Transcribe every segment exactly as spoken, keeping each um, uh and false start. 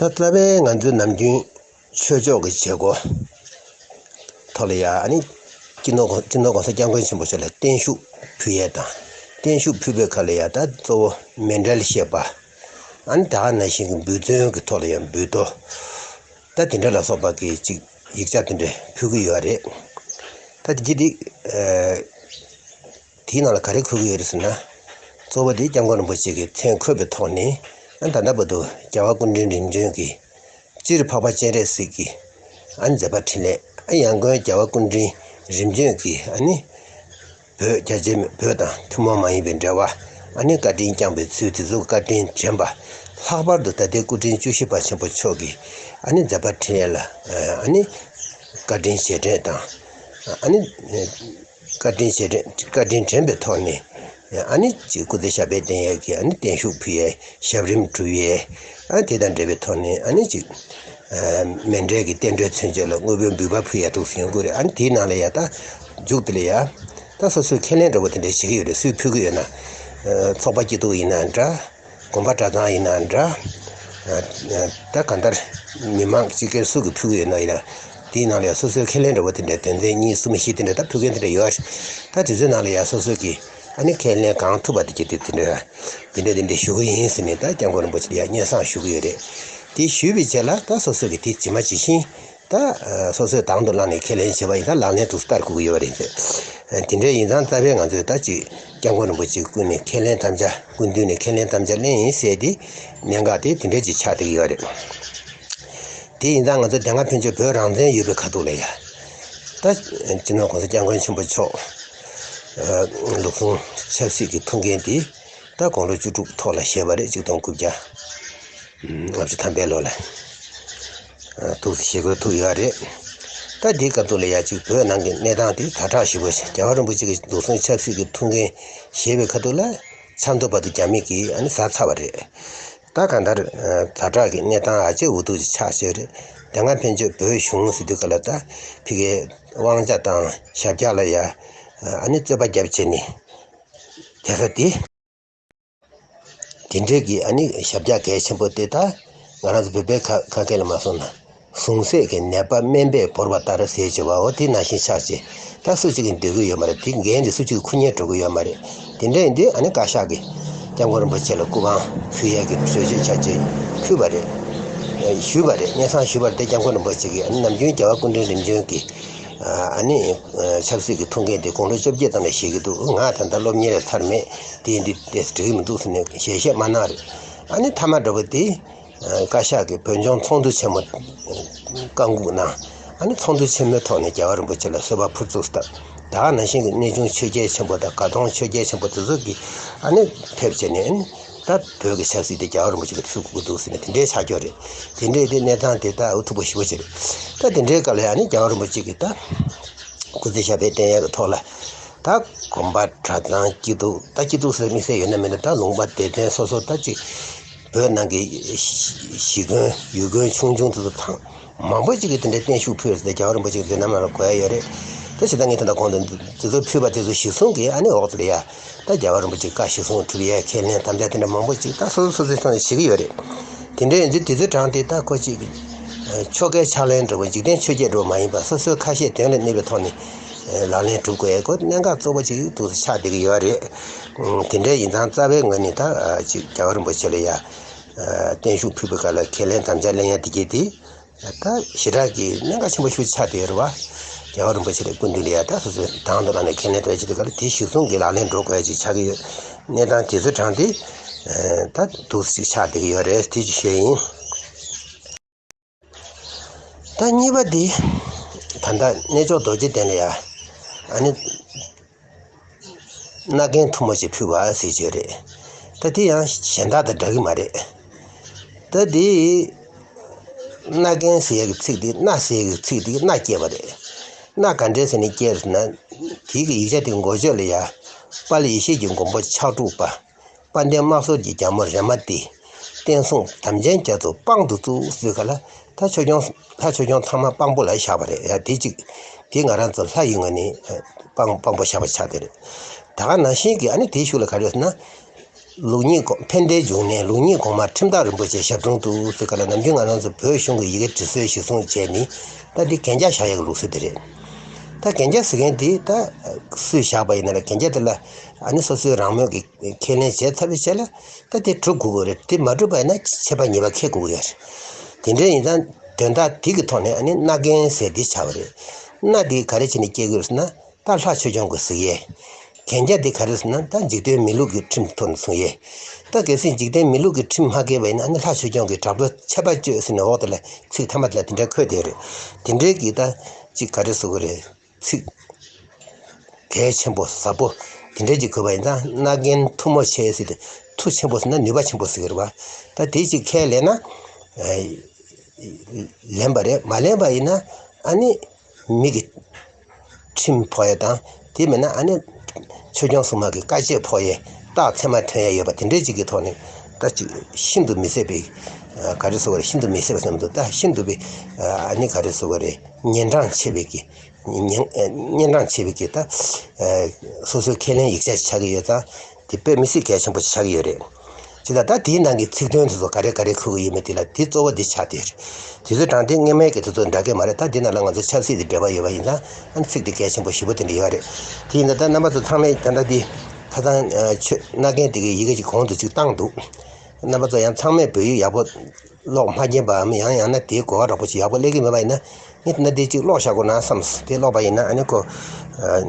ད་རྩ་བའི་ང་ཚོའི་ནམ་རྒྱུན་ཆོས་ཕྱོགས་ཀྱི་བྱེད་སྒོ་ཐོག་ལ་ཡ་ཨ་ནི་སྤྱི་ནོར་༸གོང་སྤྱི་ནོར་༸གོང་ས་༸སྐྱབས་མགོན་ཆེན་པོ་མཆོག་ལ་བརྟན་བཞུགས་ཕུལ་ཡས་དང་། བརྟན་བཞུགས་ཕུལ་བའི་ཁ་ལ་ཡ་ད་གཙོ་བོ་མཎྜལ་བཞེས་པ། ཨ་ནི་ད་ག་ནང་བཞིན་གྱི་འབུལ་ཚན་གྱི་ཐོག་ལ་ཡང་འབུལ་ཏོ། ད་དེ་འདྲ་ལ་སོགས་པ་གི་ཅིག་ཡིག་ཆ་དེ་འདྲ་ཕུལ་གྱི་ཡོད་རེད། ད་དེ་ཅི་སྟེ། དེའི་ནང་ལ་ག་རེ་འཁོད་ཀྱི་ཡོད་རེད་ཟེར་ན། གཙོ་བོ་དེ་༸སྐྱབས་མགོན་རིན་པོ་ཆེ་གི་མཚན་འཁོད་པའི་ཐོག་ནས། ཨ་ད་ལྟ་བར་དུ་རྒྱལ་བ་སྐུ་ཕྲེང་རིམ་བྱོན་གྱི་སྤྱིར་འཕགས་པ་སྤྱན་རས་གཟིགས་ཀྱི་ཨ་ནི་མཛད་པ་འཕྲིན་ལས། ཨ་ཡང་སྒོས་རྒྱལ་བ་སྐུ་ཕྲེང་རིམ་བྱོན་གྱི་ཨ་ནི་བོད་རྒྱ་ཆེ་བོད་དང་ཐུན་མོང་མ་ཡིན་པའི་འབྲེལ་བ། ཨ་ནི་བཀའ་དྲིན་བསྐྱངས་པའི་ཚུལ་དེ་ཚོ་བཀའ་དྲིན་དྲན་པ། ལྷག་པར་དུ་ད་ལྟའི་སྐུ་ཕྲེང་བཅུ་བཞི་པ་ཆེན་པོ་མཆོག་གི་ཨ་ནི་མཛད་པ་འཕྲིན་ལས་ལ་ཨ་ནི་བཀའ་དྲིན་རྗེས་དྲན་དང་། ཨ་ནི་བཀའ་དྲིན་རྗེས་དྲན་བཀའ་དྲིན་དྲན་པའི་ཐོག་ནས། ཨ་ནི་ཅིག་སྐུ་ཚེ་ཞབས་པད་བརྟན་ཡས་ཀྱི་ཨ་ནི་བརྟན་བཞུགས་ཕུལ་ཡས། ཞབས་རིམ་སྒྲུབ་ཡས། ཨ་དེ་དང་འབྲེལ་བའི་ཐོག་ནས་ཨ་ནི་ཅིག་མཎྜལ་གྱི་རྟེན་འབྲེལ་མཚོན་བྱེད་ལ་དངོས་པོའི་འབུལ་བ་ཕུལ་ཡས་འདུག་ཟེར་ཡོང་གི་རེད། ཨ་ནི་དེའི་ནང་ལ་ཡ་ད་མཇུག་དེ་ལ་ཡ་ད་སོ་སོའི་ཁས་ལེན་འདྲ་བོ་དེ་འདྲ་བྱེད་ཀྱི་ཡོད་རེད། སུས་ཕུལ་གྱི་ཡོད་ན། ཚོགས་པ་སྐྱིད་སྡུག་ཡིན་ན་འདྲ། དགོན་པ་གྲྭ་ཚང་ཡིན་ན་འདྲ། ད་གང་ལྟར་མི་མང་སྤྱི་སྒེར་སུ་གིས་ཕུལ་གྱི་ཡོད་ན་ཡིན་ན། དེའི་ནང་ལ་ཡང་སོ་སོའི་ཁས་ལེན་འདྲ་བོ་དེ་འདྲ། དོན་ཚན་གཉིས་གསུམ་བཞི་དེ་འདྲ་ད་ཕུལ་མཁན་དེ་འདྲ་ཡོད་རེད། ད་དེ་ཚོའི་ནང་ལ་ཡང་སོ་སོ་གིས་ཨ་ནི་ཁས་ལེན་གང་ཐུབ་པ་དེ་གྱིས་དེ་དེ་འདྲ་དེ་འདྲ་དེ་འདྲ་ཞུ་གི་ཡིན་ཟེར་ནས་ད་༸སྐྱབས་མགོན་རིན་པོ་ཆེ་ལ་ཡང་སྙན་སེང་ཞུ་གི་ཡོད་རེད། དེ་ཞུས་པའི་རྗེས་ལ་ད་སོ་སོ་གིས་དེ་ཇི་མ་ཇི་བཞིན། ད་སོ་སོས་དང་དུ་བླངས་ནས་ཁས་ལེན་བྱས་པ་ཡིན་ན་ལག་ལེན་དུ་བསྟར་དགོས་ཀྱི་ཡོད་པ་རེད། དེ་འདྲ་ཡིན་ཙང་རྩ་བའི་ང་ཚོས་ད་ཅིག་༸སྐྱབས་མགོན་རིན་པོ་ཆེ་སྐུ་ནས་ཁས་ལེན་དམ་བཅའ། སྐུ་མདུན་ནས་ཁས་ལེན་དམ་བཅའ་ལེན་ཡིན་ཟེར་ཏེ་གནད་འགག་དེ་དེ་འདྲ་ཅིག་ཆགས་བསྡད་ཀྱི་ཡོད་རེད། དེ་ཡིན་ཙང་ང་ཚོ་དེ་སྔ་ཕན་ཆད་བོད་རང་བཙན་ཡོད་པའི་ཁ་ཐུག་ལ་ཡ། ད་སྤྱི་ནོར་༸གོང་ས་༸སྐྱབས་མགོན་ཆེན་པོ་མཆོག་ལུགས་ཟུང་ཆབ་སྲིད་ཀྱི་ཐུགས་འགན་དེ་ད་དགུང་ལོ་བཅུ་དྲུག་ཐོག་ལ་བཞེས་པ་རེད། ཆིག་སྟོང་དགུ་བརྒྱ་ལྔ་བཅུ་ཐམ་པའི་ལོ་ལ། ཐུགས་སུ་བཞེས་དགོས་ཐུག་ཡོད་རེད། ད་འདིའི་སྐབས་དུ་ལ་ཡ་གཅིག་བོད་ནང་གི་གནས་སྟངས་དེ་ཛ་དྲག་ཞེ་པོ་ཞིག་རྒྱལ་བ་རིན་པོ་ཆེ་གིས་ལུགས་ཟུང་ཆབ་སྲིད་ཀྱི་ཐུགས་འགན་བཞེས་པའི་ཁ་ཐུག་ལ་ཆབ་མདོ་བར་དུ་རྒྱ་མི་གིས་ཨ་ནི་ཟ་ཚར་བ་རེད། ད་གང་ལྟར་ཛ་དྲག་གི་གནས་སྟངས་ཨ་ཅེ་འུ་ཐུག་ཅིག་ཆགས་བྱས་རེད། དེ་སྔ་ཕན་ཆད་བོད་གཞུང་ཟེར་དུས་ག་ལ་ད་ཕི་གའི་དབང་ཆ་དང་ཞབས་བཀྱག་ལ་ཡ་ཨ་ནི་རྩོད་པ་རྒྱབ་བྱས་ནས་དེ་ག་དེ། དེ་འདྲའི་གི་ཨ་ནི་ཞབས་བཀྱག་གལ་ཆེན་པོ་དེ་ད་ང་རང་ཚོ་བོད་པའི་ཁ་ཁ་སྐད་ལ་མ་སོང་ན་ཟུངས་ཟད་ཀྱི་ནད་པ་སྨན་པས་བོར་བ་ལྟར་ཟེར་བྱས་པའོ། དེ་ནང་བཞིན་ཆགས་བྱས་ད་སུ་གཅིག་གིས་འདོད་ཀྱི་ཡོད་མ་རེད། དེ་འགན་དེ་སུ་གཅིག་གིས་འཁུར་སྙིང་བྲོ་གི་ཡོད་མ་རེད། དེ་འདྲ་ཡིན་དུས་ཨ་ནི་བཀའ་ཤག་གིས་༸སྐྱབས་མགོན་རིན་པོ་ཆེ་ལ་སྐུ་དབང་ཕུལ་ཡས་ཀྱི་གྲོས་ཆོད་ཆ་ཆེ་ཕུལ་བ་རེད། ཞུས་པ་རེད། སྙན་སེང་ཞུས་པ་རེད། དེ་༸སྐྱབས་མགོན་རིན་པོ་ཆེ་གིས་ཨ་ནི་ནམ་རྒྱུན་རྒྱལ་བ་སྐུ་ཕྲེང་རིམ་བྱོན་གྱི་ཨ་ནི་ཆབ་སྲིད་ཀྱི་ཐུགས་འགན་དེ་དགུང་ལོ་བཅོ་བརྒྱད་ཙམ་ལ་བཞེས་ཀྱི་འདུག་ང་ད་ལྟ་སློབ་གཉེར་ཚར་མེད། དེ་འདི་དེ་འགྲིག་གི་མི་འདུག་ཟེར་ནས་ཞལ་བཞེས་མ་གནང་རེད། ཨ་ནི་མཐའ་མ་འདྲ་པོ་དེ་བཀའ་ཤག་གིས་བོད་ལྗོངས་ཚོགས་འདུ་ཆེན་མོ་བཀའ་འགུག་གནང་། ཨ་ནི་ཚོགས་འདུ་ཆེན་མོའི་ཐོག་ནས་རྒྱལ་བ་རིན་པོ་ཆེ་ལ་གསོལ་བ་ཕུར་ཚུགས་སུ་བཏབ། ད་ག་ནང་བཞིན་གྱི་གནས་ཆུང་ཆོས་རྒྱལ་ཆེན་པོ་དང་དགའ་གདོང་ཆོས་རྒྱལ་ཆེན་པོ་དེ་ཚོ་གིས་ཨ་ནི་ཕེབས་བྱས་ནས་ཨ་ནི། ད་བོད་ཀྱི་ཆབ་སྲིད་དེ་རྒྱལ་བ་རིན་པོ་ཆེ་གིས་ཚུགས་དགོས་འདུག་ཟེར་ནས་དེ་འདྲའི་ཆགས་ཀྱི་ཡོད་རེད། དེ་འདྲའི་དེ་གནས་སྟངས་དེ་ད་འུ་ཐུག་པོ་ཞེ་པོ་ཅིག་རེད། ད་དེ་འདྲའི་སྐབས་ལ་ཡང་ནི་རྒྱལ་བ་རིན་པོ་ཆེ་གིས་ད་སྐུ་ཚེ་ཞབས་པད་བརྟན་ཡག་གི་ཐོག་ལ་ད་དགོན་པ་གྲྭ་ཚང་སྐྱིད་སྡུག་ད་སྐྱིད་སྡུག་ཟེར་དམིགས་བསལ་ཡོད་ན་མེད་ན་ད་ལུང་པ་སྡེ་ཚན་སོ་སོ་ད་ཅིག་བོད་ནང་གི་གཞིས་དགོན་ཡུལ་དགོན་ཆུང་ཆུང་དེ་ཚོ་ཐང་མང་པོ་ཅིག་གིས་དེ་འདྲའི་བརྟན་བཞུགས་ཕུལ་ཟེར་ཏེ་རྒྱལ་བ་རིན་པོ་ཆེ་གི་མདུན་ལམ་ལ་འགོད་ཡ་ཡོད་རེད། ད་ཇི་ལྟར་ངས་དེ་འདྲ་གོང་དུ་དེ་ཚོ་ཕུལ་བ་དེ་ཚོ་གཞི་བཟུང་གིས་ཨ་ནི་འོག་ཏུ་ལ་ཡ་ད་རྒྱལ་བ་རིན་པོ་ཆེ་བཀའ་གཞི་བཟུང་གྲུབ་ཡའི་ཁས་ལེན་དམ་བཅའ་དེ་འདྲ་མང་པོ་ཅིག་ད་སོ་སོ་སོ་སོའི་ཐོག་ནས་བྱེད་ཀྱི་ཡོད་རེད། དེ་འདྲ་ཡིན་དུས་དེ་ཚོའི་གྲངས་དེ་ད་ཁོ་ཅིག་ཆོལ་ཁའི་ཕྱག་ལེན་འདྲ་བོ་འཇིག་རྟེན་ཆོས་བརྒྱད་འདྲ་བོ་མ་ཡིན་པ་སོ་སོའི་ཁ་ཞེ་དོན་ལ་གནས་པའི་ཐོག་ནས་ལག་ལེན་སྒྲུབ་དགོས་ཡའི་སྐོར་གནད་འགག་གཙོ་བོ་ཅིག་ཏུ་ཆགས་བསྡད་ཀྱི་ཡོད་རེད། དེ་འདྲ་ཡིན་ཙང་རྩ་བའི་ངོས་ནས་ད་ཅིག་རྒྱལ་བ་རིན་པོ་ཆེ་ལ་ཡ་བརྟན་བཞུགས་ཕུལ་བའི་སྐབས་ལ་ཁས་ལེན་དམ་བཅའ་ལེན་ཡ་དེ་གྱད་དེ། ད་ཞེ་དྲག་གི་གནད་འགག་ཆེན་པོ་ཞིག་ཆགས་བསྡད་ཡོད་རེད་བ། རྒྱལ་བ་རིན་པོ་ཆེ་ལ་སྐུ་མདུན་ལ་ཡ་ད་སོ་སོའི་དང་དུ་བླངས་ནས་ཁས་ལེན་འདྲ་བྱེད་དུས་སྐབས་ལ་དེ་གཞི་བཟུང་གི་ལག་ལེན་འགྲོ་དགོས་ཡ་ཅིག་ཆགས་ཀྱི་ཡོད། གནས་སྟངས་དེ་ཚོའི་གྲངས་དེ་ད་འདུག་སེ་ཅིག་ཆགས་བསྡད་ཀྱི་ཡོད་རེད། དེ་ཅིག་ཤོད་ཡིན། ད་གཉིས་པ་དེ་ད་ལྟ་གནས་མཆོག་རྡོ་རྗེ་གདན་ལ་ཡ་ཨ་ནི། མནའ་གན་ཐུ་མོ་ཞིག་ཕུལ་བ་ཟེར་གྱི་རེད། ད་དེ་ཡང་གཞན་དག་དང་འདྲ་གི་མ་རེད། ད་དེ་མནའ་གན་ཟེར་ཡག་གི་ཚིག་དེ་མནའ་ཟེར་ཡག་གི་ཚིག་དེ་མནའ་སྐྱེལ་བ་རེད། མནའ་ག་འདྲས་ཟེར་ནས་སྐྱེལ་ཟེར་ན། དེ་གི་ཡིག་ཆ་དེ་འགོ་བརྗོད་ལ་ཡ། དཔལ་ཡེ་ཤེས་ཀྱི་མགོན་པོ་ཕྱག་དྲུག་པ། དཔལ་ལྡན་དམག་ཟོར་གྱི་རྒྱལ་མོ་རེ་མ་ཏི། བསྟན་སྲུང་དམ་ཅན་རྒྱ་མཚོ་དཔང་དུ་བཙུགས་ཟེར་ག་ལ། ད་ཆོས་སྐྱོང་ལྷ་ཆོས་སྐྱོང་ཚང་མ་དཔང་པོ་ལ་བཞག་པ་རེད་ཡ། དེ་གཅིག་དེ་ང་རང་ཚོ་ལྷ་ཡི་ངོས་ནས་དཔང་དཔང་པོ་བཞག་པ་ཆགས་བསྡད་རེད། ད་ག་ནང་བཞིན་གྱི་ཨ་ནི་དེའི་གཞུག་ལ་ག་རེ་ཡོད་ཟེར་ན། ལུགས་གཉིས་གོང་ཕན་བདེའི་འབྱུང་གནས་ལུགས་གཉིས་གོང་མ་ཁྲིམས་བདག་རིན་པོ་ཆེ་ཞབས་དྲུང་དུ་ཟེར་ག་ལ། ནམ་རྒྱུན་ང་རང་ཚོ་བོད་གཞུང་གི་ཡི་གེ་འབྲི་སྲོལ་གཞིར་བཟུང་བྱས་ནི་ད་འདི་གན་རྒྱ་བཞག་ཡག་གི་ལུགས་སྲོལ་དེ་རེད། ད་གན་རྒྱ་ཟེར་མཁན་འདི་ད་སུས་བཞག་པ་ཡིན་ན་ལ་གན་རྒྱ་དེ་ལ་ཨ་ནི་སོ་སོའི་རང་མོས་ཀྱི་ཁས་ལེན་བྱས་ཚར་བའི་རྗེས་ལ་ད་དེ་སྒྲུབ་དགོས་ཀྱི་རེད། དེ་མ་སྒྲུབ་པ་ཡིན་ན་ཆད་པ་ཉེས་པ་འཁེལ་དགོས་ཀྱི་ཡོད་རེད། དེ་འདྲ་ཡིན་ཙང་དོན་དག་དེ་གི་ཐོག་ནས་ཨ་ནི་མནའ་གན་ཟེར་འདི་ཆགས་པ་རེད། མནའ་འདི་ག་རེ་བྱས་ནས་སྐྱེལ་དགོས་ཟེར་ན། ད་ལྷ་ཆོས་སྐྱོང་གིས་གཟིགས་ཡས། གན་རྒྱ་འདི་ག་རེ་ཟེར་ན་ད་འཇིག་རྟེན་མི་ལུགས་ཀྱི་ཁྲིམས་ཐོག་ནས་བཟུང་ཡས། ད་གལ་སྲིད་འཇིག་རྟེན་མི་ལུགས་ཀྱི་ཁྲིམས་མ་འགལ་བ་ཡིན་ན་ཨ་ནི་ལྷ་ཆོས་སྐྱོང་གིས་དྲག་པོའི་ཆད་པ་གཅོད་ཟེར་ནས་འོག་དེ་ལ་ཚིག་ཐ་མ་དེ་ལ་དེ་འདྲ་འཁོད་བསྡད་རེད། དེ་འདྲའི་གི་ད་ཅིག་ག་རེ་ཟེར་དགོས་རེད། ཚིག་གལ་ཆེན་པོ་ཟབ་པོ་དེ་འདྲའི་ཅིག་འཁོད་པ་ཡིན་ཙང་མནའ་གན་མཐུ་མོ་ཆེ་ཟེར་ཏེ་མཐུ་ཆེན་པོ་ཟེར་ན་ནུས་པ་ཆེན་པོ་ཟེར་གི་རེད་བ། ད་དེ་ཅིག་ཁས་ལེན་ན། ལེན་པ་རེད། མ་ལེན་པ་ཡིན་ན་ཨ་ནི་མི་གི་ཁྲིམས་ཕོག་ཡས་དང་དེ་མིན་ན་ཨ་ནི་ཆོས་སྐྱོང་སྲུང་མ་གི་བཀའ་ཆད་ཕོག་ཡས་རྟགས་མཚན་མ་ཐོན་ཡས་ཡོད་པ་དེ་འདྲའི་ཅིག་གི་ཐོག་ནས་ད་ཅིག་ཤིན་ཏུ་མི་བཟད་པའི་ག་རེ་ཟེར་དགོས་རེད། ཤིན་ཏུ་མི་བཟད་པ་ཟེར་མི་འདུག་ད་ཤིན་ཏུ་པའི་ཨ་ནི་ག་རེ་ཟེར་དགོས་རེད། ཉེན་དྲང་ཆེ་བའི་གི་ཉེན་ཉེན་དྲང་ཆེ་བའི་གི་ད་སོ་སོའི་ཁས་ལེན་ཡིག་ཆ་ཆགས་ཀྱི་ཡོད་ཙང་། དེ་དཔེ་མི་སྲིད་གལ་ཆེན་པོ་ཆགས་ཀྱི་ཡོད་རེད། ཅེས་ད་ལྟ་དེའི་ནང་གི་ཚིག་དོན་དེ་ཚོ་ག་རེ་ག་རེ་འཁོད་ཀྱི་ཡོད་མེད་དེ་ལ་དེ་གཙོ་བོ་འདི་ཆགས་བསྡད་ཡོད་རེད། དེ་ཚོ་དྲང་བདེན་སྔོན་མའི་གི་དེ་ཚོ་འདྲ་གི་མ་རེད། ད་འདི་ནང་ལ་ང་ཚོ་ཆབ་སྲིད་དེ་འབྲེལ་བ་ཡོད་པ་ཡིན་ཙང་ཨ་ནི་ཚིག་དེ་གལ་ཆེན་པོ་ཞེ་པོ་དེ་འདྲ་ཡོད་རེད། དེ་ཡིན་ན་ད་རྣམ་པ་ཚོ་ཚང་མས་ད་ལྟ་འདི་ཁ་སང་ཆོས་མནའ་གན་དེ་གི་ཡི་གེ་ཅིག་གོང་དུ་ཅིག་བཏང་འདུག་རྣམ་པ་ཚོ་ཡང་ཚང་མས་བོད་ཡིག་ཡག་པོ་ཀློག་མ་མཁྱེན་པའམ་ཡང་ཡང་ན་དེའི་གོ་བ་རོགས་པོ་ཅིག་ཡག་པོ་སླེབས་ཀྱི་མེད་པ་ཡིན་ན་ངས་ད་ལྟ་འདི་ཅིག་ཀློག་བཞག་དགོས་ན་བསམས། དེ་ཀློག་པ་ཡིན་ན་ཨ་ནི་ཁོ་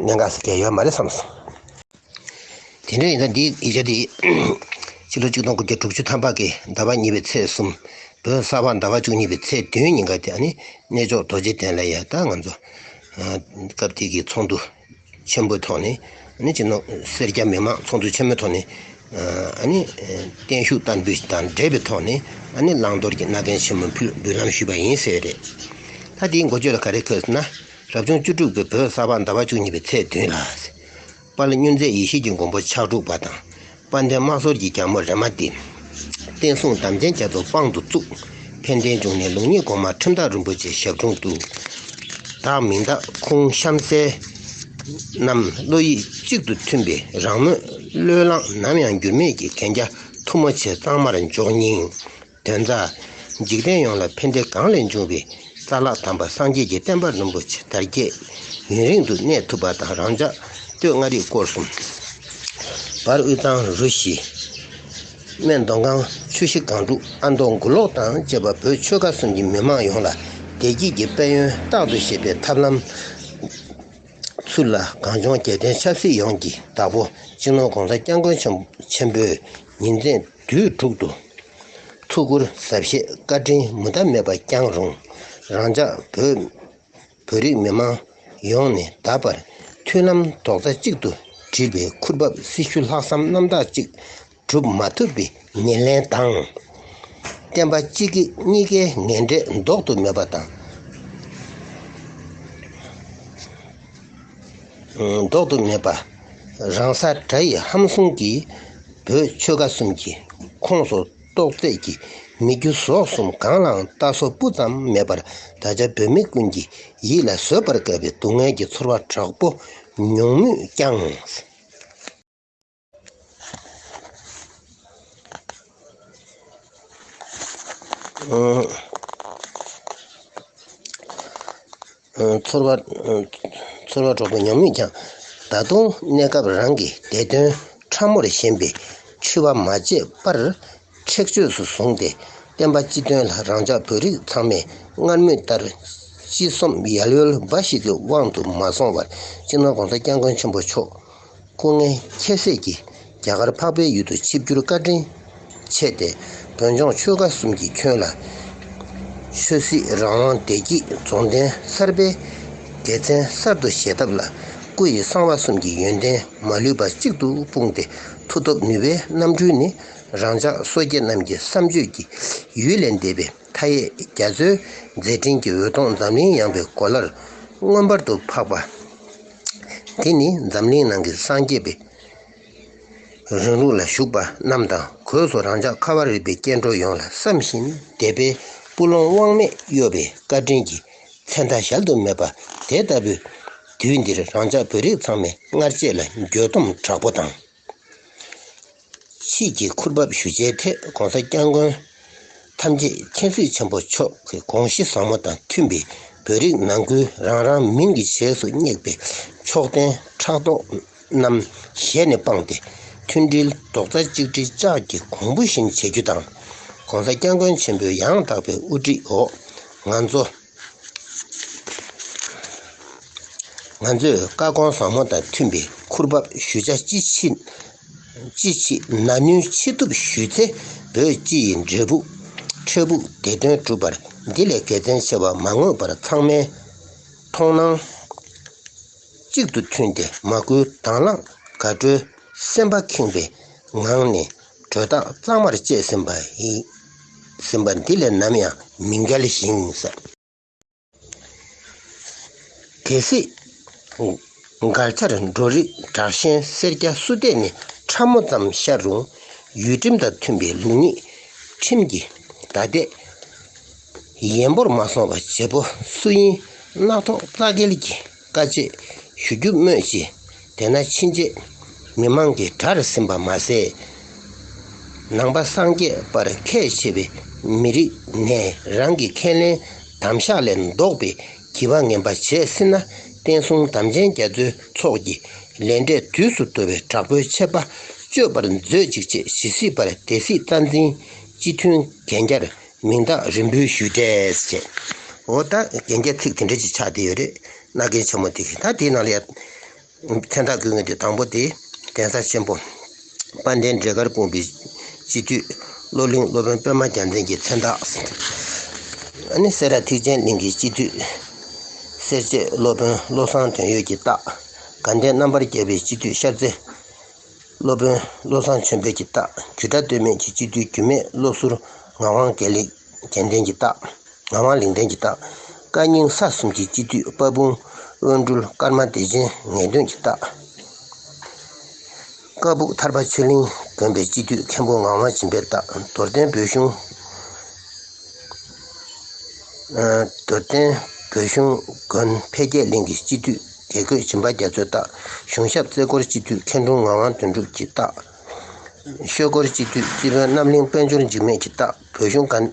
གནད་འགག་ཟེར་མཁན་ཡོད་མ་རེད་བསམས། དེ་འདྲ་ཡིན་ན་འདིའི་ཡིག་ཆ་འདི་ཕྱི་ལོ་ཆིག་སྟོང་དགུ་བརྒྱ་དྲུག་ཅུ་ཐམ་པ་གི་ཟླ་བ་གཉིས་པའི་ཚེས་གསུམ། བོད་གསར་པ་ཟླ་བ་བཅུ་གཉིས་པའི་ཚེས་བདུན་ཉིན་ཀ་དེ་ཨ་ནི་གནས་མཆོག་རྡོ་རྗེ་གདན་ལ་ཡ་ད་ང་ཚོ་སྐབས་དེ་གི་ཚོགས་འདུ་ཆེན་པོའི་ཐོག་ནས་ཨ་ནི་སྤྱི་ནོར་སེར་སྐྱ་མི་མང་ཚོགས་འདུ་ཆེན་མོའི་ཐོག་ནས་ཨ་ནི་བརྟན་བཞུགས་བསྟར་འབུལ་དང་འབྲེལ་བའི་ཐོག་ནས་ཨ་ནི་བླང་དོར་གྱི་མནའ་གན་ཆེན་མོ་ཕུལ་འབུལ་ལམ་ཞུས་པ་ཡིན་ཟེར་རེད། ད་དེའི་འགོ་བརྗོད་ལ་ག་རེ་འཁོད་ཟེར་ན། རབ་བྱུང་བཅུ་དྲུག་པའི་བོད་གསར་པ་ཟླ་བ་བཅུ་གཉིས་པའི་ཚེས་བདུན་ལ། དཔལ་མྱུར་མཛད་ཡེ་ཤེས་ཀྱི་མགོན་པོ་ཕྱག་དྲུག་པ་དང་། དཔལ་ལྡན་དམག་ཟོར་གྱི་རྒྱལ་མོ་རེ་མ་ཏི། བསྟན་སྲུང་དམ་ཅན་རྒྱ་མཚོ་དཔང་དུ་བཙུགས། ཕན་བདེའི་འབྱུང་གནས་ལུགས་གཉིས་གོང་མ་ཁྲིམས་བདག་རིན་པོ་ཆེ་ཞབས་དྲུང་དུ། བདག་མིང་བཏགས་ཁུངས་གཤམ་གསལ་རྣམས་བློ་ཡིད་གཅིག་ཏུ་མཐུན་པའི་རང་མོས་བློས་བསླངས་ནམ་ཡང་འགྱུར་མེད་ཀྱི་གན་རྒྱ་མཐུ་མོ་ཆེ་གཙང་མར་འཇོག་སྙིང་། དོན་རྩ། འཇིག་རྟེན་ཡོངས་ལ་ཕན་བདེ་གང་ལས་འབྱུང་བའི་རྩ་ལག་དམ་པ་སངས་རྒྱས་ཀྱི་བསྟན་པ་རིན་པོ་ཆེ་དར་རྒྱས་ཡུན་རིང་དུ་གནས་ཐུབ་པ་དང་། རང་ཅག་སྟོད་མངའ་རིས་སྐོར་གསུམ། བར་དབུས་གཙང་རུ་བཞི། སྨད་མདོ་སྒང་ཆུ་བཞི་སྒང་དྲུག་ཨ་མདོ་མགུ་ལོག་དང་བཅས་པ་བོད་ཆོལ་ཁ་གསུམ་གྱི་མི་མང་ཡོངས་ལ་བདེ་སྐྱིད་ཀྱི་དཔལ་ཡོན་རྟག་ཏུ་བཞད་པའི་ཐབས་ལམ། ཚུལ་ལ་གངས་ལྗོངས་རྒྱལ་བསྟན་ཆབ་སྲིད་ཡོངས་ཀྱི་བདག་པོ་སྤྱི་ནོར་༸གོང་ས་༸སྐྱབས་མགོན་ཆེན་པོས་ཉིན་མཚན་དུས་དྲུག་ཏུ་ཐུགས་ཁུར་ཟབ་བཞེས་བཀའ་དྲིན་མུ་མཐའ་མེད་པ་བསྐྱངས་རུང་། རང་ཅག་བོད་བོད་རིགས་མི་མང་ཡོངས་ནས་ད་བར་མཐུན་ལམ་རྡོག་རྩ་གཅིག་ཏུ་སྒྲིལ་བའི་ཁུར་འབབ་སྲི་ཞུ་ལྷག་བསམ་རྣམ་དག་ཅིག་གྲུབ་མ་ཐུབ་པའི་ངན་ལན་དང་། བསྟན་པ་སྤྱི་སྒེར་གཉིས་ཀའི་ངན་འབྲས་ལྡོག་ཏུ་མེད་པ་དང་། ལྡོག་ཏུ་མེད་པ། རང་ས་དགྲ་ཡི་ཧམ་བཟུང་གིས་བོད་ཆོལ་ཁ་གསུམ་གྱི་ཁོངས་སུ་གཏོགས་ཚད་ཀྱི་མི་རྒྱུ་ཟོག་གསུམ་གང་ལའང་ལྟ་སོ་སྤུ་ཙམ་མེད་པར་ད་ཆ་བོད་མི་ཀུན་གྱི་ཡིད་ལ་བཟོད་པར་དཀའ་བའི་སྡུག་བསྔལ་གྱི་ཚོར་བ་དྲག་པོ་མྱོང་མུས་ཀྱང་། ཚོར་བ། ཚོར་བ་དྲག་པོ་མྱོང་མུས་ཀྱང་། ད་དུང་གནས་སྐབས་རང་གི་བདེ་དོན་ཕྲ་མོར་ཞེན་པའི་འཆི་བ་མ་བརྗེད་པར་ཁྲེགས་ཆོད་སུ་བཟུང་སྟེ། བསྟན་པ་སྤྱི་དོན་ལ་རང་ཅག་བོད་རིགས་ཚང་མས་སྔར་མུས་ལྟར་ཅི་བསམ་ཡལ་ཡོལ་འབའ་ཞིག་གི་དབང་དུ་མ་སོང་བར། སྤྱི་ནོར་༸གོང་ས་༸སྐྱབས་མགོན་ཆེན་པོ་མཆོག་སྐུ་ངལ་ཁྱད་བསད་ཀྱིས་རྒྱ་གར་འཕགས་པའི་ཡུལ་དུ་ཆིབས་བསྒྱུར་བཀའ་དྲིན་ཆེ་སྟེ། བོད་ལྗོངས་ཆོལ་ཁ་གསུམ་གྱི་ཁྱོན་ལ་ཆོས་སྲིད་རང་དབང་བདེ་སྐྱིད་རྫོགས་ལྡན་གསར་པའི་དགེ་མཚན་གསར་དུ་བཞེས་ཐབས་ལ། སྐུ་ཡི་གསང་བ་གསུམ་གྱི་ཡོན་ཏན་མ་ལུས་པ་གཅིག་ཏུ་སྤུངས་ཏེ། མཐུ་སྟོབས་ནུས་པའི་རྣམ་འཕྲུལ་ནི། རང་ཅག་སོ་སྐྱེ་རྣམས་ཀྱི་བསམ་སྤྱོད་ཀྱི་ཡུལ་ལས་འདས་པའི་མཐའ་ཡས་རྒྱ་མཚོའི་མཛད་འཕྲིན་གྱི་འོད་སྟོང་འཛམ་གླིང་ཡངས་པའི་གོ་ལར་མངོན་པར་དུ་འཕགས་པ། དེ་ནི་འཛམ་གླིང་ནང་གི་སངས་རྒྱས་པའི་རིང་ལུགས་ལ་ཞུགས་པ་རྣམས་དང་། སྒོས་སུ་རང་ཅག་ཁ་བ་རི་པའི་སྐྱེ་འགྲོ་ཡོངས་ལ་བསམ་བཞིན་དད་པའི་སྤུ་ལོང་དབང་མེད་གཡོ་བའི་བཀའ་དྲིན་གྱི་མཚན་མཐའ་གཞལ་དུ་མེད་པ་དེ་ལྟ་བུའི་དུས་འདིར། རང་ཅག་བོད་རིགས་ཚང་མས་སྔར་བཅས་ལ་འགྱོད་སྡོམ་དྲག་པོ་དང་། ཕྱིས་ཀྱི་ཁུར་བབས་ཞུ་བྱའི་ཐད་༸གོང་ས་༸སྐྱབས་མགོན་ཐམས་ཅད་མཁྱེན་གཟིགས་ཆེན་པོ་མཆོག་གི་དགོངས་གཞི་ཟབ་མོ་དང་མཐུན་པའི་བོད་རིགས་ནང་ཁུལ་རང་རང་མིང་གི་རྗེས་སུ་སྙེགས་པའི་མཆོག་ལྡན་ཕྲག་དོག་རྣམས་ཞལ་ནས་སྤངས་ཏེ། མཐུན་སྒྲིལ་རྡོག་རྩ་གཅིག་སྒྲིལ་ལྕགས་ཀྱི་གོང་བུ་བཞིན་བྱེད་རྒྱུ་དང་། ༸གོང་ས་༸སྐྱབས་མགོན་ཆེན་པོའི་ཡང་དག་པའི་དབུ་ཁྲིད་འོག་ང་ཚོ། ང་ཚོས་བཀའ་དགོངས་ཟབ་མོ་དང་མཐུན་པའི་ཁུར་བབས་ཞུ་བྱ་ཅི་མཆིས། ཅི་མཆིས་ན་ནུས་ཅི་ཐུབ་ཞུས་ཚེ། བོད་སྤྱི་ཡི་འབྲས་བུ་འཕྲལ་ཕུགས་བདེ་དོན་སྒྲུབ་པར་འདི་ལས་དགེ་མཚན་ཆེ་བ་མ་མངོན་པར། ཚང་མས་མཐོང་སྣང་གཅིག་ཏུ་མཐུན་ཏེ། མ་བསྐུལ་དང་བླངས་དགའ་སྤྲོའི་སེམས་པ་ཁེངས་པའི་ངང་ནས་གྲོས་ཐག་གཙང་མར་བཅད་ཟིན་པ་ཡིན། ཟིན་པ་འདི་ལས་ནམ་ཡང་མི་འགལ་ཞིང་། གལ་སྲིད་མགར་ཆར་འབྲུ་རིགས་དྲག་ཞན་སེར་སྐྱ་སུ་བལྟས་ནས་ཕྲ་མོ་ཙམ་ཤར་རུང་། ཡུལ་ཁྲིམས་དང་མཐུན་པའི་ལུགས་གཉིས་ཁྲིམས་ཀྱི་བརྡ་དད་ཡན་པོར་མ་སོང་བ་བྱེད་པོ་སུ་ཡིན། རྣག་ཐོག་རྩ་འགེལ་གྱི་བཀའ་ཆད་ཞུ་རྒྱུ་སྨོས་ཅི། དེས་ན་ཕྱིན་ཆད་མི་མང་གི་དགྲར་ཟིན་པ་མ་ཟད། ནང་པ་སངས་རྒྱས་པར་ཁས་འཆེ་བའི་མི་རིགས་ནས་རང་གི་ཁས་ལེན་དམ་བཞག་ལས་ལྡོག་པའི་བགྱི་བ་ངན་པ་བྱས་ཟིན་ན། བསྟན་སྲུང་དམ་ཅན་རྒྱ་མཚོའི་ཚོགས་ཀྱི་ལས་འབྲས་དུས་སུ་བདོ་བའི་དྲག་པོའི་ཆད་པ་གཅོད་པར་མཛོད་ཅིག་ཅེས། ཇི་སྲིད་བར་སྡེ་སྲིད་རྩ་འཛིན་སྤྱི་མཐུན་རྒྱན་རྒྱར་མིང་རྟགས་རིམ་འབུལ་ཞུས་འབྲས་ཟེར། འོ་ད་རྒྱན་རྒྱ་ཚིག་དེ་འདྲ་ཅིག་ཆགས་བསྡད་ཡོད་རེད། མནའ་མཁན་ཆེན་མོ་དེ་གིས། ད་དེའི་ནང་ལ་ཡ། མཚན་རྟགས་བཀོད་མཁན་དེ་དང་པོ་དེ་གདན་ས་ཆེན་པོ་དཔལ་ལྡན་འབྲས་དཀར་སྤུངས་པའི་སྤྱི་འཐུས་བློ་གླིང་སློབ་དཔོན་པད་མ་རྒྱལ་མཚན་གྱི་མཚན་རྟགས། ཨ་ནི་སེ་ར་ཐེག་ཆེན་གླིང་གི་སྤྱི་འཐུས་སེར་བྱེས་སློབ་དཔོན་བློ་བཟང་དོན་ཡོད་ཀྱི་རྟགས། དགའ་ལྡན་རྣམ་པར་རྒྱལ་བའི་སྤྱི་འཐུས་ཤར་རྩེ་སློབ་དཔོན་བློ་བཟང་ཆོས་འཕེལ་གྱི་རྟགས། རྒྱུད་གྲྭ་སྟོད་སྨད་ཀྱི་སྤྱི་འཐུས་རྒྱུད་སྨད་བློ་ཟུར་ངག་དབང་དགེ་ལེགས་རྒྱལ་ལྡན་གྱི་རྟགས། ངག་དབང་ལེགས་ལྡན་གྱི་རྟགས། བཀའ་རྙིང་ས་གསུམ་གྱི་སྤྱི་འཐུས་དཔའ་སྤུན་དབོན་སྤྲུལ་ཀརྨ་བདེ་ཆེན་ངེས་དོན་གྱི་རྟགས། ཀ་སྦུག་ཐར་པ་ཆོས་གླིང་དགོན་པའི་སྤྱི་འཐུས་མཁན་པོ་ངག་དབང་སྦྱིན་པའི་རྟགས། རྡོར་གདན་བོད་གཞུང་། རྡོར་གདན་བོད་གཞུང་དགོན་འཕེལ་རྒྱས་གླིང་གི་སྤྱི་འཐུས་དགེ་བསྐོས་སྦྱིན་པ་རྒྱ་མཚོའི་རྟགས། གཞུང་ཞབས་རྩེ་སྐོར་སྤྱི་འཐུས་མཁན་དྲུང་ངག་དབང་དོན་གྲུབ་ཀྱི་རྟགས། ཤོད་སྐོར་སྤྱི་འཐུས་རྩིས་དཔོན་རྣམ་གླིང་དཔལ་འབྱོར་འཇིགས་མེད་ཀྱི་རྟགས། བོད་གཞུང་དགའ།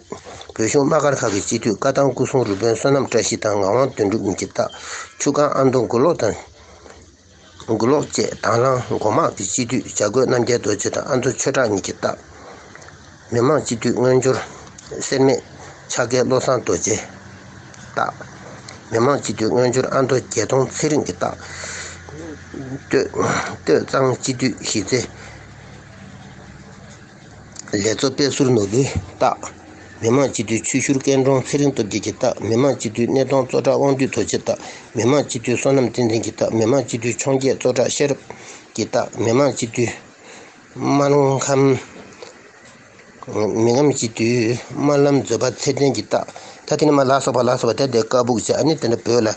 བོད་གཞུང་དམག་སྒར་ཁག་གི་སྤྱི་འཐུས་བཀའ་ཐང་སྐུ་སྲུང་རུ་དཔོན་བསོད་ནམས་བཀྲ་ཤིས་དང་ངག་དབང་དོན་གྲུབ་གཉིས་ཀྱི་རྟགས། ཆུ་སྒང་ཨ་མདོ་མགོ་ལོག་དང་། མགོ་ལོག་བཅས་དང་བླངས་མགོ་དམག་གི་སྤྱི་འཐུས་བྱ་རྒོད་རྣམ་རྒྱལ་རྡོ་རྗེ་དང་ཨ་མདོ་ཆོས་གྲགས་གཉིས་ཀྱི་རྟགས། མི་མང་སྤྱི་འཐུས་དངོས་འབྱོར་སེར་སྨད་ཕྱག་རྒྱལ་བློ་བཟང་རྡོ་རྗེ་རྟགས། མི་མང་སྤྱི་འཐུས་དངོས་འབྱོར་ཨ་མདོ་རྒྱལ་མཐོང་ཚེ་རིང་གི་རྟགས། སྟོད་སྟོད་གཙང་སྤྱི་འཐུས་གཞིས་རྩེ་ལས་ཚོ་དཔལ་ཟུར་ནོར་བུའི་རྟགས། མི་མང་སྤྱི་འཐུས་ཆུ་ཤུར་སྐད་འབྲོང་ཚེ་རིང་སྟོབས་རྒྱལ་གྱི་རྟགས། མི་མང་སྤྱི་འཐུས་སྣེ་གདོང་གཙོ་བྲག་དབང་འདུས་རྡོ་རྗེ་རྟགས། མི་མང་སྤྱི་འཐུས་བསོད་ནམས་བསྟན་འཛིན་གྱི་རྟགས། མི་མང་སྤྱི་འཐུས་འཕྱོངས་རྒྱས་གཙོ་བྲག་ཤེས་རབ་ཀྱི་རྟགས། མི་མང་སྤྱི་འཐུས་སྨར་ཁམས། མི་ངམ་སྤྱི་འཐུས་སྨར་ལམ་མཛོད་པ་ཚེ་བརྟན་གྱི་རྟགས། ད་དེ་ནས་མར་ལ་སོགས་པ་ལ་སོགས་པ་དེ་དེ་ཀ་སྦུག་བྱས། ཨ་ནི་དེ་འདྲ་བོད་ལ་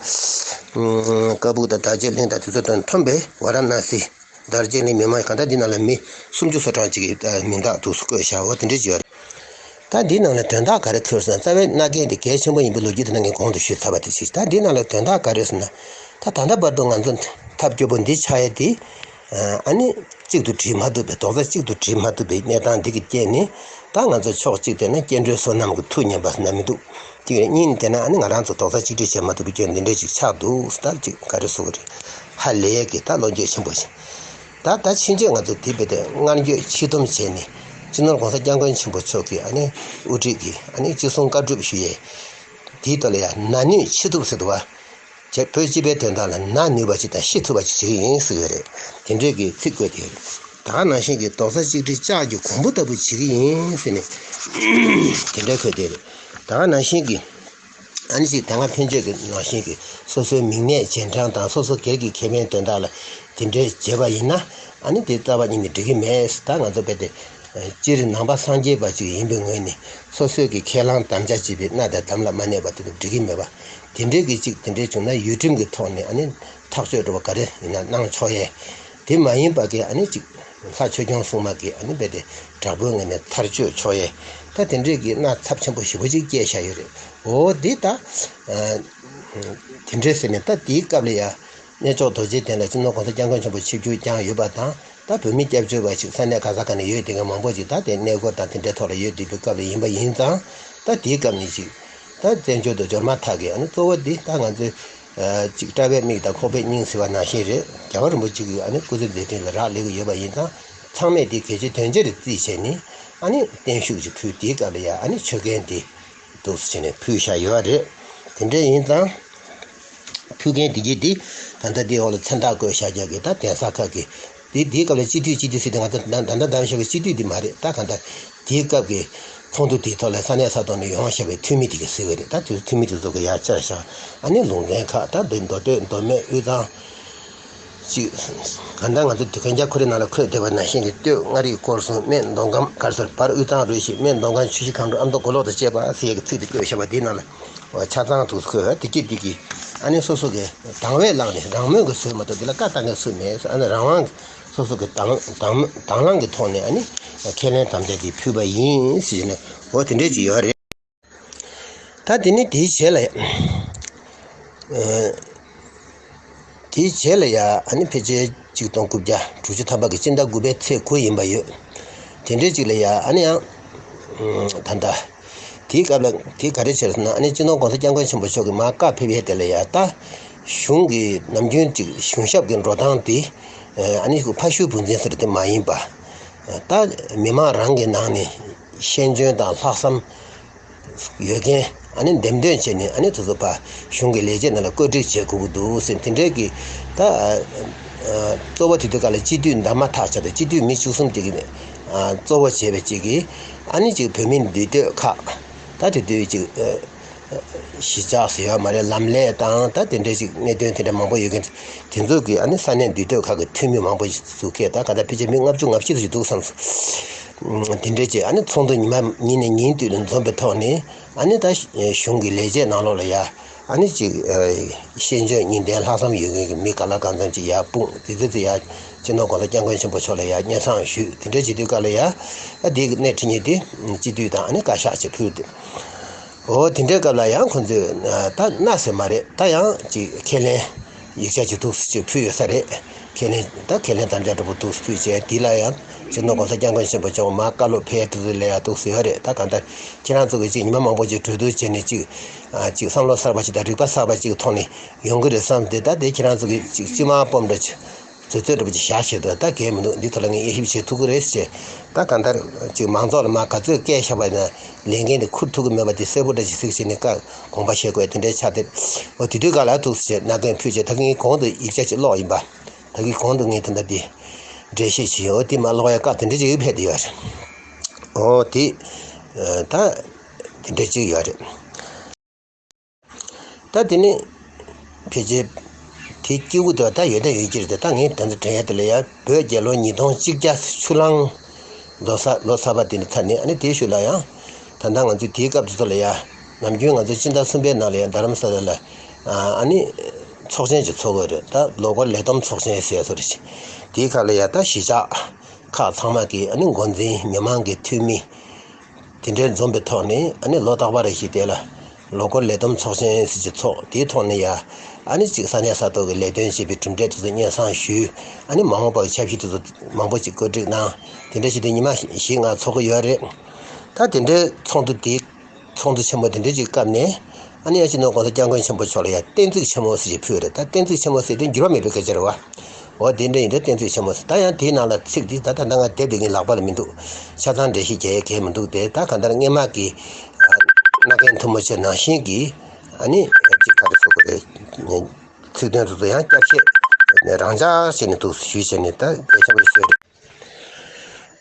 ཀ་སྦུག་དང་དར་ལྕོག་གླིང་དང་དེ་ཚོ་དང་མཐུན་པའི་ཝཱ་ར་ཎ་སི། དར་ལྕོག་གླིང་མི་མང་གང་ལྟར་འདི་ནང་ལ་མི་སུམ་ཅུ་སོ་གྲངས་ཅིག་གི་མིང་རྟགས་འདུག་སེ་བཀོད་བཞག་འོ་དེ་འདྲ་ཅིག་ཡོད་རེད། ད་འདིའི་ནང་ལ་དོན་དག་ག་རེ་འཁོད་ཟེར་ན། རྩ་བའི་མནའ་གན་དེ་གལ་ཆེན་པོ་ཡིན་པའི་ལོ་རྒྱུས་དེ་ནང་གི་གོང་དུ་ཞུས་ཚར་བ་དེ་ཞིག་ད་འདིའི་ནང་ལ་དོན་དག་ག་རེ་ཟེར་ན། ད་ད་ལྟ་བར་དུ་ང་ཚོ་ཐབས་སྐྱོ་པོ་འདི་ཆགས་ཡས་དེ། ཨ་ནི་གཅིག་ཏུ་སྒྲིལ་མ་ཐུབ་པའི་རྡོག་རྩ་གཅིག་ཏུ་སྒྲིལ་མ་ཐུབ་པའི་གནས་སྟངས་འདི་གི་རྐྱེན་ནས། ད་ང་ཚོ་ཕྱོགས་གཅིག་བལྟས་ན་སྐྱེ་འགྲོའི་བསོད་ནམས་ཀྱི་མཐུ་ཉམས་པ་ཟེར་ན་མི་འདུག་ཅིག་རེད། གཉིས་ནས་བལྟས་ན་ཨ་ནི་ང་རང་ཚོ་རྡོག་རྩ་གཅིག་སྒྲིལ་བྱེད་མ་ཐུབ་པའི་རྐྱེན་འདི་འདྲ་ཅིག་ཆགས་འདུག་ད་ཅིག་ག་རེ་ཟེར་དགོས་རེད། ཧ་ལས་ཀྱི་ད་བློ་འགྱོད་ཆེན་པོ་ཞིག་ད་ད་ཕྱིན་ཆད་ང་ཚོ་དེ་བས་ཏེ་སྔར་འགྱོད་ཕྱིས་སྡོམ་བྱས་ནས། སྤྱི་ནོར་༸གོང་ས་༸སྐྱབས་མགོན་ཆེན་པོ་མཆོག་གིས་ཨ་ནི་དབུ་ཁྲིད་ཀྱིས་ཨ་ནི་ཅི་གསུང་བཀའ་སྒྲུབ་ཞུ་ཡས། དེའི་ཐོག་ལ་ཡང་ན་ནུས་ཅི་ཐུབ་ཟེར་འདུག་བ། བོད་སྤྱི་པའི་དོན་དག་ལ་ན་ནུས་པ་ཅིག་དང་ཤི་ཐུབ་པ་ཅིག་བྱེད་ཀྱི་ཡིན་ཟེར་གྱི་རེད། དེ་འདྲའི་གི་ཚིག་བཀོད་དེ་རེད། ད་ག་ནང་བཞིན་གྱི་རྡོག་རྩ་གཅིག་སྒྲིལ་ལྕགས་ཀྱི་གོང་བུ་ལྟ་བུ་བྱེད་ཀྱི་ཡིན་ཟེར་ནས་དེ་འདྲ་བཀོད་དེ་རེད། ད་ག་ནང་བཞིན་གྱི་ཨ་ནི་ཅིག་ད་སྔ་ཕན་ཆད་ཀྱི་ནང་བཞིན་གྱི་སོ་སོའི་མིང་གནས་རྗེས་འབྲང་དང་སོ་སོ་སྒེར་གྱི་ཁེ་ཕན་དོན་དག་ལ་དེ་འདྲའི་བྱེད་པ་ཡིན་ན། ཨ་ནི་དེ་རྩ་བ་ཉིད་ནས་འགྲིག་གི་མེད། ད་ང་ཚོ་རྦད་དེ་སྤྱིར་ནང་པ་སངས་རྒྱས་པ་ཅིག་ཡིན་པའི་ངོས་ནས་སོ་སོའི་གི་ཁས་བླངས་དམ་བཅའ་བྱས་པའི་མནའ་དང་དམ་ལ་མ་གནས་པ་དེ་ཚོ་འགྲིག་གི་མེད་པ། དེ་འདྲའི་གི་ཅིག་དེ་འདྲའི་བྱུང་ན་ཡུལ་ཁྲིམས་ཀྱི་ཐོག་ནས་ཨ་ནི་ཐག་གཅོད་འདྲ་བ་ག་རེ་ཡིན་ན་གནང་ཆོག་ཡས། དེ་མ་ཡིན་པ་གི་ཨ་ནི་ཅིག་ལྷ་ཆོས་སྐྱོང་སྲུང་མ་གི་ཨ་ནི་རྦད་དེ་དྲག་པོའི་ངོས་ནས་ཐག་གཅོད་ཆོག་ཡས། ད་དེ་འདྲའི་གི་མནའ་ཚབས་ཆེན་པོ་ཞེ་པོ་ཅིག་བསྐྱལ་བཞག་ཡོད་རེད། འོ་འདི་ད་དེ་འདྲའི་ཟེར་ནས་ད་དེའི་སྐབས་ལ་ཡ། གནས་མཆོག་རྡོ་རྗེ་གདན་ལ་སྤྱི་ནོར་༸གོང་ས་༸སྐྱབས་མགོན་ཆེན་པོ་ཆིབས་བསྒྱུར་བསྐྱངས་ཡོད་པ་དང་། ད་བོད་མི་སྐྱབས་བཅོལ་བ་ཞིག་ས་གནས་ག་ས་ག་ནས་ཡོད་དེ་ག་མང་པོ་ཞིག་ད་དེ་གནས་སྐོར་དང་དེ་འདྲའི་ཐོག་ལ་ཡོད་དེ་དུས་སྐབས་ལ་ཡིན་པ་ཡིན་ཙང་། ད་དེའི་སྐབས་ནས་ཅིག་ད་བཙན་བྱོལ་དུ་འབྱོར་མ་ཐག་གི་ཨ་ནི་གཙོ་བོ་འདི་ད་ང་ཚོའི་ཅིག་དཔྲལ་བའི་མིག་དང་ཁོག་པའི་སྙིང་ཟེར་བ་ནང་བཞིན་རེད། རྒྱལ་བ་རིན་པོ་ཆེ་གི་ཨ་ནི་སྐུ་ཚེ་མཛད་འཕྲིན་ལ་རག་ལས་ཀྱི་ཡོད་པ་ཡིན་ཙང་། ཚང་མས་དེ་གལ་ཆེ་དོན་ཆེར་བརྩིས་བྱས་ནས་ཨ་ནི་བརྟན་བཞུགས་ཅིག་ཕུལ། དེའི་སྐབས་ལ་ཡ་ཨ་ནི་མཆོད་མགྲོན་དེ་འདུག་སེ་བྱས་ནས་ཕུལ་བཞག་ཡོད་རེད། དེ་འདྲ་ཡིན་ཙང་། ཕུལ་མཁན་དེ་གྱིས་དེ་ད་ལྟ་དེའི་འོག་ལ་མཚན་རྟགས་བཀོད་བཞག་རྒྱུ་གི་ད་གདན་ས་ཁག་གི་དེ་དེའི་སྐབས་ལ་སྤྱི་འཐུས་སྤྱི་འཐུས་ཟེར་དེ་ང་ཚོ་ད་ད་ལྟ་གདམ་བཞག་པའི་སྤྱི་འཐུས་དེ་མ་རེད། ད་གང་ལྟར་དེའི་སྐབས་ཀྱི་ཚོགས་འདུ་དེའི་ཐོག་ལ་ས་གནས་ས་ཐོག་ནས་ཡོང་བཞག་པའི་འཐུས་མི་དེ་གི་ཟེར་བ་རེད། ད་དེ་འཐུས་མི་དེ་ཚོ་གི་ཡར་བཅར་བཞག་ཨ་ནི་ལུང་འདྲེན་ཁག་ད་དེ་མདོ་སྟོད་མདོ་སྨད་དབུས་གཙང་ཅིག་གང་ལྟར་ང་ཚོ་དུས་གན་རྒྱ་ཁོ་རའི་ནང་ལ་འཁོད་བསྡད་པ་ནང་བཞིན་གྱི་སྟོད་མངའ་རིས་སྐོར་གསུམ་སྨད་མདོ་ཁམས་ག་རེ་ཟེར་བར་དབུས་གཙང་རུ་བཞི་སྨད་མདོ་ཁམས་ཆུ་བཞི་སྒང་དྲུག་ཨ་མདོ་མགོ་ལོག་དང་བཅས་པ་ཟེར་ཡག་གི་ཚིག་དེ་བཀོད་བཞག་པ་དེའི་ནང་ལ། ཆ་ཚང་དུ་བཀོད་པ་དེ་གྱིས་དེ་གྱིས་ཨ་ནི་སོ་སོ་གི་དང་བས་བླངས་ནས་རང་མོས་ཀྱི་བཟོས་མ་གཏོགས་དེ་ལ་བཀའ་བཏང་མཁན་སུ་མེད། ཨ་ནི་རང་དབང་སོ་སོ་གི་དང་དང་དང་བླངས་ཀྱི་ཐོག་ནས་ཨ་ནི་ཁས་ལེན་དམ་བཅའ་དེ་ཕུལ་བ་ཡིན་ཟེར་ནས་འོ་དེ་འདྲས་ཅིག་ཡོད་རེད། ད་དེ་ནི་དེའི་རྗེས་ལ་ཨ། དེའི་རྗེས་ལ་ཡ་ཨ་ནི་ཕལ་ཆེར་ཆིག་སྟོང་དགུ་བརྒྱ་དྲུག་ཅུ་ཐམ་པ་གི་སྤྱི་ཟླ་དགུ་པའི་ཚེས་དགུ་ཡིན་པ་ཡོད། དེ་འདྲའི་ཅིག་ལ་ཡ་ཨ་ནི་ཡང་ད་ལྟ་དེའི་སྐབས་ལ་དེ་ག་རེ་བྱས་ཟེར་ན། ཨ་ནི་སྤྱི་ནོར་༸གོང་ས་༸སྐྱབས་མགོན་ཆེན་པོ་མཆོག་གིས་མར་བཀའ་ཕེབས་ཡས་དེ་ལ་ཡ་ད་གཞུང་གི་ནམ་རྒྱུན་ཅིག་གཞུང་ཞབས་ཀྱི་འགྲོ་སྟངས་དེ་ཨ་ནི་ཕ་ཤུལ་བུ་འཛིན་ཟེར་དེ་མ་ཡིན་པ། ད་མི་མང་རང་གི་ནང་ནས་ཤེས་འཇོན་དང་ལྷག་བསམ་ཡོད་མཁན་ཨ་ནི་འདེམས་ཐོན་བྱས་ནས་ཨ་ནི་དེ་ཚོ་ཕར་གཞུང་གི་ལས་བྱེད་ནང་ལ་བཀོད་སྒྲིག་བྱེད་དགོས་ཀྱི་འདུག་ཟེར་དེ་འདྲའི་གི་ད་གཙོ་བོ་དེ་དུས་སྐབས་ལ་སྤྱི་འཐུས་འདེམས་མ་ཐག་ཆོད་དང་སྤྱི་འཐུས་མི་བཅུ་གསུམ་དེ་གི་གཙོ་བོ་བྱས་པའི་གཅིག་གིས་ཨ་ནི་གཅིག་བོད་མིའི་འདུས་སྡོད་ཁག་ད་དེ་དུས་གཅིག་གཞིས་ཆགས་ཟེར་ཡོད་མ་རེད། ལམ་ལས་དང་ད་དེ་འདྲའི་ཅིག་གནད་དོན་དེ་འདྲ་མང་པོ་ཡོད་མཁན་དེ་ཚོ་གི་ཨ་ནི་ས་གནས་འདུས་སྡོད་ཁག་གི་འཐུས་མི་མང་པོ་ཞིག་བཙུགས་མཁན་ད་ག་ད་ཕལ་ཆེར་མི་ལྔ་བཅུ་ང་བཞི་ཙམ་ཞིག་འདུག་བསམ་སོང་། དེ་འདྲའི་ཅིག་ཨ་ནི་ཚོགས་འདུ་ཉི་མ་ཉིན་ནས་ཉིན་དུས་ལ་འཛོམས་པའི་ཐོག་ནས་ཨ་ནི་ད་གཞུང་གི་ལས་བྱེད་ནང་ལོགས་ལ་ཡ་ཨ་ནི་ཅིག་ཤེས་འཇོན་གཉིས་ལྡན་ལྷག་བསམ་ཡོད་མཁན་གྱི་མི་ག་ལ་གང་འཚམ་ཅིག་ཡར་སྤུངས། དེ་ཚོ་ཚོ་ཡ་སྤྱི་ནོར་༸གོང་ས་༸སྐྱབས་མགོན་ཆེན་པོ་མཆོག་ལ་ཡ་སྙན་སེང་ཞུས། དེ་འདྲའི་བྱེད་དུས་སྐབས་ལ་ཡ་ཨ་དེའི་གནས་འཕྲི་སྙིང་དེ་སྤྱི་འཐུས་དང་ཨ་ནི་བཀའ་ཤག་ཅིག་ཕུལ་ཏེ། འོ་དེ་འདྲའི་སྐབས་ལ་ཡང་ཁོང་ཚོས་ད་གནའ་ཟེར་མ་རེད། ད་ཡང་ཅིག་ཁས་ལེན་ཡིག་ཆ་ཅིག་འདུག་སེ་ཅིག་ཕུལ་ཡོད་ས་རེད། ཁས་ལེན་ད་ཁས་ལེན་དམ་བཅའ་འདྲ་པོ་འདུག་སེ་ཕུལ་བྱས་དེ་ལ་ཡང་སྤྱི་ནོར་༸གོང་ས་༸སྐྱབས་མགོན་ཆེན་པོ་མཆོག་མར་བཀའ་སློབ་ཕེབས་དུས་ལ་ཡང་འདུག་སེ་ཡོད་རེད། ད་གང་ལྟར་ཁྱེད་རང་ཚོ་གིས་ཅིག་ཉི་མ་མང་པོ་ཅིག་གྲོས་བསྡུར་བྱས་ནས་ཅིག་ཅིག་བསམ་བློ་གསར་པ་ཅིག་དང་རིག་པ་གསར་པ་ཅིག་ཐོག་ནས་ཡོང་གི་རེད་བསམ་སྟེ། ད་དེ་ཁྱེད་རང་ཚོ་གིས་ཅིག་སྤྱི་དམངས་སྤོམ་འདྲ་ཅིག་ཚོད་ཚོད་འདྲ་པོ་ཅིག་བཞག་བྱས་འདུག་ད་གལ་མི་འདུག་འདི་ཐོག་ལ་ངས་དབྱེ་ཞིབ་བྱེད་ཐུབ་ཀྱི་རེད་ཟེར། ད་གང་ལྟར་ཅིག་མང་ཚོགས་ལ་མར་ག་ཚོད་སྐད་བཤད་པ་ཡིན་ན་ལས་འགན་དེ་འཁུར་ཐུབ་ཀྱི་མེད་པ་དེ་གསལ་པོ་འདྲ་ཞིག་གཟིགས་བྱས་ནས་བཀའ་དགོངས་པ་བཞེས་དགོས་དེ་འདྲའི་ཆགས་ཏེ། འོ་དེ་དུས་སྐབས་ལ་འདུག་ཟེར་མནའ་གན་ཕུལ་བྱས། ད་གིན་གོང་དུ་ཡིག་ཆ་ཅིག་ཀློག་ཡིན་པ། ད་གིན་གོང་དུ་ངས་ད་ལྟ་འདི་འགྲེལ་བཤད་བྱས་ཡོད། འོ་དེ་མར་ཀློག་ཡ་སྐབས་དེ་འདྲ་ཅིག་ཕེབས་བསྡད་ཡོད་རེད། འོ་དེ་ད་དེ་འདྲ་ཅིག་ཡོད་རེད། ད་དེ་ནི་ཕལ་ཆེར་དེ་སྐྱེས་བུ་དེ་ད་ཡོད་ད་ཡོད་ཀྱི་རེད་དེ། ད་ངས་ད་ལྟ་དྲན་ཡ་དེ་ལ་ཡ་བོད་རྒྱལ་ལོ་ཉིས་སྟོང་གཅིག་བརྒྱ་ཆུ་གླང་ལོ་གསར་ལོ་གསར་པ་དེ་ནི་ཚར་ནས། ཨ་ནི་དེའི་ཤུལ་ལ་ཡང་ད་ལྟ་ང་ཚོས་དེའི་སྐབས་དེ་ཚོ་ལ་ཡ་ནམ་རྒྱུན་ང་ཚོ་སྤྱི་ཟླ་གསུམ་པའི་ནང་ལ་ཡ་རྡ་རམ་ས་ལ་ལ་ཨ་ནི་ཚོགས་ཆེན་ཅིག་ཚོགས་ཀྱི་རེད། ད་ལོ་འཁོར་ལས་བསྡོམས་ཚོགས་ཆེན་ཟེར་ཡ་ཚོ་རེད། དེའི་ཁ་ལ་ཡ་ད་གཞིས་ཆགས་ཁག་ཚང་མ་གི་ཨ་ནི་འགོ་འཛིན་མི་མང་གི་འཐུས་མི་དེ་འདྲའི་འཛོམས་པའི་ཐོག་ནས། ཨ་ནི་ལོ་རྟག་པ་རེ་བཞིན་དེ་ལ་ལོ་འཁོར་ལས་བསྡོམས་ཚོགས་ཆེན་ཟེར་གྱི་ཚོགས། དེའི་ཐོག་ནས་ཡ་ཨ་ནི་གཅིག་ས་གནས་ས་ཐོག་གི་ལས་དོན་བྱེད་པའི་གྲུབ་འབྲས་དེ་ཚོ་སྙན་སེང་ཞུས། ཨ་ནི་མ་འོངས་པར་ཆབ་སྲིད་དེ་ཚོ་མང་པོ་ཅིག་བཀོད་སྒྲིག་གནང་། དེ་འདྲ་བྱས་ཏེ་ཉི་མ་བཞི་ལྔ་ཚོགས་ཀྱི་ཡོད་རེད། ད་དེ་འདྲའི་ཚོགས་འདུ་དེ་ཚོགས་འདུ་ཆེན་མོ་དེ་འདྲ་ཅིག་སྐབས་ནས། ཨ་ནི་ཡ་སྤྱི་ནོར་༸གོང་ས་༸སྐྱབས་མགོན་ཆེན་པོ་མཆོག་ལ་ཡ་བསྟན་འཛིན་ཆེན་མོ་ཟེར་ཞིག་ཕུལ་རེད། ད་བསྟན་འཛིན་ཆེན་མོ་ཟེར་དེ་འགྱུར་བ་མེད་པའི་སྐད་ཆ་རེད་བ། འོ་དེ་འདྲ་ཡིན་དུས་བསྟན་འཛིན་ཆེན་མོ་ཟེར། ད་ཡང་དེའི་ནང་ལ་ཚིག་འདི་ད་ད་ལྟ་ང་དེབ་འདི་ངའི་ལག་པ་ལ་མི་འདུག་ཆ་ཚང་འགྲེལ་བཤད་རྒྱག་ཡས་གལ་མི་འདུག་སྟེ། ད་གང་ལྟར་སྔས་མ་གི་མནའ་གན་མཐུ་མོ་ཆེ་ནང་བཞིན་གྱི་ཨ་ནི་ཅིག་ག་རེ་ཟེར་དགོས་རེད། ཚིག་དོན་དེ་ཚོ་ཡང་བསྐྱར་བཤད་རང་འཇགས་བྱས་ནས་འདུག་ཞུས་བྱས་ནས་ད་སྐད་ཆ་བཤད་རེད།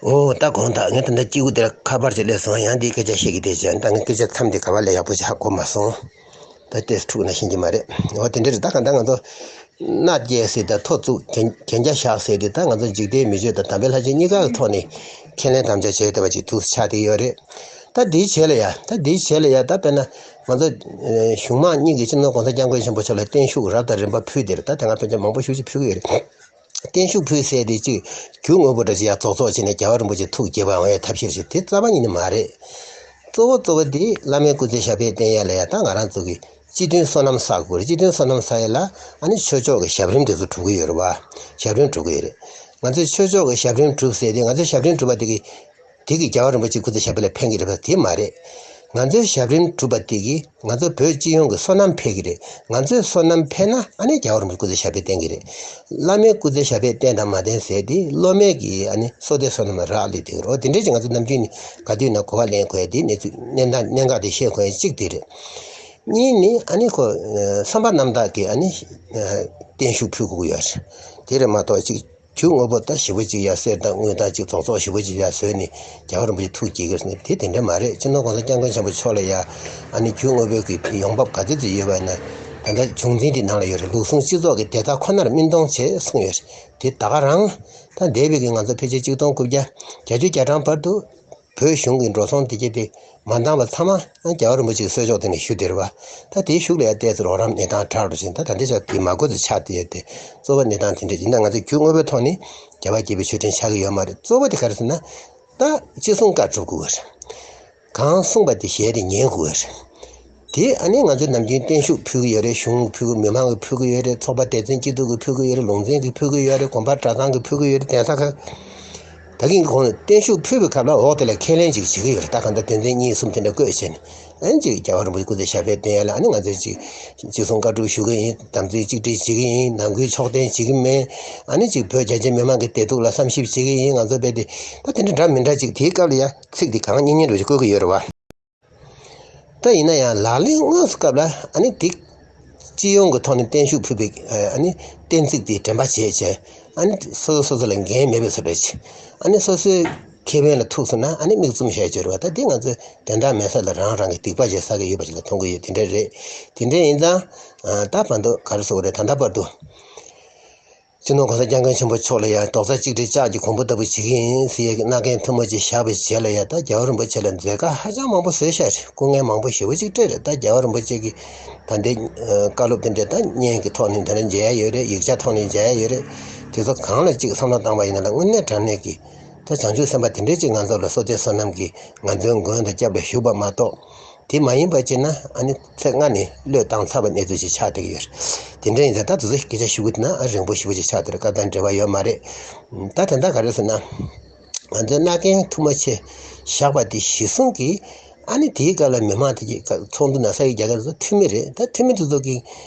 འོ་ད་དགོངས་དག་ངས་ད་ལྟ་སྐྱེས་བུ་དེར་ཁ་པར་ཅིག་སླེབས་སོང་། ཡང་འདིའི་སྐད་ཆ་བཤད་ཀྱི་བསྡད་བྱས། ད་ངས་སྐད་ཆ་མཚམས་འདི་ག་པར་སླེབས་ཡག་པོ་ཞིག་ཧ་གོ་མ་སོང་། ད་ལྟས་འཁྲུག་ན་ཤེས་ཀྱི་མ་རེད། འོ་དེ་འདྲ་རེད། ད་གང་ལྟར་ང་ཚོ་མནའ་སྐྱེལ་ཟེར་དང་ཐོ་བཙུགས་གན་གན་རྒྱ་བཞག་ཟེར་དེ་ད་ང་ཚོ་འཇིག་རྟེན་མི་ཆོས་དང་དམ་པའི་ལྷ་ཆོས་གཉིས་ཀ་གི་ཐོག་ནས་ཁས་ལེན་དམ་བཅའ་བྱས་བསྡད་པ་ཅིག་འདུག་ཆགས་བསྡད་ཡོད་རེད། ད་འདིའི་རྗེས་ལ་ཡ་ད་འདིའི་རྗེས་ལ་ཡ་ད་དཔེར་ན་ང་ཚོ་གཞུང་མང་གཉིས་ཀྱིས་སྤྱི་ནོར་༸གོང་ས་༸སྐྱབས་མགོན་ཆེན་པོ་མཆོག་ལ་བརྟན་བཞུགས་རབ་དང་རིམ་པ་ཕུལ་བསྡད་རེད། ད་དེ་སྔ་ཕན་ཆད་མང་པོ་ཞེ་པོ་ཅིག་ཕུལ་གྱི་ཡོད་རེད། བརྟན་བཞུགས་ཕུལ་ཟེར་དེ་ཅིག་རྒྱུ་དངོས་པོ་འདྲ་ཅིག་ཡར་རྫོགས་རྫོགས་བྱས་ནས་རྒྱལ་བ་རིན་པོ་ཆེ་ཐུགས་དགྱེས་པ་འོང་ཡའི་ཐབས་ཤེས་ཤིག་དེ་རྩ་བ་ཉིད་ནས་མ་རེད། གཙོ་བོ་གཙོ་བོ་དེ་བླ་མའི་སྐུ་ཚེ་ཞབས་པད་བརྟན་ཡ་ལ་ཡ་ད་ང་རང་ཚོ་གི་སྤྱི་མཐུན་བསོད་ནམས་བསགས་དགོས་རེད། སྤྱི་མཐུན་བསོད་ནམས་བསགས་ཡ་ལ་ཨ་ནི་ཆོས་ཕྱོགས་ཀྱི་ཞབས་རིམ་དེ་ཚོ་སྒྲུབ་ཀྱི་ཡོད་རེད་བ། ཞབས་རིམ་སྒྲུབ་ཀྱི་ཡོད་རེད། ང་ཚོས་ཆོས་ཕྱོགས་ཀྱི་ཞབས་རིམ་སྒྲུབ་ཟེར་ཏེ། ང་ཚོའི་ཞབས་རིམ་སྒྲུབ་པ་དེ་གིས་དེ་གིས་རྒྱལ་བ་རིན་པོ་ཆེ་སྐུ་ཚེ་ཞབས་པད་ལ་ཕན་གྱི་རེད་པ། དེ་མ་རེད། ང་ཚོའི་ཞབས་རིམ་སྒྲུབ་པ་དེ་གིས་ང་ཚོ་བོད་སྤྱི་ཡོངས་ཀྱི་བསོད་ནམས་འཕེལ་གྱི་རེད། ང་ཚོའི་བསོད་ནམས་འཕེལ་ན་ཨ་ནི་རྒྱལ་བ་རིན་པོ་ཆེ་སྐུ་ཚེ་ཞབས་པད་བརྟན་གྱི་རེད། བླ་མའི་སྐུ་ཚེ་ཞབས་པད་བརྟན་དང་མ་བརྟན་ཟེར་ཏེ། སློབ་མའི་གི་ཨ་ནི་བསོད་བདེ་བསོད་ནམས་རག་ལས་དེ་རོ། དེ་འདྲས་ཀྱི་ང་ཚོ་ནམ་རྒྱུན་ནས་ག་དུས་ན་གོ་བ་ལེན་དགོས་ཡ་དེ། གནས་ཚུལ་གནས་སྟངས་གནད་འགག་དེ་ཤེས་དགོས་ཡ་གཅིག་དེ་རེད། གཉིས་ནི་ཨ་ནི་ཁོ་ཨ་བསམ་པ་རྣམ་དག་གིས་ཨ་ནི་ཨ་བརྟན་བཞུགས་ཕུལ་དགོས་ཀྱི་ཡོད་རེད། དེ་རེད་མ་གཏོགས་ཅིག་རྒྱུ་དངོས་པོ་ད་ཞེ་པོ་ཅིག་ཡ་གསེར་དང་དངུལ་དང་ཅིག་རྫོགས་རྫོགས་ཞེ་པོ་ཅིག་ཡ་བཟོས་ནས་རྒྱལ་བ་རིན་པོ་ཆེ་ཐུགས་དགྱེས་ཀྱི་རེད་ཟེར་ནས། དེ་དེ་འདྲ་མ་རེད། སྤྱི་ནོར་༸གོང་ས་༸སྐྱབས་མགོན་ཆེན་པོ་མཆོག་ལ་ཡ་ཨ་ནི་རྒྱུ་དངོས་པོའི་གི་ཡོང་འབབ་ག་ཚོད་ཅིག་ཡོད་པ་ཡིན་ན། ད་ལྟ་བྱུང་འཛིན་དེ་ནང་ལ་ཡོད་རེད། ལུགས་ཟུང་སྤྱི་ཚོགས་ཀྱི་བདེ་རྩ་ཁོ་ནར་སྨིན་གཏོང་བྱེད་གསུངས་ཡོད་རེད། དེ་ད་ག་རང་ད་འདས་པའི་གི་ང་ཚོ་ཕལ་ཆེར་གཅིག་སྟོང་དགུ་བརྒྱ་བརྒྱད་ཅུ་གྱ་གྲངས་བར་དུ་བོད་གཞུང་གི་འགྲོ་སོང་དེ་གྱད་དེ་མ་འདང་བ་ཚང་མ་རྒྱལ་བ་རིན་པོ་ཆེའི་གསོལ་ཕྱོགས་སྟེང་ནས་ཞུས་བསྡད་རེད་པ། ད་དེའི་གཞུག་ལ་ཡ་བལྟས་ཚེ་རོགས་རམ་གནས་སྟངས་དྲག་འགྲོ་ཞིང་། ད་ད་ལྟའི་ཆར་དེ་མ་དགོས་དུ་ཆགས་བསྡད་ཡོད་དེ། གཙོ་བོ་གནས་སྟངས་དེ་འདྲ་ཡིན་ན། ང་ཚོས་རྒྱུ་དངོས་པོའི་ཐོག་ནས་རྒྱལ་བ་དགྱེས་པའི་མཆོད་སྤྲིན་ཆགས་ཀྱི་ཡོད་མ་རེད། གཙོ་བོ་དེ་ག་རེ་ཟེར་ན། ད་ཅི་གསུང་བཀའ་སྒྲུབ་དགོས་པ་རེད། གང་གསུངས་པ་དེ་ཞལ་དེ་ཉན་དགོས་པ་རེད། དེ་ཨ་ནི་ང་ཚོས་ནམ་རྒྱུན་བརྟན་བཞུགས་ཕུལ་གྱི་ཡོད་རེད། གཞུང་ཕུལ། མི་མང་གིས་ཕུལ་གྱི་ཡོད་རེད། ཚོགས་པ་སྡེ་ཚན་སྐྱིད་སྡུག་གིས་ཕུལ་གྱི་ཡོད་རེད། ལུང་ཚན་གྱིས་ཕུལ་གྱི་ཡོད་རེད། དགོན་པ་གྲྭ་ཚང་གིས་ཕུལ་གྱི་ཡོད་རེད། གདན་ས་ཁག་ད་གིན་གོང་ནས་བརྟན་བཞུགས་ཕུལ་བའི་སྐབས་ལ་འོག་དེ་ལ་ཁས་ལེན་ཅིག་བྱེད་ཀྱི་ཡོད་རེད། ད་གང་ལྟར་དོན་ཚན་གཉིས་གསུམ་དེ་འདྲ་བཀོད་བྱས་ནས། ཨ་ནི་ཅིག་རྒྱལ་བ་རིན་པོ་ཆེ་སྐུ་ཚེ་ཞབས་པད་བརྟན་ཡ་ལ་ཨ་ནི་ང་ཚོས་ཅིག་ཅི་གསུང་བཀའ་སྒྲུབ་ཞུ་གི་ཡིན། དམ་ཚིག་གཅིག་སྒྲིལ་བྱེད་ཀྱི་ཡིན། ནང་ཁུལ་ཕྱོགས་འཐེན་བྱེད་ཀྱི་མེད། ཨ་ནི་ཅིག་བོད་རྒྱ་ཆེ་མི་མང་གི་བདེ་སྡུག་ལ་བསམ་ཞིབ་བྱེད་ཀྱི་ཡིན། ང་ཚོ་རྦད་དེ་ད་དེ་འདྲ་འདྲ་མི་འདྲ་ཅིག་དེའི་སྐབས་ལ་ཡ་ཚིག་འདི་གང་སྙིང་སྙན་འདྲ་ཞིག་བཀོད་ཀྱི་ཡོད་རེད་བ། ད་ཡིན་ན་ཡང་ལག་ལེན་དངོས་སུ་སྐབས་ལ་ཨ་ནི་འདི་སྤྱི་ཡོངས་ཀྱི་ཐོག་ནས་བརྟན་བཞུགས་ཕུལ་བའི་ཨ་ནི་གཏན་ཚིགས་དེ་དྲན་པ་བྱས་བྱས། ཨ་ནི་སོ་སོ་སོ་སོ་ལ་འགན་མེད་པའི་བཟོ་འདྲ་བྱས། ཨ་ནི་སོ་སོའི་ཁེ་ཕན་ལ་ཐུག་སོང་ན་ཨ་ནི་མིག་བཙུམ་བཞག་རྒྱུ་རེད་བ། ད་འདི་ང་ཚོས་དོན་དག་མེད་ས་ལ་རང་རང་གི་སྡིག་པ་བྱས་བསགས་ཀྱི་ཡོད་པ་ཞིག་ལ་མཐོང་གི་ཡོད། དེ་འདྲ་རེད། དེ་འདྲ་ཡིན་ཙང་ད་བར་དུ་ག་རེ་ཟེར་དགོས་རེད། ད་ལྟ་བར་དུ། སྤྱི་ནོར་༸གོང་ས་༸སྐྱབས་མགོན་ཆེན་པོ་མཆོག་ལ་ཡང་རྡོག་རྩ་གཅིག་སྒྲིལ་ལྕགས་ཀྱི་གོང་བུ་ལྟ་བུ་བྱེད་ཀྱི་ཡིན་ཟེར་ཡ་གི་མནའ་གན་ཐུན་མོང་ཅིག་བཞག་པའི་རྗེས་ལ་ཡ། ད་རྒྱལ་བ་རིན་པོ་ཆེ་ལ་མཛད་དཀའ་ཧ་ཅང་མང་པོ་བཟོས་ཤག་རེད། སྐུ་ངལ་མང་པོ་ཞེ་པོ་ཅིག་སྤྲད་རེད། ད་རྒྱལ་བ་རིན་པོ་ཆེ་གི་ད་ལྟའི་བཀའ་སློབ་དེ་འདྲ་ད་བརྙན་གྱི་ཐོག་ནས་དེ་འདྲ་མཇལ་ཡ་ཡོད་རེད། ཡིག་ཆ་ཐོག་ནས་མཇལ་ཡ་ཡོད་རེད། དེ་ཚོ་གང་ལ་ཅིག་བསམ་བློ་བཏང་བ་ཡིན་ན་ལ། དངོས་གནས་དྲང་གནས་ཀྱི་ད་བྱང་ཆུབ་སེམས་དཔའ་དེ་འདྲས་ཅིག་ང་ཚོ་ལ་བསོད་བདེ་བསོད་ནམས་ཀྱིས་ང་ཚོའི་མགོན་དང་སྐྱབས་ལ་བཞུགས་པ་མ་གཏོགས། དེ་མ་ཡིན་པ་བྱས་ན་ཨ་ནི་ཚེ་སྔ་ནས་བློས་བཏང་ཚར་བའི་གནས་ཚུལ་ཞིག་ཆགས་བསྡད་ཀྱི་ཡོད་རེད། དེ་འདྲ་ཡིན་ཙང་ད་དེ་ཚོ་སྐད་ཆ་ཞུ་གི་འདུག་ན་ཨ་རིང་པོ་ཞེ་པོ་ཅིག་ཆགས་བསྡད་རེད། སྐབས་དང་འབྲེལ་བ་ཡོད་མ་རེད། ད་ད་ལྟ་ག་རེ་ཟེར་ན། ང་ཚོའི་མནའ་གན་ཐུན་མོང་ཆེ་བཞག་པ་དེ་གཞི་བཟུང་གིས་ཨ་ནི་དེའི་སྐབས་ལ་མི་མང་དེ་གྱིས་ཚོགས་འདུ་ནང་ས་ཡིག་རྒྱ་གར་ཚོ་འཐུས་མི་རེད། ད་འཐུས་མི་དེ་ཚོ་གིས་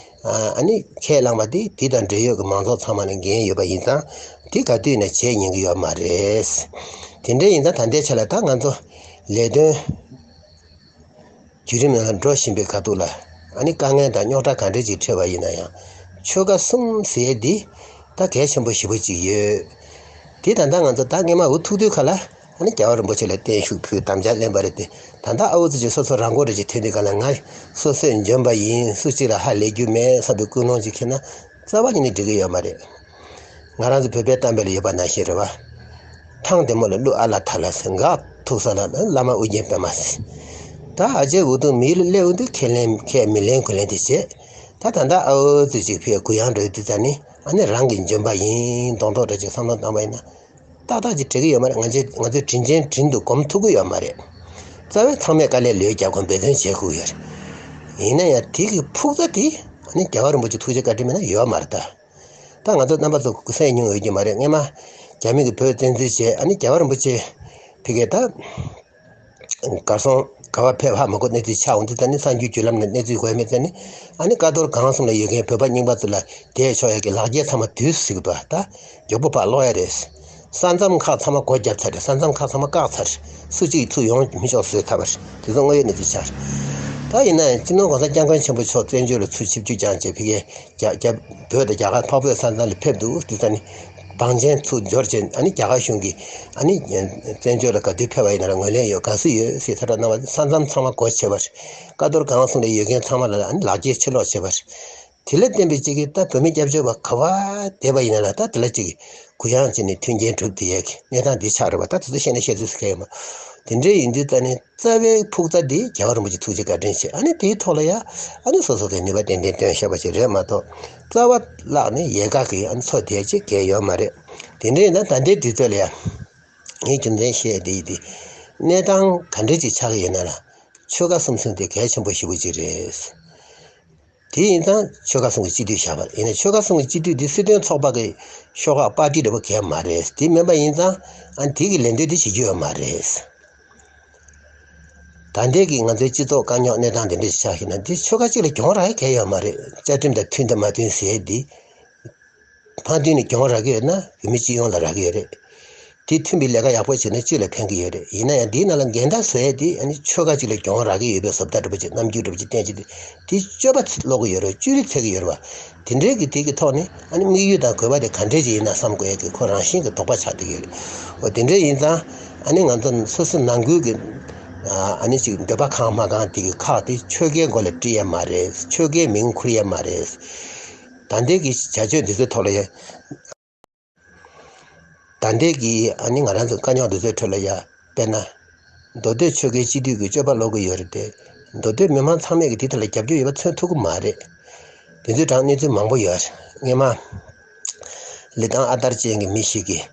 ཨ་ནི་ཁས་བླངས་པ་དེ་དེ་དང་འབྲེལ་ཡོད་ཀྱི་མང་ཚོགས་ཚང་མ་ལ་འགན་ཡོད་པ་ཡིན་ཙང་། དེ་ག་དུས་ནས་བྱེད་ཉན་གྱི་ཡོད་མ་རེད། དེ་འདྲ་ཡིན་ཙང་ད་ལྟའི་ཆ་ལ་ད་ང་ཚོ་ལས་དོན་བརྒྱུད་རིམ་ནང་ལ་འགྲོ་བཞིན་པའི་ཁ་ཐུག་ལ་ཨ་ནི་དཀའ་ངལ་དང་རྙོག་དྲ་ག་འདྲ་ཅིག་འཕྲད་པ་ཡིན་ན་ཡང་། ཆོལ་ཁ་གསུམ་ཟེར་ཡས་འདི་ད་གལ་ཆེན་པོ་ཞེ་པོ་ཅིག་ཡོད། དེ་ད་ལྟ་ང་ཚོ་ད་སྔས་མ་འུ་ཐུག་དུས་ཁ་ལ་ཨ་ནི་རྒྱལ་བ་རིན་པོ་ཆེ་ལ་བརྟན་བཞུགས་ཕུལ། དམ་བཅའ་ལེན་པ་རེད་དེ། ད་ལྟ་ཨ་འུ་ཚོ་ཅིག་སོ་སོ་རང་མགོ་རེ་ཅིག་ཐོན་དུས་ག་ལ་ང་སོ་སོས་འཇོན་པ་ཡིན། སུ་གཅིག་ལ་ཧ་ལས་རྒྱུ་མེད་བསམ་པའི་ཀུན་སློང་ཅིག་འཁྱེར་ན་རྩ་བ་ཉིད་ནས་འགྲིག་གི་ཡོད་མ་རེད། ང་རང་ཚོ་བོད་པའི་གཏམ་དཔེ་ལ་ཡོད་པ་ནང་བཞིན་རེད་བ། ཐང་བདེ་མོ་ལ་ཀླུ་ཨ་ལ་ཐ་ལ་ཟེར། འགག་ཐུག་ས་ལ་བླ་མ་ཨོ་རྒྱན་པད་མ་ཟེར། ད་ཨ་ཅེ་འུ་ཐུག་མི་ལ་སླེབས་འོང་དུས་ཁས་ལེན་ཁས་མི་ལེན་གུ་ལེན་དེ་བྱེད། ད་ད་ལྟ་ཨ་འུ་ཚོ་ཅིག་ཕེ་གུ་ཡངས་འགྲོ་དུས་ཙ་ནི་ཨ་ནི་རང་གི་འཇོན་པ་ཡིན་མདོག་མདོག་འདྲ་ཅིག་བསམ་བློ་བཏང་བ་ཡིན་ན། ཏག་ཏག་ཅིག་འགྲིག་གི་ཡོད་མ་རེད། ང་ཚོས་ང་ཚོས་དྲིན་ཅན་དྲིན་དུ་སྒོམ་ཐུབ་ཀྱི་ཡོད་མ་རེད། རྩ་བའི་ཚང་མས་དཀའ་ལས་ལོས་རྒྱབ་ཁོང་འབད་བརྩོན་བྱེད་དགོས་ཡོད་རེད། ཡིན་ན་ཡང་དེ་གི་ཕུགས་རྩ་དེ་ཨ་ནི་རྒྱལ་བ་རིན་པོ་ཆེ་ཐུགས་རྗེ་བཀའ་དྲིན་མེད་ན་ཡོད་མ་རེད་ད། ད་ང་ཚོ་རྣམ་པ་ཚོ་སེམས་མྱོང་ཡོད་ཀྱི་མ་རེད། སྔས་མ་རྒྱ་མི་གིས་བོད་བཙན་འཛུལ་བྱས། ཨ་ནི་རྒྱལ་བ་རིན་པོ་ཆེ་ཕ་གིར་ད་གར་སོང་། ག་པར་ཕེབས་ཧ་མ་གོ་གནས་ཚུལ་ཆགས་འོང་དུས་ཙ་ནི། གསར་འགྱུར་བརྒྱུད་ལམ་ནང་གནས་ཚུལ་གོ་ཡ་མེད་ཙ་ནི། ཨ་ནི་ཀ་རྡོར་སྒང་གསུམ་ལ་ཡོད་མཁན་བོད་པ་རྙིང་པ་ཚོ་ལ་བསྡད་ཆོག་ཡ་གི་ལག་འཁྱེར་ཚང་མ་བསྡུས་ཟིག་པ། ད་མགྱོགས་པོ་ཕར་སློག་ཡ་རེད། ས་མཚམས་ཁག་ཚང་མ་སྒོ་བརྒྱབ་ཚར་རེད། ས་མཚམས་ཁག་ཚང་མ་བཀག་ཚར་རེད། སུ་གཅིག་ཚུར་ཡོང་མི་ཆོག་བཟོས་ཚར་བ་རེད། དེ་ཚོ་དངོས་ཡོད་གནས་ཚུལ་ཆགས་རེད། ད་ཡིན་ན་ཡང་སྤྱི་ནོར་༸གོང་ས་༸སྐྱབས་མགོན་ཆེན་པོ་མཆོག་བཙན་བྱོལ་ལ་ཚུར་ཆིབས་བསྒྱུར་བསྐྱངས་བྱས་ཕ་གིར་རྒྱ་རྒྱ་བོད་དང་རྒྱ་གར་འཕགས་བོད་ས་མཚམས་ལ་ཕེབས་འདུག་དུས་ཙ་ནི། བང་ཆེན་ཚུར་འབྱོར་བྱས། ཨ་ནི་རྒྱ་གར་གཞུང་གིས་ཨ་ནི་བཙན་བྱོལ་ལ་ག་དུས་ཕེབས་པ་ཡིན་ན་ལ་ངོས་ལེན་ཡོད། དགའ་བསུ་ཡོད་ཟེར་ཐག་གྲོགས་གནང་བ། ས་མཚམས་ཚང་མ་སྒོ་ཕྱེ་བ་རེད། ཀ་རྡོར་སྒང་གསུམ་ལ་ཡོད་མཁན་ཚང་མ་ལ་ཨ་ནི་ལག་འཁྱེར་ཕྱིར་སློག་བྱས་པ་རེད། དེ་ལ་བརྟེན་པའི་གཅིག་གིས་ད་བོད་མི་སྐྱབས་བཅོལ་བ་ག་པར་བསྡད་པ་ཡིན་ན་ལ་ད་དེ་ལ་གཅིག་གུ་ཡངས་བྱས་ནས་མཐུན་རྐྱེན་སྒྲུབ་བསྡད་ཡས་ཀྱི་གནས་སྟངས་འདི་ཆགས་རེད་བ། ད་དེ་ཚོ་བཤད་ན་བཤད་ཚོད་ཟེར་མཁན་ཡོད་མ་རེད། དེ་འདྲའི་ཡིན་དུས་ད་ནི། རྩ་བའི་ཕུགས་རྩ་འདི་རྒྱལ་བ་རིན་པོ་ཆེ་ཐུགས་རྗེ་བཀའ་དྲིན་ཆེ། ཨ་ནི་དེའི་ཐོག་ལ་ཡ་ཨ་ནི་སོ་སོ་གི་ནུས་པ་ཏན་ཏན་བཏོན་བཞག་པ་ཞིག་རེད་མ་གཏོགས། རྩ་བ་བརླག་ནས་ཡལ་ག་གི་ཨ་ནི་མཚོ་དེ་ཅིག་གས་ཡོད་མ་རེད། དེ་འདྲ་ཡིན་ན་ད་ལྟའི་དུས་ཚོད་ལ་ཡ་ངས་རྒྱུ་མཚན་བཤད་དེ་ཡིན་ཏེ། གནས་སྟངས་ག་འདྲ་ཅིག་ཆགས་ཀྱི་ཡོད་ན་ལ། ཆོལ་ཁ་གསུམ་གསུམ་དེ་གལ་ཆེན་པོ་ཞེ་པོ་ཅིག་རེད། དེ་ཡིན་ཙང་ཆོལ་ཁ་གསུམ་གྱི་སྤྱི་འཐུས་བཞག་པ་རེད། ཡིན་ན་ཆོལ་ཁ་གསུམ་གྱི་སྤྱི་འཐུས་དེ་སྲིད་དོན་ཚོགས་པ་གི་ཤོག་ཁག་པར་ཏི་འདྲ་པོ་གལ་མ་རེད། དེ་མིན་པ་ཡིན་ཙང་ཨ་ནི་དེ་གི་ལད་ཟློས་དེ་བྱེད་རྒྱུ་ཡོད་མ་རེད། ད་ལྟའི་གི་ང་ཚོའི་སྤྱི་ཚོགས་དཀའ་རྙོག་གནས་སྟངས་དེ་འདྲ་ཞིག་ཆགས་ཤིང་ན། འདི་ཆོལ་ཁ་གཅིག་ལ་གྱོང་རག་ཡ་གལ་ཡོད་མ་རེད། བཅའ་ཁྲིམས་དང་མཐུན་དང་མ་མཐུན་ཟེར་ཡ་འདི། ཕན་ཚུན་ནས་གྱོང་རག་གི་ཡོད་ན་བོད་མི་སྤྱི་ཡོངས་ལ་རག་གི་ཡོད་རེད། དེ་མཐུན་པའི་ལས་ཀ་ཡག་པོ་བྱས་ན་སྤྱི་ལ་ཕན་གི་ཡོད་རེད། ཡིན་ན་ཡང་འདིའི་ནང་ལ་འགལ་ཟླ་བཟོ་ཡ་དེ་ཨ་ནི་ཆོལ་ཁ་གཅིག་ལ་གྱོང་རག་གི་ཡོད་པའི་བཟོ་ལྟ་འདྲ་པོ་ཅིག་རྣམ་འགྱུར་འདྲ་པོ་ཅིག་བསྟན་བྱས་ཏེ། དེ་སྤྱོད་པ་ལོག་གི་ཡོད་རེད། སྤྱོད་རིགས་འཚེ་གི་ཡོད་རེད་བ། དེ་འདྲའི་གི་དེ་གི་ཐོག་ནས་ཨ་ནི་དམིགས་ཡུལ་དང་དགོས་པ་དེ་ག་འདྲས་ཅིག་ཡིན་ན་བསམ་དགོས་ཡ་གི་ཁོ་རང་བཞིན་གྱི་དོགས་པ་ཆགས་བསྡད་ཀྱི་ཡོད་རེད། འོ་དེ་འདྲས་ཡིན་ཙང་ཨ་ནི་ང་ཚོ་སོ་སོའི་ནང་ཁུལ་གྱི་ཨ་ནི་ཅིག་འདོད་པ་ཁེངས་མ་ཁེངས་དེ་གི་ཁག་དེ་ཆོལ་ཁའི་སྒོ་ལ་དཀྲི་ཡ་མ་རེད། ཆོལ་ཁའི་མིང་ཁུར་ཡ་མ་རེད། ད་ལྟའི་གི་བྱ་སྤྱོད་འདི་ཚོའི་ཐོག་ལ་ཡ། ད་ལྟའི་གི་ཨ་ནི་ང་རང་ཚོ་དཀའ་རྙོག་འདི་ཚོའི་ཁྲོད་ལ་ཡ། དཔེར་ན། མདོ་སྟོད་ཆོལ་ཁའི་སྤྱི་འཐུས་ཀྱི་སྤྱོད་པ་ལོག་གི་ཡོད་རེད་དེ། མདོ་སྟོད་མི་མང་ཚང་མས་ཀྱི་དེ་ཐད་ལ་རྒྱབ་སྐྱོར་ཡོད་པ་མཚོན་ཐུབ་ཀྱི་མ་རེད། དེ་ཚོའི་གྲས་གནས་ཚུལ་མང་པོ་ཡོད་རེད། སྔོན་མ། ལི་ཐང་ཨ་དར་ཅན་གྱི་མི་ཞིག་གིས།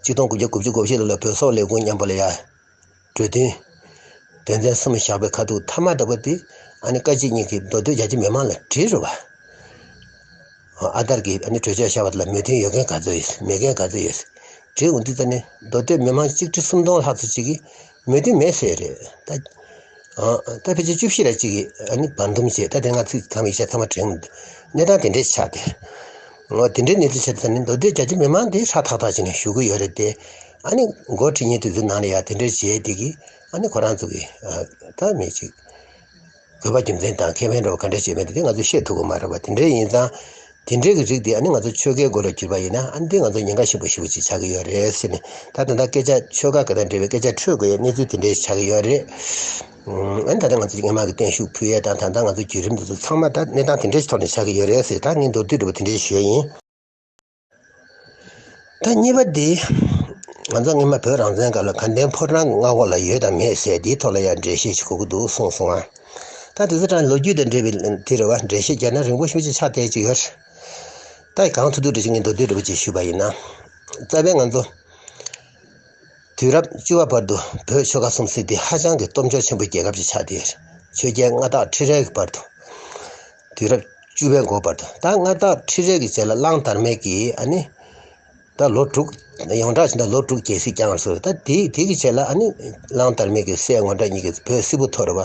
གཅིག་སྟོང་དགུ་བརྒྱ་དགུ་བཅུ་གོ་བཞི་ལོ་ལ་བོད་སོག་ལས་ཁུངས་མཉམ་པོ་ལ་ཡ། གྲོས་མཐུན། དོན་ཚན་གསུམ་བཞག་པའི་ཁ་ཐུག་མཐའ་མ་འདྲ་པོ་དེ་ཨ་ནི་བཀའ་སྤྱི་གཉིས་ཀྱིས་མདོ་སྟོད་རྒྱ་ཆེ་མི་མང་ལ་བྲིས་རེད་བ། ཨ་དར་གྱིས་ཨ་ནི་གྲོས་ཆོད་བཞག་པ་དེ་ལ་མོས་མཐུན་ཡོད་མཁན་ག་ཚོད་ཡོད། མེད་མཁན་ག་ཚོད་ཡོད། བྲིས་འོང་དུས་ཙ་ནས་མདོ་སྟོད་མི་མང་གཅིག་ཁྲི་སུམ་སྟོང་ལྷག་ཙམ་ཅིག་གིས་མོས་མཐུན་མེད་ཟེར་རེད་ད། ཨ་ད་ཕལ་ཆེར་བཅུ་བཞི་ར་གཅིག་གིས་ཨ་ནི་བར་འདུམ་བྱས། ད་དེ་སྔ་ཚིག་ཐམ་ཡིག་ཆ་ཚང་མ་དྲན། གནས་སྟངས་དེ་འདྲས་ཆགས་ཏེ། འོ་དེ་འདྲའི་གནས་ཚུལ་ཆགས་ཙ་ནས་མདོ་སྟོད་རྒྱ་ཆེ་མི་མང་དེ་ཧྲ་ཐག་ཐག་བྱས་ནས་བཞུགས་ཀྱི་ཡོད་རེད་དེ། ཨ་ནི་འགོ་ཁྲིད་མཁན་དེ་ཚོའི་ནང་ལ་ཡ་དེ་འདྲ་བྱས་དེ་གིས་ཨ་ནི་ཁོ་རང་ཚོ་གིས་ཨ་ད་མི་གཅིག་དགོས་པ་རྒྱུ་མཚན་དང་ཁེ་ཕན་འདྲ་བོ་ག་འདྲ་བྱས་མེད་དེ་ང་ཚོས་ཤེས་ཐུབ་ཀྱི་མ་རེད་པ། དེ་འདྲ་ཡིན་ཙང་དེ་འདྲའི་གི་རིགས་དེ་ཨ་ནི་ང་ཚོ་ཆོལ་ཁའི་སྒོ་ལ་གྱུར་པ་ཡིན་ན་ཨ་ནི་དེ་ང་ཚོ་ཉེན་ཁ་ཞེ་པོ་ཞེ་པོ་ཅིག་ཆགས་ཀྱི་ཡོད་རེད་ཟེར་ནས། ད་ད་ལྟ་སྐད་ཆ་ཆོལ་ཁ་ག་དང་འབྲེལ་བའི་སྐད་ཆ་འཕྲོད་དགོས་ཡ་གནས་ཚུལ་དེ་འདྲ་ཆགས་ཀྱི་ཡོད་རེད། ཨ་ནི་ད་ལྟ་ང་ཚོ་སྔོན་མ་གི་བརྟན་བཞུགས་ཕུལ་ཡས་དང་ད་ལྟ་ང་ཚོ་བརྒྱུད་རིམ་དེ་ཚོ་ཚང་མ་ད་གནས་སྟངས་དེ་འདྲའི་ཐོག་ནས་ཆགས་ཀྱི་ཡོད་རེད་ཟེར། ད་ངས་མདོར་བསྡུས་འདྲ་པོ་དེ་འདྲའི་ཞུས་ཡིན། ད་གཉིས་པ་དེ། ང་ཚོ་སྔོན་མ་བོད་རང་བཙན་སྐབས་ལ་དགའ་ལྡན་ཕོ་བྲང་གི་མངའ་འོག་ལ་ཡོད་དང་མེད་ཟེར་དེའི་ཐོག་ལ་ཡང་འགྲེལ་བཤད་ཞིག་དགོས་ཀྱི་འདུག་གསུངས་སོང་ང་། ད་དེ་ཚོ་ད་ལོ་རྒྱུས་དང་འབྲེལ་བའི་དེ་རེད་བ། འགྲེལ་བཤད་བརྒྱབ་ན་རིང་པོ་ཞེ་པོ་ཅིག་ཆགས་བསྡད་ཀྱི་ཡོད། ད་གང་ཐུབ་ཐུབ་འདྲ་ཞིག་ངས་མདོར་བསྡུས་འདྲ་པོ་ཅིག་ཞུས་པ་ཡིན་ན། རྩ་བའི་ང་ཚོ་དུས་རབས་བཅུ་པ་བར་དུ་བོད་ཆོལ་ཁ་གསུམ་ཟེར་དེ་ཧ་ཅང་གི་སྟོབས་འབྱོར་ཆེན་པོའི་རྒྱལ་ཁབ་ཅིག་ཆགས་བསྡད་ཡོད། ཆོས་རྒྱལ་མངའ་བདག་ཁྲི་རལ་གྱི་བར་དུ། དུས་རབས་བཅུ་པའི་འགོ་བར་དུ། ད་མངའ་བདག་ཁྲི་རལ་གྱི་རྗེས་ལ་གླང་དར་མས་ཀྱིས་ཨ་ནི། ད་ལོ་དྲུག་ཡོངས་གྲགས་བྱས་ན་ལོ་དྲུག་རྒྱལ་སྲིད་བསྐྱངས་སོང་། ད་དེ་དེ་གི་རྗེས་ལ་ཨ་ནི་གླང་དར་མས་ཀྱི་སྲས་ངོ་འདྲ་གཉིས་ཀྱིས་བོད་སིལ་བུ་ཐོབ་རེད་བ།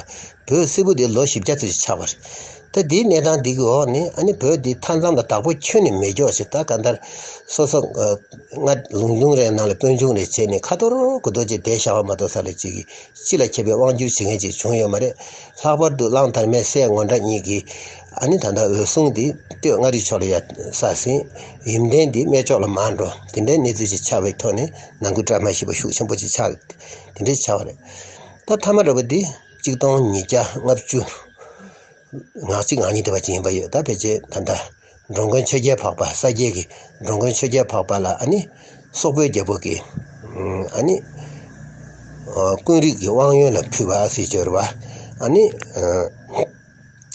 བོད་སིལ་བུ་དེ་ལོ་བཞི་བརྒྱ་ཙམ་ཞིག་ཆགས་པ་རེད། ད་དེའི་གནས་སྟངས་འདི་གི་འོག་ནས་ཨ་ནི་བོད་འདི་མཐའ་མཚམས་ལ་བདག་པོ་ཁྱོན་ནས་མེད་འཇོག་བྱས། ད་གང་ལྟར་སོ་སོ་ང་ལུང་ཆུང་རེ་ནང་ལ་དཔོན་ཆུང་རེ་བྱས་ནས་ཁ་ཐོར་གུ་དོ་ཅིག་བསྡད་བཞག་པ་མ་གཏོགས་ས་ལ་ཅིག་གི་སྤྱི་ལ་ཁྱབ་པའི་དབང་སྒྱུར་བྱེད་མཁན་ཅིག་བྱུང་ཡོད་མ་རེད། ལྷག་པར་དུ་གླང་དར་མའི་སྲས་ངོ་འདྲ་གཉིས་ཀྱིས་ཨ་ནི་ད་ལྟ་འོད་སྲུང་འདི་སྟོད་མངའ་རིས་ཕྱོགས་ལ་ཡ་ས་ཟིན། ཡུམ་བརྟན་འདི་སྨད་ཕྱོགས་ལ་མར་འགྲོ། དེ་འདྲའི་གནས་ཚུལ་ཅིག་ཆགས་པའི་ཐོག་ནས་ནང་ཁུལ་དཀྲུག་མ་ཞེ་པོ་ཤུགས་ཆེན་པོ་ཅིག་ཆགས། དེ་འདྲའི་ཆགས་པ་རེད། ད་མཐའ་མ་འདྲ་པོ་འདི་གཅིག་སྟོང་ཉིས་བརྒྱ་ལྔ་བཅུ་ང་གཅིག་ང་གཉིས་དེ་བ་ཅིག་ཡིན་པ་ཡོད། ད་ཕལ་ཆེར་ད་ལྟ་འགྲོ་མགོན་ཆོས་རྒྱལ་འཕགས་པ། ས་སྐྱའི་གི་འགྲོ་མགོན་ཆོས་རྒྱལ་འཕགས་པ་ལ་ཨ་ནི་སོག་པོའི་རྒྱལ་པོ་གིས་ཨ་ནི་ཀུན་རིག་གི་དབང་ཡོན་ལ་ཕུལ་བ་ཟེར་གྱི་ཡོད་རེད་བ། ཨ་ནི་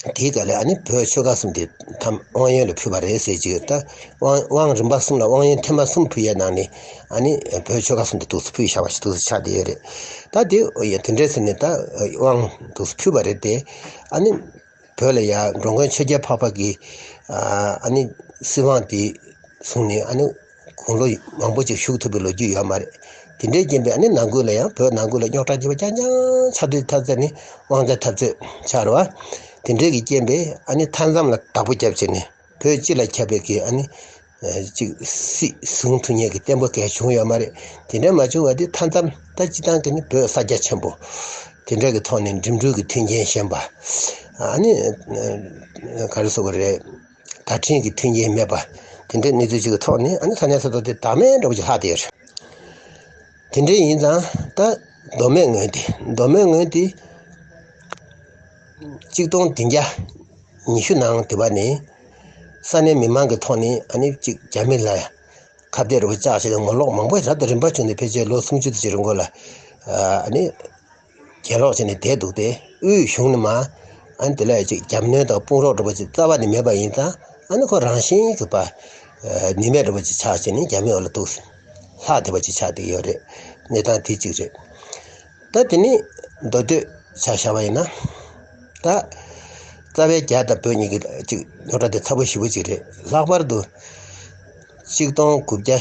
དེའི་སྐབས་ལ་ཨ་ནི་བོད་ཆོལ་ཁ་གསུམ་དེ་ཐམ་དབང་ཡོན་ལ་ཕུལ་བ་རེད་ཟེར་གྱི་ཡོད། ད་དབང་དབང་རིམ་པ་གསུམ་ལ་དབང་ཡོན་ཐེངས་མ་གསུམ་ཕུལ་ཡས་ནང་ནས་ཨ་ནི་བོད་ཆོལ་ཁ་གསུམ་དེ་ཏོག་ཙམ་ཕུལ་བཞག་པ་ཞིག་ཏོག་ཙམ་ཆགས་བསྡད་ཡོད་རེད། ད་དེ་དེ་འདྲའི་ཟེར་ནས་ད་དབང་ཏོག་ཙམ་ཕུལ་བ་རེད་དེ། ཨ་ནི། བོད་ལ་ཡང་འགྲོ་མགོན་ཆོས་རྒྱལ་འཕགས་པ་གིས་ཨ་ནི་སྲིད་དབང་དེ་བཟུང་ནས་ཨ་ནི་དགུང་ལོ་མང་པོ་ཅིག་བཞུགས་ཐུབ་པའི་ལོ་རྒྱུས་ཡོད་མ་རེད། དེ་འདྲའི་རྐྱེན་པས་ཨ་ནི་ནང་ཁུལ་ལ་ཡང་བོད་ནང་ཁུལ་ལ་རྙོག་དྲ་རྒྱས་པ་རྐྱང་རྐྱང་ཆགས་དུས་འཐབ་རྩོད་ནི་དབང་ཆ་འཐབ་རྩོད་ཆགས་རེད་བ། དེ་འདྲའི་གི་རྐྱེན་པས་ཨ་ནི་མཐའ་མཚམས་ལ་བདག་པོ་རྒྱབ་བྱས་ནས་བོད་སྤྱི་ལ་ཁྱབ་པའི་གི་ཨ་ནི། ཅིག་སྲིད་བཟུང་ཐུབ་མཁན་གྱི་བརྟན་པོ་གལ་བྱུང་ཡོད་མ་རེད། དེ་འདྲ་མ་བྱུང་བ་དེ་མཐའ་མཚམས་ད་སྤྱི་བཏང་གི་ནི་བོད་ས་རྒྱ་ཆེན་པོ། དེ་འདྲ་གི་ཐོག་ནས་འགྲིམ་འགྲུལ་གྱི་མཐུན་རྐྱེན་ཞན་པ། ཨ་ནི། ག་རེ་ཟེར་དགོས་རེད། བརྡ་འཕྲིན་གྱི་མཐུན་རྐྱེན་མེད་པ། དེ་འདྲའི་གནས་ཚུལ་ཅིག་གི་ཐོག་ནས་ཨ་ནི་ས་གནས་ས་ཐོག་དེ་བདག་མེད་འདྲ་པོ་ཅིག་ལྷག་བསྡད་ཡོད་རེད། དེ་འདྲའི་ཡིན་ཙང་ད་མདོ་སྨད་ངོས་དེ་མདོ་སྨད་ངོས་དེ། གཅིག་སྟོང་བདུན་བརྒྱ་ཉི་ཤུ་ནང་དེ་བ་ནས་ས་གནས་མི་མང་གི་ཐོག་ནས་ཨ་ནི་གཅིག་རྒྱ་མི་ལ་ཁ་གཏད་རུ་བཅག་བྱས་ཏེ་ངོ་ལོག་མང་པོ་རབ་དང་རིམ་པ་བྱུང་ནས་ཕལ་ཆེར་ལོ་སུམ་ཅུ་དེ་ཅིག་རིང་གོ་ལ་ཨ་ནི་གྱེན་ལོག་བྱས་ནས་བསྡད་འདུག་སྟེ། དབུས་གཞུང་ནས་མ་ཨ་ནི་དེ་ལ་ཅིག་རྒྱབ་གནོན་དང་དཔུང་རོགས་འདྲ་པོ་ཅིག་རྩ་བ་ནས་མེད་པ་ཡིན་ཙང་ཨ་ནི་ཁོ་རང་བཞིན་གྱིས་པ་ནུས་མེད་འདྲ་པོ་ཅིག་ཆགས་བྱས་ནས་རྒྱ་མི་འོག་ལ་འདུག་ལྷག་བསྡད་པ་ཅིག་ཆགས་བསྡད་ཡོད་རེད། གནས་སྟངས་དེ་གཅིག་རེད། ད་དེ་ནི་མདོ་སྟོད་ཆ་བཞག་པ་ཡིན་ན། ད་ རྩ་བའི་རྒྱ་དང་བོད་གཉིས་ཀྱི་ཅིག་རྙོག་དྲ་དེ་ཚ་པོ་ཞེ་པོ་ཅིག་རེད། ལྷག་པར་དུ་ཆིག་སྟོང་དགུ་བརྒྱ་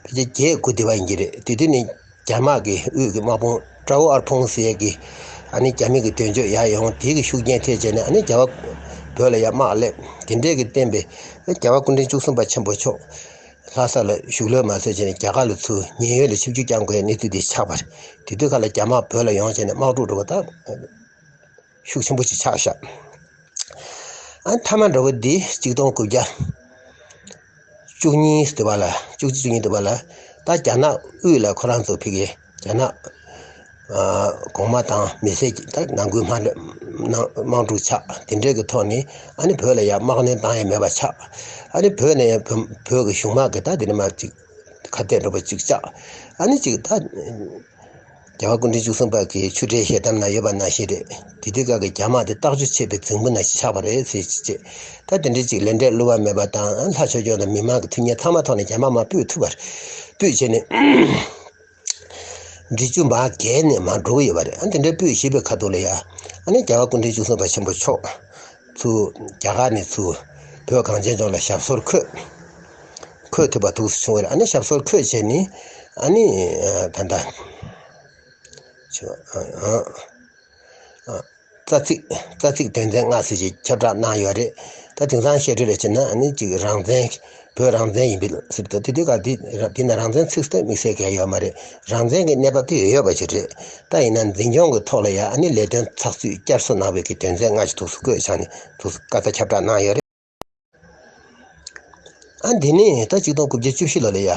ཕལ་ཆེར་བརྒྱད་དགུ་དེ་བ་ཡིན་གྱི་རེད། དེ་དུས་ནས་རྒྱ་དམག་གི་དབུས་ཀྱི་དམག་དཔུང་ཀྲའོ་ཨར་ཕུང་ཟེར་ཡས་ཀྱི་ཨ་ནི་རྒྱ་མི་གི་དོན་གཅོད་ཡར་ཡོང་། དེ་གི་ཤུགས་རྐྱེན་ཐེབས་བྱས་ནས་ཨ་ནི་རྒྱ་བ་བོད་ལ་ཡར་དམག་སླེབས། དེ་འདྲས་ཀྱི་བརྟེན་པའི་རྒྱལ་བ་སྐུ་ཕྲེང་བཅུ་གསུམ་པ་ཆེན་པོ་མཆོག་ལྷ་ས་ལ་བཞུགས་ལོས་མ་ཚད་བྱས་ནས་རྒྱ་གར་ལ་ཚུར་ཉེན་གཡོལ་ལ་ཆིབས་བསྒྱུར་བསྐྱང་དགོས་ཡ་གནས་ཚུལ་དེ་ཆགས་པ་རེད། དེ་དུས་ཁ་ལ་རྒྱ་དམག་བོད་ལ་ཡོང་བྱས་ནས་དམག་འཁྲུག་འགྲོ་བ་ད་ཤུགས་ཆེན་པོ་ཅིག་ཆགས་ཤག་ཨ་མཐའ་མ་འགྲོ་བ་འདི་ཆིག་སྟོང་དགུ་བརྒྱ་བཅུ་གཉིས་དུ་བ་ལ་བཅུ་གཅིག་བཅུ་གཉིས་དུ་བ་ལ་ད་རྒྱ་ནག་དབུས་ལ་ཁོ་རང་ཚོ་ཕ་གི་རྒྱ་ནག་ཨ་གོང་མ་དང་མི་སེར་གྱི་ད་ནང་ཁུལ་དམག་དམག་དམག་འཁྲུག་ཆགས། དེ་འདྲས་ཀྱི་ཐོག་ནས་ཨ་ནི་བོད་ལ་ཡ་དམག་གནོན་བཏང་ཡ་མེད་པ་ཆགས། ཨ་ནི་བོད་ནས་ཡ་བོད་བོད་ཀྱི་གཞུང་དམག་གི་ད་དེ་ནས་མར་ཅིག་ཁ་གཏད་འགྲོ་བ་ཅིག་བཅག་ཨ་ནི་ཅིག་ད་རྒྱལ་བ་སྐུ་ཕྲེང་བཅུ་གསུམ་པ་གི་ཆོས་འབྲེལ་ཞལ་གདམས་ན་ཡོད་པ་ནང་བཞིན་རེད། དེ་དུས་སྐབས་ཀྱི་རྒྱ་དམག་དེ་རྟགས་འཇུ་བྱེད་པའི་རྫིང་བུ་ནང་བཞིན་ཆགས་པ་རེད་ཟེར་ཅིག་བྱས། ད་དེ་འདྲའི་ཅིག་ལས་འབྲས་བསླུ་བ་མེད་པ་དང་ལྷ་ཆོས་སྐྱོང་དང་མི་མང་གི་མཐུན་རྐྱེན་ཚང་མ་ཐོག་ནས་རྒྱ་དམག་མར་སྤོས་ཐུབ་པ་རེད། སྤོས་བྱས་ནས། འབྲི་ཆུ་མར་བརྒལ་ནས་མར་འགྲོ་གི་ཡོད་པ་རེད། ཨ་དེ་འདྲའི་སྤོས་ཞེས་པའི་ཁ་ཐུག་ལ་ཡ། ཨ་ནི་རྒྱལ་བ་སྐུ་ཕྲེང་བཅུ་གསུམ་པ་ཆེན་པོ་མཆོག་ཚུར་རྒྱ་གར་ནས་ཚུར་བོད་གངས་ཅན་ལྗོངས་ལ་ཞབས་སོར་འཁོད། འཁོད་ཐུབ་པ་འདུག་སེ་བྱུང་བ་རེད། ཨ་ནི་ཞབས་སོར་འཁོད་བྱས་ནས་ཨ་ནི་ད་ལྟ་ཆུ་ཨ་ཨ་ཨ། རྩ་ཚིག་རྩ་ཚིག་དོན་ཚན་ལྔ་ཟེར་ཅིག་ཁྱབ་བསྒྲགས་གནང་ཡོད་རེད། ད་དེང་སང་བཤད་སྲོལ་ལ་བྱས་ན་ཨ་ནི་ཅིག་རང་བཙན་བོད་རང་བཙན་ཡིན་པའི་ཟེར་དུས་དེ་དུས་སྐབས་དེ་དེ་ན་རང་བཙན་ཚིག་ཟེར་དམིགས་བསལ་གང་ཡོད་མ་རེད། རང་བཙན་གྱི་གནས་བབ་དེ་ཡོད་ཡོད་པ་ཅིག་རེད། ད་ཡིན་ན་འཛིན་སྐྱོང་གི་ཐོག་ལ་ཡང་ཨ་ནི་ལས་དོན་ཚགས་ཚུད་བསྐྱར་གསོ་གནང་བའི་གི་དོན་ཚན་ལྔ་ཞིག་ཐུགས་སུ་བཀོད་བྱས་ནས་ཐུགས་སུ་བཀའ་རྩ་ཁྱབ་བསྒྲགས་གནང་ཡོད་རེད། ཨ་འདི་ནས་ད་ཆིག་སྟོང་དགུ་བརྒྱ་བཅུ་བཞི་ལོ་ལ་ཡ།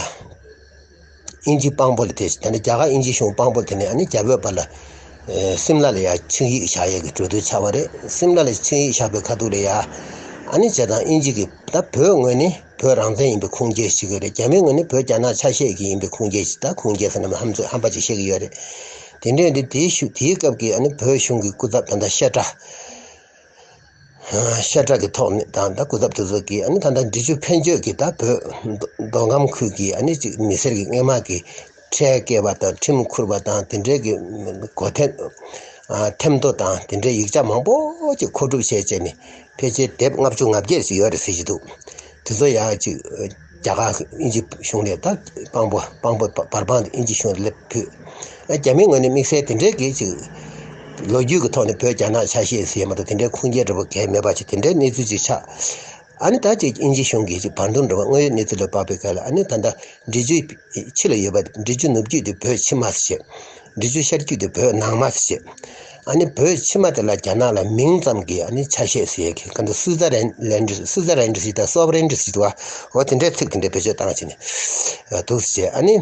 དབྱིན་ཇི་དཔང་པོ་ལ་དེ་ད་ནི་རྒྱ་གར་དབྱིན་ཇི་གཞུང་དཔང་པོ་དེ་ནས་ཨ་ནི་རྒྱ་བོད་བར་ལ་ཨེ་སིམ་ལ་ལ་ཡ་ཆིངས་ཡིག་བཞག་ཡས་ཀྱི་གྲོས་བསྡུར་ཆགས་པ་རེད། སིམ་ལ་ལ་ཆིངས་ཡིག་བཞག་པའི་ཁ་ཐུག་ལ་ཡ། ཨ་ནི་བྱས་ཙང་དབྱིན་ཇི་གི་ད་བོད་ངོས་ནས་བོད་རང་བཙན་ཡིན་པའི་ཁུངས་སྐྱེལ་ཞིག་ཡོད་རེད། རྒྱ་མིའི་ངོས་ནས་བོད་རྒྱ་ནག་ཆ་ཤས་ཀྱི་ཡིན་པའི་ཁུངས་སྐྱེལ་ཞིག་ད་ཁུངས་སྐྱེལ་ཟེར་ན་ཧམ་ཚོད་ཧམ་པ་ཅིག་བཤད་ཀྱི་ཡོད་རེད། དེ་འདྲས་འདི་དེའི་ཤུ་དེའི་སྐབས་ཀྱི་ཨ་ནི་བོད་གཞུང་གི་སྐུ་ཚབ་ད་ལྟ་བཤད་གྲྭ། ཤ་ཁྲག་གི་ཐོག་ནས་དང་ད་སྐུ་ཚབ་དེ་ཚོ་གིས་ཨ་ནི་ད་ལྟ་འབྲི་ཆུ་ཕན་ཆོད་ཀྱི་ད་བོད་མདོ་ཁམས་ཁུལ་གྱི་ཨ་ནི་ཅིག་མི་སེར་གྱི་སྔོན་མ་གི་ཁྲལ་བཀལ་བ་དང་ཁྲིམས་འཁུར་བ་དང་དེ་འདྲའི་གི་སྒོ་ཐེམ་ཐེམ་ཐོ་དང་དེ་འདྲའི་ཡིག་ཆ་མང་པོ་ཅིག་མཁོ་སྒྲུབ་བྱས་བྱས་ནས་ཕལ་ཆེར་དེབ་ལྔ་བཅུ་ང་བརྒྱད་ཅིག་ཡོད་རེད་ཟེར་གྱི་འདུག་དེ་ཚོ་ཡང་ཅིག་རྒྱ་གར་དབྱིན་ཇི་གཞུང་ནས་ད་དཔང་པོ་དཔང་པོ་བར་དཔང་དེ་དབྱིན་ཇི་གཞུང་ལ་སླེབས་ཕུལ། རྒྱ་མིའི་ངོས་ནས་དམིགས་བསལ་དེ་འདྲའི་གི་ཅིག་ལོ་རྒྱུས་ཀྱི་ཐོག་ནས་བོད་རྒྱ་ནག་ཆ་ཤས་ཟེར་མ་གཏོགས་དེ་འདྲའི་ཁུངས་སྐྱེལ་འདྲ་པོ་གང་ཡང་མེད་པ་ཅིག་དེ་འདྲའི་གནས་ཚུལ་ཅིག་ཆགས། ཨ་ནི་ད་ཅིག་དབྱིན་ཇི་གཞུང་གིས་ཅིག་བར་འདུམ་འདྲ་པོ་དངོས་ཡོད་གནས་ཚུལ་ལ་དཔག་པའི་སྐབས་ལ་ཨ་ནི་ད་ལྟ་འབྲི་ཆུའི་ཕྱི་ལ་ཡོད་པ་འབྲི་ཆུ་ནུབ་རྒྱུད་དེ་བོད་ཕྱི་མ་ཟེར་བྱས། འབྲི་ཆུ་ཤར་རྒྱུད་དེ་བོད་ནང་མ་ཟེར་བྱས། ཨ་ནི་བོད་ཕྱི་མ་དེ་ལ་རྒྱ་ནག་ལ་མིང་ཙམ་གྱི་ཨ་ནི་ཆ་ཤས་ཟེར་ཡས་ཀྱི་ག་འདྲ་སུའི་ཙེར་ལན་ལན་སུའི་ཙེར་ལན་ཟེར་དང་སོབ་རེན་ཟེར་དུ་བ་འོ་དེ་འདྲའི་ཚིག་དེ་འདྲའི་བེད་སྤྱོད་བཏང་བྱས་ནས་འདུག་ཟེར་བྱས། ཨ་ནི་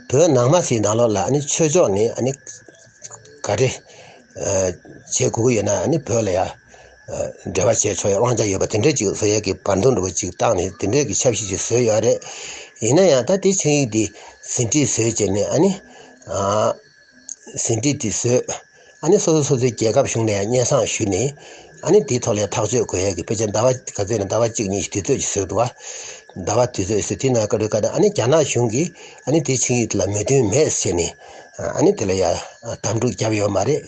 བོད་ནང་མ་ཟེར་ནང་ལོགས་ལ་ཨ་ནི་ཆོས་ཕྱོགས་ནས་ཨ་ནི་ག་རེ་བྱེད་དགོས་ཀྱི་ཡོད་ན་ཨ་ནི་བོད་ལ་ཡ་འབྲེལ་བ་བྱས་ཆོག་ཡ་དབང་ཆ་ཡོད་པ་དེ་འདྲ་ཅིག་བཟོ་ཡ་གི་བར་འདུམ་འདྲ་པོ་ཅིག་བཏང་ནས་དེ་འདྲའི་གི་ཆབ་སྲིད་ཅིག་བཟོས་ཡོད་རེད། ཡིན་ན་ཡང་ད་དེ་ཆིངས་ཡིག་འདི་ཟིན་བྲིས་བཟོས་བྱས་ནས་ཨ་ནི། ཟིན་བྲིས་དེ་བཟོས། ཨ་ནི་སོ་སོ་སོ་སོའི་རྒྱལ་ཁབ་གཞུང་ནས་ཡང་སྙན་སེང་ཞུས་ནས། ཨ་ནི་དེའི་ཐོག་ལ་ཐག་གཅོད་དགོས་ཡ་གི་དཔེ་ཆ་ཟླ་བ་ག་ཚོད་ནས་ཟླ་བ་གཅིག་གཉིས་ཤིག་དུས་ཚོད་ཅིག་བཟོས་འདུག་བ། ཟླ་བ་དུས་ཚོད་བཟོས་དེ་ནང་བཀའ་འཁྲོལ་བཀའ་ད་ཨ་ནི་རྒྱ་ནག་གཞུང་གིས་ཨ་ནི་དེའི་ཆིངས་ཡིག་དེ་ལ་མོས་མཐུན་མེད་ཟེར་ནས། ཨ་ནི་དེ་ལ་ཡ་དམ་ཕྲུག་བརྒྱབ་ཡོད་མ་རེད།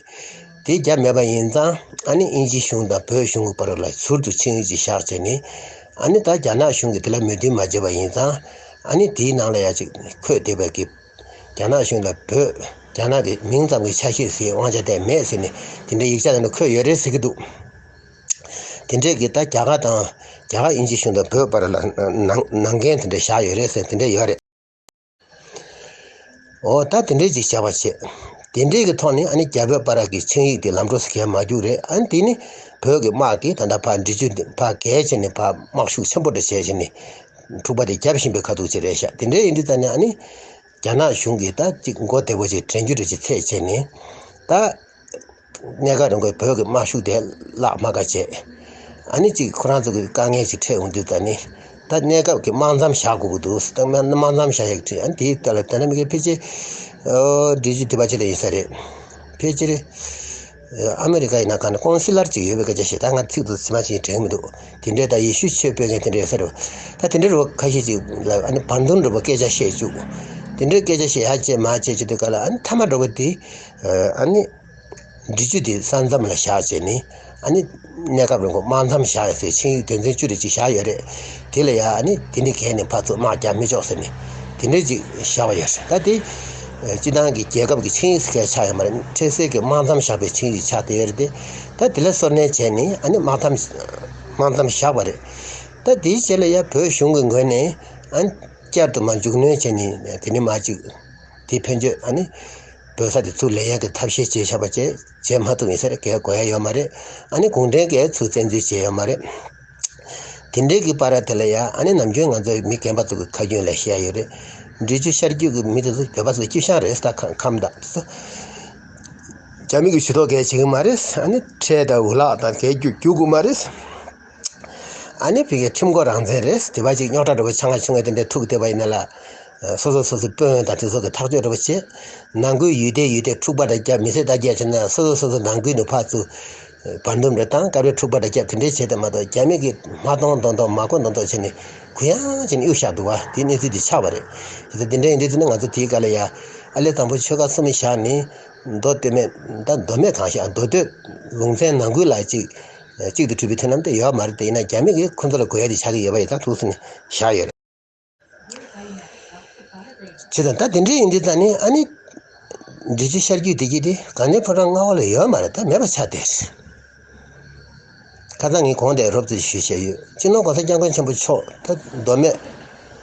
དེ་བརྒྱབ་མེད་པ་ཡིན་ཙང་ཨ་ནི་དབྱིན་ཇི་གཞུང་དང་བོད་གཞུང་གི་བར་ལ་ཟུར་དུ་ཆིངས་ཡིག་ཅིག་བཞག་བྱས་ནས། ཨ་ནི་ད་རྒྱ་ནག་གཞུང་གིས་དེ་ལ་མོས་མཐུན་མ་བྱས་པ་ཡིན་ཙང་ཨ་ནི་དེའི་ནང་ལ་ཡ་ཅིག་འཁོད་བསྡད་པའི་གི་རྒྱ་ནག་གཞུང་ལ་བོད་རྒྱ་ནག་གི་མིང་ཙམ་གྱི་ཆ་ཤས་ཟིན་དབང་ཆ་དེ་མེད་ཟེར་ནས་དེ་འདྲའི་ཡིག་ཆ་དེ་འདྲ་འཁོད་ཡོད་རེད་ཟེར་གྱི་འདུག་དེ་འདྲས་ཀྱི་ད་རྒྱ་གར་དང་རྒྱ་གར་དབྱིན་ཇི་གཞུང་དང་བོད་བར་ལ་ནང་ནང་འགན་དེ་འདྲ་བཞག་ཡོད་རེད་ཟེར་དེ་འདྲ་ཡོད་རེད། འོ་ད་དེ་འདྲས་ཅིག་བྱ་བ་བྱེད། དེ་འདྲས་ཀྱི་ཐོག་ནས་ཨ་ནི་རྒྱ་བོད་བར་གྱི་ཆིངས་ཡིག་དེ་ལམ་འགྲོ་ཟེར་མཁན་མ་རྒྱུག་རེད། ཨ་ནི་དེ་ནི་བོད་ཀྱི་དམག་གིས་ད་ལྟ་ཕར་འབྲི་ཆུ་འདི་ཕར་བརྒལ་བྱས་ནས་ཕར་དམག་ཤུགས་ཆེན་པོ་འདྲ་བྱས་བྱས་ནས་འཁྲུག་པ་དེ་བརྒྱབ་བཞིན་པའི་ཁ་ཐུག་ཅིག་རེད་ཤག་དེ་འདྲ་ཡིན་དུས་ད་ནི་ཨ་ནི། རྒྱ་ནག་གཞུང་གིས་ད་ཅིག་མགོ་བདེ་པོ་ཅིག་དྲན་རྒྱུ་རེ་ཅིག་ཚད་བྱས་ནས་ད་གནས་སྐབས་རིང་པོའི་བོད་ཀྱི་དམག་ཤུགས་དེ་བརླག་མ་དགའ་བྱས། ཨ་ནི་ཅིག་ཁོ་རང་ཚོ་གི་དཀའ་ངལ་ཅིག་འཕྲད་འོང་དུས་ད་ནི་ད་གནས་སྐབས་ཀྱི་དམག་མཚམས་བཞག་དགོས་ཀྱི་འདུག་ད་དམག་མཚམས་བཞག་ཡག་ཁྲིད་ཨ་ནི་དེའི་ཐད་ལ་ད་ནི་མི་གི་ཕལ་ཆེར་འབྲི་ཆུ་དེ་པ་ཅིག་ལ་ཡིན་ས་རེད། ཕལ་ཆེར་ཨ་མི་རི་ཀ་ཡིན་ན་ག་ནས་ཀོན་སི་ལར་ཅིག་ཡོད་པའི་སྐད་ཆ་བཤད། ད་ང་ཚིག་ཏུ་ཚིག་མ་ཅིག་དྲན་གྱི་མི་འདུག་དེ་འདྲའི་ད་ཡེ་ཤུ་ཆོས་སྤེལ་མཁན་དེ་འདྲ་ཡོད་ས་རེད། ད་དེ་འདྲའི་རུ་ཁ་ཤས་ཅིག་ལ་ཨ་ནི་བར་འདུམ་འདྲ་པོ་སྐད་ཆ་བཤད་བཅུག་དེ་འདྲའི་སྐད་ཆ་བཤད་ཡ་བྱས་མ་བྱས་བྱས་དུས་ག་ལ་ཨ་ནི་མཐའ་མ་འགྲོ་བ་དེ་ཨ་ནི་ འབྲི་ཆུ་དེ་ས་མཚམས་ལ་བཞག་བྱས་ནས་ཨ་ནི་གནས་སྐབས་རིང་པོ་དམག་མཚམས་བཞག་ཡོད་ཟེར། ཆིངས་ཡིག་དོན་ཚན་བཅུ་རེ་གཅིག་བཞག་ཡོད་རེད། དེ་ལ་ཡང་ཨ་ནི་དེ་འདྲ་གས་ནས་ཕར་ཚུར་དམག་རྒྱག་མི་ཆོག་ཟེར་ནས་དེ་འདྲ་ཅིག་བཞག་པ་ཡོད་རེད། ད་དེ་སྤྱི་བཏང་གི་རྒྱལ་ཁབ་ཀྱི་ཆིངས་ཡིག་ཟེར་མཁན་ཆགས་ཡོད་མ་རེད། འཕྲལ་སེལ་གྱི་དམག་མཚམས་བཞག་པའི་ཆིངས་ཡིག་ཆགས་བསྡད་ཡོད་རེད་དེ། ད་དེ་ལ་སོར་ནན་བྱས་ནས་ཨ་ནི་དམག་མཚམས་དམག་མཚམས་བཞག་པ་རེད། ད་དེའི་རྗེས་ལ་ཡང་བོད་གཞུང་གི་ངོས་ནས་ཨ་ནི་བསྐྱར་དུ་མར་མཇུག་སྣོན་བྱས་ནས་དེ་ནས་མར་ཅིག་དེ་ཕན་ཆད་ཨ་ནི་བོད་ས་དེ་ཚུར་ལེན་ཡག་གི་ཐབས་ཤེས་བྱས་བཞག་པ་བྱས་བྱས་མ་ཐུབ་ཡིན་ཟེར་གས་གོ་ཡ་ཡོད་མ་རེད། ཨ་ནི་གུང་ཁྲན་གས་ཚུར་བཙན་འཛུལ་བྱས་ཡོད་མ་རེད། དེ་འདྲའི་གི་བར་དེ་ལ་ཡང་ཨ་ནི་ནམ་རྒྱུན་ང་ཚོ་མི་རྒན་པ་ཚོ་གི་ཁ་རྒྱུན་ལ་བཤད་ཡ་ཡོད་རེད། འབྲི་ཆུ་ཤར་རྒྱུད་ཀྱི་མི་དེ་ཚོ་བོད་པ་ཚོ་སྐྱིད་ཤང་རེད། ད་ཁམས་དང་དེ་ཚོ་རྒྱ་མི་གི་ཇུས་གཏོགས་གས་བྱེད་གི་མ་རེད། ཨ་ནི་ཁྲལ་དང་འུ་ལག་དང་གས་རྒྱུག་རྒྱུག་གི་མ་རེད། ཨ་ནི་ཕ་གིའི་ཁྲིམས་མགོ་རང་བཙན་རེད། དེ་བ་ཅིག་རྙོག་དྲ་འདྲ་པོ་ཆང་ང་ཆུང་ངེ་དེ་འདྲའི་ཐུག་བསྡད་པ་ཡིན་ན་ལ། སོ་སོ་སོ་སོའི་དཔོན་དང་དེ་ཚོ་གི་ཐག་གཅོད་འདྲ་པོ་བྱེད། ནང་ཁུལ་ཡུལ་དེ་ཡུལ་དེ་འཁྲུག་པ་འདྲ་རྒྱབ་མི་ཚེ་ལྟ་རྒྱ་བྱེད་ན་སོ་སོ་སོ་སོ་ནང་ཁུལ་ནས་ཕར་ཚུར་བར་འདུམ་འདྲ་བཏང་། སྐབས་རེ་འཁྲུག་པ་འདྲ་རྒྱབ་དེ་འདྲའི་བྱེད་དེ་མ་གཏོགས་རྒྱ་མི་གི་མ་གཏོང་གཏོང་གཏོང་མ་གོ་མདོག་མདོག་བྱས་ནས་གུ་ཡངས་བྱས་ནས་གཡུག་བཞག་འདུག་བ། དེ་གནས་ཚུལ་དེ་ཆགས་པ་རེད། དེ་ཚོ་དེ་འདྲ་ཡིན་དུས་ཙི་ན་ང་ཚོ་དེའི་སྐབས་ལ་ཡ་ཨ་ལེ་དང་པོ་ཆོལ་ཁ་གསུམ་བཞག་ནས་མདོ་སྟོད་སྨད་ད་མདོ་སྨད་གང་བཞག་མདོ་སྟོད་ལུང་ཚན་ནང་ཁུལ་ལ་ཅིག་གཅིག་ཏུ་གྲུབ་པའི་མཐུན་ལམ་དེ་ཡོད་མ་རེད། དེ་ཡིན་ན་རྒྱ་མི་གིས་ཁོ་ཚོ་ལ་དགོས་ཡ་དེ་ཆགས་ཀྱི་ཡོད་པ་ཡིན་ད་ཐུགས་སུ་ནས་བཞག་ཡོད་རེད། བྱས་ཙང་ད་དེ་འདྲ་ཡིན་དུས་ད་ནི་ཨ་ནི་འབྲི་ཆུ་ཤར་རྒྱུད་དེ་གྱིས་དེ་དཀའ་ངལ་ཕོ་བྲང་མངའ་འོག་ལ་ཡོད་མ་རེད། ད་མེད་པ་ཆགས་བསྡད་རེད། ཁ་སང་ངས་གོང་དེ་རོབ་ཙམ་ཞུས་བཞག་ཡོད། སྤྱི་ནོར་༸གོང་ས་༸སྐྱབས་མགོན་ཆེན་པོ་མཆོག་ད་མདོ་སྨད་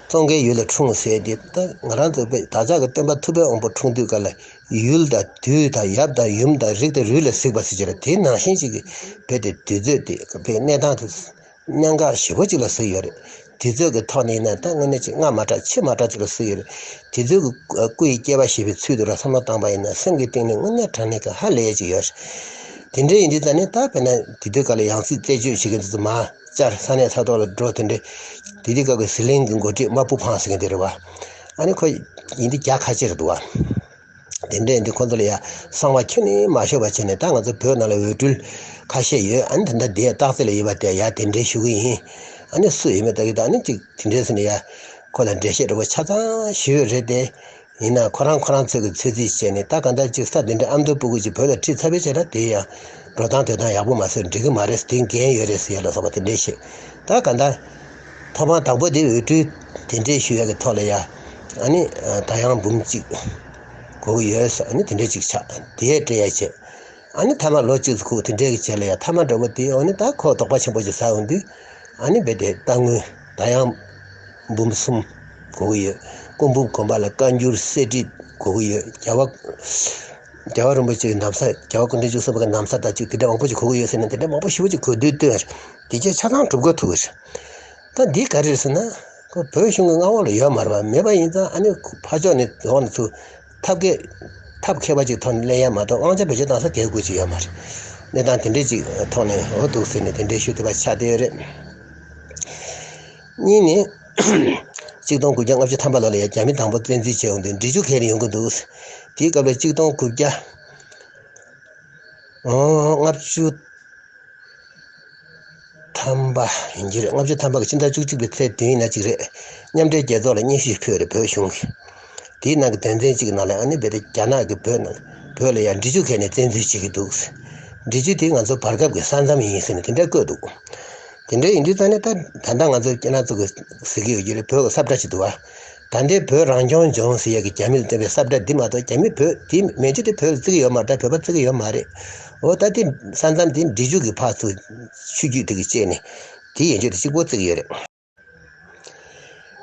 ཙོང་ཁའི་ཡུལ་ལ་འཁྲུངས་ཟེར་དེ་ད་ང་རང་ཚོ་བོད་བདག་ཅག་གི་སྟོན་པ་ཐུབ་པའི་དབང་པོ་འཁྲུངས་དུས་སྐབས་ལ་ཡུལ་དང་དུས་དང་ཡབ་དང་ཡུམ་དང་རིགས་དང་རུས་ལ་གཟིགས་པ་ཟེར་གྱི་རེད། དེ་ནང་བཞིན་ཅིག་གི་བོད་དེ་དུས་ཚོད་དེ་བོད་གནས་སྟངས་དེ་གནད་འགག་ཞེ་པོ་ཅིག་ལ་གཟིགས་ཡོད་རེད། དུས་ཚོད་ཀྱི་ཐོག་ནས་ཡིན་ན་ད་དངོས་གནས་ཅིག་སྔ་མ་དྲགས་ཕྱི་མ་དྲགས་ཅིག་ལ་གཟིགས་ཡོད་རེད། དུས་ཚོད་ཀྱི་སྐུ་ཡི་སྐྱེ་བ་བཞེས་པའི་ཚུལ་དུ་ར་བསམ་བློ་བཏང་པ་ཡིན་ན་སེམས་ཀྱི་གཏིང་ནས་དངོས་གནས་དྲང་གནས་ཀྱི་ཧ་ལས་ཡས་ཅིག་ཡོད་རེད། དེ་འདྲ་ཡིན་དུས་ད་ནི་ད་དཔེར་ན་དེ་དུས་སྐབས་ལ་ཡང་སྲིད་རྩད་གཅོད་བྱེད་མཁན་དེ་ཚོ་མར་བཅར་ས་གནས་ས་ཐོག་ལ་འགྲོ་དེ་འདྲ། དེ་དུས་སྐབས་ཀྱི་ཟི་ལིང་གི་འགོ་ཁྲིད་དམར་པོ་ཕང་ཟེར་མཁན་དེ་རེད་བ། ཨ་ནི་ཁོ་ཡིན་དུས་རྒྱ་ཁ་ཆེ་རེད་འདུག་བ། དེ་འདྲས་འདི་ཁོ་ཚོ་ལ་ཡ་གསང་བ་ཁྱོན་ནས་མ་ཤོར་བ་བྱས་ནས་ད་ང་ཚོ་བོད་ནང་ལ་འོས་སྤྲུལ་ཁ་ཤས་ཡོད། ཨ་ནི་ད་ལྟ་འདི་སྟག་རྩེ་ལ་ཡོད་པ་དེ་ཡ་དེ་འདྲས་ཞུ་གི་ཡིན། ཨ་ནི་སུ་ཡོད་མེད་ལྟ་གི་ད་ཨ་ནི་ཅིག་དེ་འདྲས་ཟེར་ནས་ཡ་ཁོ་ལ་འགྲེལ་བཤད་འདྲ་པོ་ཆ་ཚང་ཞུས་ཡོད་རེད་དེ། ཡིན་ན་ཁོ་རང་ཁོ་རང་ཚོས་ཀྱི་ཚོད་རྩིས་བྱས་ནས་ད་ག་འདྲ་ཅིག་ས་དེ་འདྲས་ཨ་མདོ་སྤུ་གུ་ཅིག་བོད་ལ་ཁྲིད་ཚར་བའི་བྱས་ན་དེ་ཡ་འགྲོ་སྟངས་དོན་སྟངས་ཡག་པོ་མ་བཟོས་འགྲིག་གི་མ་རེད། དེ་འགན་ཡོད་རེད་ཟེར་ཡ་ལ་སོགས་པ་དེ་འདྲས་བཤད། ད་ག་འདྲ། ཐོག་མར་དང་པོ་དེ་འོས་སྤྲུལ་དེ་འདྲས་ཞུ་ཡག་གི་ཐོག་ལ་ཡ། ཨ་ནི་ད་ཡང་འབུམ་གཅིག་གོ་གི་ཡོད་ཟེར། ཨ་ནི་དེ་འདྲས་ཅིག་ཆགས་དེ་སྤྲད་ཡ་བྱས། ཨ་ནི་མཐའ་མ་ལོ་གཅིག་ཙམ་ཁུག་དེ་འདྲས་ཀྱི་རྗེས་ལ་ཡ་མཐའ་མ་འདྲ་པོ་དེ་འོ་ནི་ད་ཁོ་དོགས་པ་ཆེན་པོ་ཅིག་ཟ་འོང་དུས། ཨ་ནི་རྦད་དེ་རྟ་དངུལ་ད་ཡང་འབུམ་གསུམ་གོ་གི་ཡོད། སྐུ་འབུམ་དགོན་པ་ལ་བཀའ་འགྱུར་གསེར་བྲིས་གོ་གི་ཡོད། རྒྱལ་བ་རྒྱལ་བ་རིན་པོ་ཆེའི་ན་བཟའ་རྒྱལ་བ་སྐུ་ཕྲེང་བཅུ་གསུམ་པ་གི་ན་བཟའ་དང་གཅིག་དེ་འདྲ་མང་པོ་ཞིག་གོ་གི་ཡོད་ཟེར་ན་དེ་འདྲ་མང་པོ་ཞེ་པོ་ཅིག་གོ་དུས་སྟོན། དེ་རྗེས་ཆ་ཚང་གྲུབ་དགོས་ཐུག་གི་རེད། ད་འདི་ག་རེ་རེད་ཟེར་ན། ཁོ་བོད་གཞུང་གི་མངའ་འོག་ལ་ཡོད་མ་རེད་པ། མེད་པ་ཡིན་ཙང་ཨ་ནི་ཕར་ཕྱོགས་ནས་འོག་ནས་ཚུར་ཐབས་མཁས་ཐབས་མཁས་པ་ཅིག་ཐོག་ནས་ལེན་ཡ་མ་གཏོགས་དབང་ཆ་བེད་སྤྱོད་བཏང་ས་དེ་དགོས་ཀྱི་ཡོད་མ་རེད། གནས་སྟངས་དེ་འདྲས་ཅིག་ཐོག་ནས་འོ་འདུག་ཟེར་ནས་དེ་འདྲས་ཞུ་ཐུབ་པ་ཆགས་བསྡད་ཡོད་རེད། གཉིས་ནས། གཅིག་སྟོང་དགུ་བརྒྱ་ལྔ་བཅུ་ཐམ་པ་ལོ་ལ་ཡ་རྒྱ་མི་དང་པོ་བཙན་འཛུལ་བྱས་ཡོང་དུས་འབྲི་ཆུ་ཁས་ལེན་ཡོང་གི་འདུག་དེའི་སྐབས་ལ་གཅིག་སྟོང་དགུ་བརྒྱ་ལྔ་བཅུ་ཐམ་པ་ཡིན་གྱི་རེད། ལྔ་བཅུ་ཐམ་པ་གི་སྤྱི་ཟླ་བཅུ་གཅིག་པའི་ཚེས་བདུན་ཡིན་ན་གཅིག་རེད། མཉམ་འབྲེལ་རྒྱལ་ཚོགས་ལ་སྙན་ཞུ་ཕུལ་བ་རེད་བོད་གཞུང་གིས། དེའི་ནང་གི་དོན་ཚན་གཅིག་གི་ནང་ལ་ཨ་ནི་རྦད་དེ་རྒྱ་ནག་གིས་བོད་ནང་བོད་ལ་ཡང་འབྲི་ཆུ་ཁས་ནས་བཙན་འཛུལ་བྱེད་ཀྱི་འདུག་འབྲི་ཆུ་དེ་ང་ཚོ་བར་སྐབས་ཀྱི་ས་མཚམས་ཡིན་ཟེར་ནས་དེ་འདྲ་བཀོད་འདུག་དེ་འདྲ་ཡིན་དུས་ཙང་ནས་ད་ད་ལྟ་ང་ཚོ་ཁྱེད་རང་ཚོ་གིས་ཟེར་གྱི་ཡོད་ཀྱི་རེད། བོད་ཀྱི་ས་བཀྲ་ཞིག་འདུག་བ། ད་ལྟའི་བོད་རང་སྐྱོང་ལྗོངས་ཟེར་ཡག་གི་རྒྱ་མི་ལ་བསྟན་པའི་ས་བཀྲ་འདི་མ་གཏོགས་རྒྱ་མི་བོད་དེ་མན་ཆད་དེ་བོད་ལ་བརྩི་གི་ཡོད་མ་རེད། ད་བོད་པ་བརྩི་གི་ཡོད་མ་རེད། འོ་ད་དེ་ས་མཚམས་དེ་འབྲི་ཆུ་གི་ཕར་ཚུར་ཆུ་རྒྱུད་དེ་གི་བཅད་ནས་དེ་ཡན་ཆད་དེ་གཅིག་པོ་བརྩི་གི་ཡོད་རེད།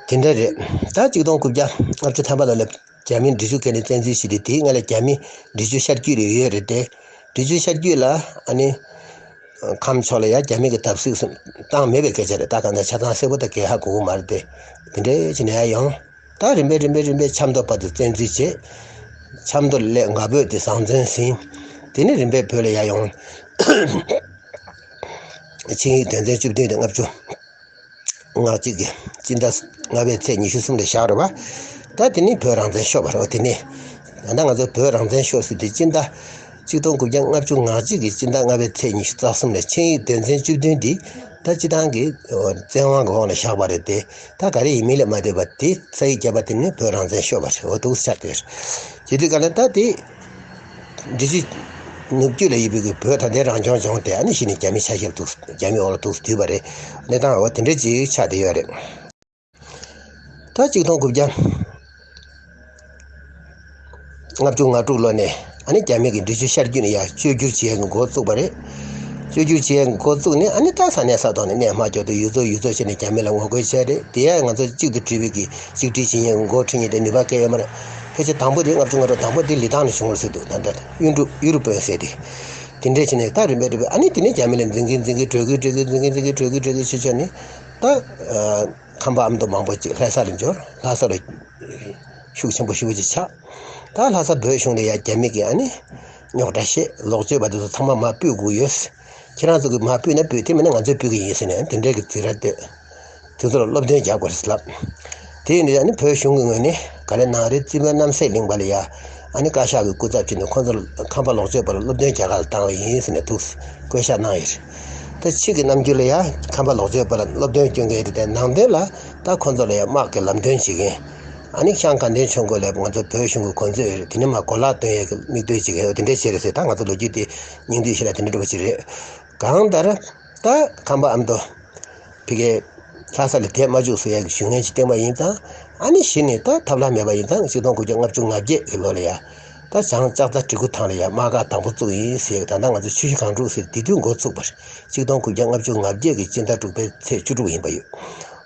དེ་འདྲ་རེད། ད་གཅིག་སྟོང་དགུ་བརྒྱ་ལྔ་བཅུ་ཐམ་པ་ལོ་ལ་རྒྱ་མིས་འབྲི་ཆུ་ཁས་ནས་བཙན་འཛུལ་བྱས་ཏེ་དེའི་སྔ་ལ་རྒྱ་མི་འབྲི་ཆུ་ཤར་རྒྱུད་ལ་ཡོད་རེད་དེ། འབྲི་ཆུ་ཤར་རྒྱུད་ལ་ཨ་ནི། ཁམས་ཕྱོགས་ལ་ཡང་རྒྱ་མི་གི་བརྡབ་གསིག་གསུམ་བཏང་མེད་པའི་སྐད་ཆ་རེད། ད་གང་ལྟར་ཆ་ཚང་གསལ་པོ་ད་གས་ཧ་གོ་གི་མ་རེད་དེ། དེ་འདྲའི་ཕྱིན་ནས་ཡང་། ད་རིམ་པས་རིམ་པས་རིམ་པས་ཆབ་མདོ་བར་དུ་བཙན་འཛུལ་བྱས། ཆབ་མདོ་སླེབས། མགར་བོད་དེ་བཟང་བཙོན་ཟིན། དེ་ནས་རིམ་པས་བོད་ལ་ཡར་ཡོང་། ཆིངས་ཡིག་དོན་ཚན་བཅུ་བདུན་དང་ལྔ་བཅུ་ང་གཅིག་གི་སྤྱི་ཟླ་ལྔ་པའི་ཚེས་ཉི་ཤུ་གསུམ་ལ་བཞག་རེད་བ། ད་དེ་ནས་བོད་རང་བཙན་ཤོར་བ་རེད་བ། དེ་ནས་ད་ལྟ་ང་ཚོ་བོད་རང་བཙན་ཤོར་ཟེར་དུས་སྤྱི་ཟླ་ཆིག་སྟོང་དགུ་བརྒྱ་ལྔ་བཅུ་ང་གཅིག་གི་སྤྱི་ཟླ་ལྔ་པའི་ཚེས་ཉི་ཤུ་རྩ་གསུམ་ལ་ཆིངས་ཡིག་དོན་ཚན་བཅུ་བདུན་འདི་ད་སྤྱི་བཏང་གི་བཙན་དབང་གི་འོག་ལ་བཞག་པ་རེད་དེ། ད་ག་རེ་ཡིན་མིན་ལ་མ་ལྟོས་པར་དེ་ས་ཡིག་བརྒྱབ་པ་དེ་ནི་བོད་རང་བཙན་ཤོར་བ་རེད། འོ་འདུག་ཆགས་དེ་རེད། བྱེད་དུས་ག་ལ་ད་དེ་འབྲི་ཆུ་ ནུབ་རྒྱུད་ལ་ཡོད་པའི་གི་བོད་ད་ལྟའི་རང་སྐྱོང་ལྗོངས་དེ་ཨ་ནི་གཞི་ནས་རྒྱ་མི་ཆ་ཤས་ཐུག་རྒྱ་མི་འོག་ལ་ཐུག་བསྡུས་པ་རེད། གནས་སྟངས་འོ་དེ་འདྲ་ཅིག་ཆགས་བསྡད་ཡོད་རེད། ད་གཅིག་སྟོང་དགུ་བརྒྱ་ལྔ་བཅུ་ང་དྲུག་ལོ་ནས་ཨ་ནི་རྒྱ་མི་གི་འབྲི་ཆུ་ཤར་རྒྱུད་ནས་ཡར་བཅོས་བསྒྱུར་བྱེད་ཡས་ཀྱི་འགོ་བཙུགས་པ་རེད། བཅོས་བསྒྱུར་བྱེད་ཡས་ཀྱི་འགོ་བཙུགས་ནས་ཨ་ནི་ད་ས་གནས་ས་ཐོག་ནས་གནས་མ་སྐྱོར་དུ་ཡུལ་ཚོ་ཡུལ་ཚོ་བྱས་ནས་རྒྱ་མི་ལ་ངོ་རྒོལ་བྱས་རེད། དེ་ཡང་ང་ཚོ་གཅིག་ཏུ་བསྒྲིལ་བའི་གི་གཅིག་སྒྲིལ་བྱེད་ཡས་ཀྱི་འགོ་ཁྲིད་མཁན་དེ་ནུས་པ་གང་ཡོད་མ་རེད། ཕལ་ཆེར་དང་པོ་དེ་ལྔ་བཅུ་ང་དྲུག་དང་པོ་དེ་ལི་ཐང་ནས་བྱུང་བ་ཟེར་འདུག་ད་ལྟ་གཡུ་འབྲུག་གཡུ་རུ་དཔོན་ཟེར་དེ། དེ་འདྲས་བྱས་ནས་ད་རིམ་པས་རིམ་པས་ཨ་ནི་དེ་ནས་རྒྱ་མི་ལ་འཛིང་གིན་འཛིང་གིན་བྲོས་གིན་བྲོས་གིན་འཛིང་གིན་འཛིང་གིན་བྲོས་གིན་བྲོས་གིན་བྱས་བྱས་ནས་ད། ཁམས་པ་ཨ་མདོ་མང་པོ་ཅིག་ལྷ་ས་ལ་འབྱོར། ལྷ་ས་ལ་ཤུགས་ཆེན་པོ་ཞེ་པོ་ཅིག་ཆགས། ད་ལྷ་ས་བོད་གཞུང་ལ་ཡང་རྒྱ་མི་གིས་ཨ་ནི་རྙོག་དྲ་བཤད། ལོག་སྤྱོད་པ་དེ་ཚོ་ཚང་མ་མར་ཕུད་དགོས་ཡོད། ཁྱེད་རང་ཚོ་གིས་མར་ཕུད་ན་ཕུད། དེ་མིན་ན་ང་ཚོས་ཕུད་ཀྱི་ཡིན་ཟེར་ནས་དེ་འདྲའི་གི་འཛིང་ར་བཏོད། དེ་ཚོ་ལ་སློབ་སྟོན་རྒྱག་དགོས་རེད་ལབ། དེ་ཡིན་དུས་ཨ་ནི་བོད་གཞུང་གི་ངོས་ནས་ག་རེ་གནང་རེད། རྩིས་དཔོན་རྣམ་སྲས་གླིང་པ་ལ་ཡ་ཨ་ནི་བཀའ་ཤག་གི་སྐུ་ཚབ་བྱས་ནས་ཁོང་ཚོ་ཁམས་པ་ལོག་སྤྱོད་པ་ལ་སློབ་སྟོན་རྒྱག་ག་ལ་བཏང་བ་ཡིན་ཟེར་ནས་འདུག་བཀོད་ཤག་གནང་ཡོད་རེད། ད་ཕྱི་གི་རྣམ་འགྱུར་ལ་ཡ་ཁམས་པ་ལོག་སྤྱོད་པ་ལ་སློབ་སྟོན་སྐྱོན་མཁན་དེ་དེ་ནང་དོན་ལ་ད་ཁོང་ཚོ་ལ་ཡ་དམག་གི་ལམ་སྟོན་བྱེད་མཁན། ཨ་ནི་ཤང་དགའ་ལྡན་ཆོས་འཁོར་ལ་ང་ཚོ་བོད་གཞུང་གི་གོ་མཛོད་ཡོད་རེད། དེ་ནི་མ་གོ་ལག་སྟོན་ཡས་ཀྱི་མིག་ལྟོས་ཅིག་ཡོད། དེ་འདྲས་བྱས་རེད་ཟེར། ད་ང་ཚོ་ལོ་རྒྱུས་དེ་སྙིང་བསྡུས་ཤེས་ན་དེ་འདྲ་འདྲ་པོ་ཅིག་རེད། གང་ལྟར་ད་ཁམས་པ་ཨ་མདོ་ཕ་གིའི་ལྷ་ས་ལ་དེབ་མ་བཅུག་ཟེར་ཡས་ཀྱི་ཞུ་མཁན་ཅིག་བསྟན་པ་ཡིན་ཙང་། ཨ་ནི་གཞི་ནས་ད་ཐབས་ལམ་མེད་པ་ཡིན་ཙང་གཅིག་སྟོང་དགུ་བརྒྱ་ལྔ་བཅུ་ང་བརྒྱད་ཀྱི་ལོ་ལ་ཡ་ད་བྱང་ལྕགས་རྩ་གྲི་གུ་ཐང་ལ་ཡ་དམག་སྒར་དང་པོ་བཙུགས་ཡིན་ཟེར་ཡས་ཀྱི། ད་ལྟ་ང་ཚོ་ཆུ་བཞི་སྒང་དྲུག་ཟེར་དེ་དུས་འགོ་ཚུགས་པ་རེད། གཅིག་སྟོང་དགུ་བརྒྱ་ལྔ་བཅུ་ང་བརྒྱད་ཀྱི་སྤྱི་ཟླ་དྲུག་པའི་ཚེས་བཅུ་དྲུག་ཡིན་པ་ཡོད།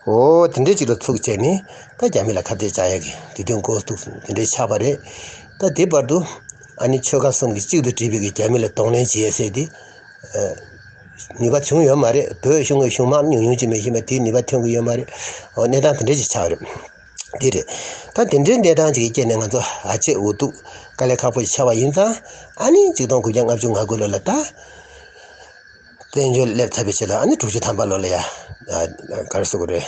འོ་དེ་འདྲའི་ཅིག་ལ་ཚུགས་བྱས་ནས་ད་རྒྱ་མི་ལ་ཁ་གཏད་བཅག་ཡ་གི་དེ་དུས་འགོ་ཚུགས། དེ་འདྲའི་ཆགས་པ་རེད། ད་དེ་བར་དུ་ཨ་ནི་ཆོལ་ཁ་གསུམ་གྱིས་གཅིག་ཏུ་བསྒྲིལ་བའི་གི་རྒྱ་མི་ལ་གདོང་ལེན་བྱེད་ཡ་ཟེར་དེ་ནུས་པ་བྱུང་ཡོད་མ་རེད། བོད་གཞུང་གི་གཞུང་དམངས་ཉུང་ཉུང་ཅིག་མ་གཏོགས་དེས་ནུས་པ་ཐོན་གྱི་ཡོད་མ་རེད། འོ་གནས་སྟངས་དེ་འདྲ་ཞིག་ཆགས་རེད། དེ་རེད། ད་དེ་འདྲའི་གནས་སྟངས་ཅིག་གི་རྐྱེན་ནས་ང་ཚོ་ཨ་ཅེ་འུ་ཐུག་དཀའ་ལས་ཁག་པོ་ཞིག་ཆགས་པ་ཡིན་ཙང་། ཨ་ནི་གཅིག་སྟོང་དགུ་བརྒྱ་ལྔ་བཅུ་ང་དགུ་ལོ་ལ་ད་བཙན་བྱོལ་སླེབས་ཚར་བའི་ཕྱིར་ལ་ཨ་ནི་དྲུག་ཅུ་ཐམ་པ་ལོ་ལ་ཡ་ག་རེ་ཟེར་དགོས་རེད།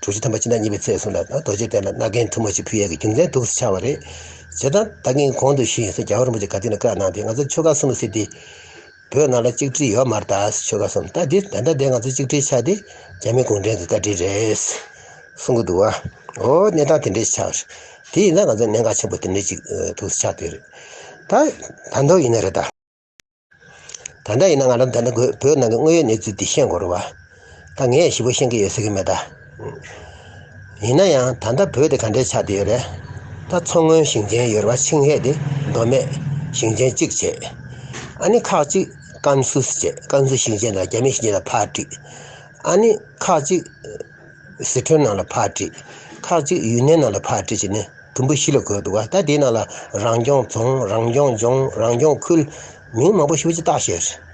དྲུག་ཅུ་ཐམ་པ་སྤྱི་ཟླ་གཉིས་པའི་ཚེས་གསུམ་ལ་རྡོ་རྗེ་གདན་ལ་མནའ་གན་ཐུན་མོང་ཞིག་ཕུལ་ཡས་ཀྱི་རྒྱུ་མཚན་འདུག་སེ་ཆགས་པ་རེད། བྱས་ཙང་ད་གིན་གོང་དུ་ཞུས་ཡིན་ས་རྒྱལ་བ་རིན་པོ་ཆེ་ག་དུས་ན་བཀའ་གནང་སྟེ། ང་ཚོ་ཆོལ་ཁ་གསུམ་ཟེར་དེ་བོད་ནང་ལ་གཅིག་སྒྲིལ་ཡོད་མ་རེད། ད་ཆོལ་ཁ་གསུམ་ད་འདི་ད་ལྟ་འདི་ང་ཚོ་གཅིག་སྒྲིལ་ཆགས་དེ་རྒྱ་མི་གུང་ཁྲན་གྱི་བཀའ་དྲིན་རེད་གསུང་གི་འདུག་བ། འོ་གནས་སྟངས་དེ་འདྲས་ཆགས་རེད། དེ་ཡིན་ན་ང་ཚོ་གནད་འགག་ཆེན་པོ་དེ་འདྲས་ཅིག་འདུག་སེ་ཆགས་བསྡད་རེད། ད་ད་མདོ་ཡིན་ན་རེད་ད། ད་ལྟ་ཡིན་ན་ང་རང་ད་ལྟ་བོད་ནང་གི་དངོས་ཡོད་གནས་ཚུལ་འདི་ཤེས་དགོས་རེད་བ། ད་ངས་ཞིབ་པོ་ཤེས་ཀྱི་ཡོད་ཟེར་གྱི་མེད་ད། ཡིན་ན་ཡང་ད་ལྟ་བོད་དེ་ག་འདྲས་ཆགས་བསྡད་ཡོད་རེད། ད་མཚོ་སྔོན་ཞིང་ཆེན་ཡོད་རེད་བ། ཆིང་ཧེ་དེ་མདོ་སྨད་ཞིང་ཆེན་གཅིག་བྱས། ཨ་ནི་ཁག་གཅིག་ཀན་སུའུ་ཟེར་བྱས། ཀན་སུའུ་ཞིང་ཆེན་དང་རྒྱ་མི་ཞིང་ཆེན་ལ་ཕར་བསྒྲིགས། ཨ་ནི་ཁག་གཅིག་སི་ཁྲོན་ནང་ལ་ཕར་བསྒྲིགས། ཁག་གཅིག་ཡུན་ནན་ནང་ལ་ཕར་བསྒྲིགས་བྱས་ནས། དུམ་བུ་བཞི་ལ་བགོས་འདུག་ག་ད་དེའི་ནང་ལ་རང་སྐྱོང་རྫོང་། རང་སྐྱོང་ལྗོངས། རང་སྐྱོང་ཁུལ། མིང་མང་པོ་ཞེ་པོ་ཅིག་བཏགས་བཞག་ཡོད་རེད།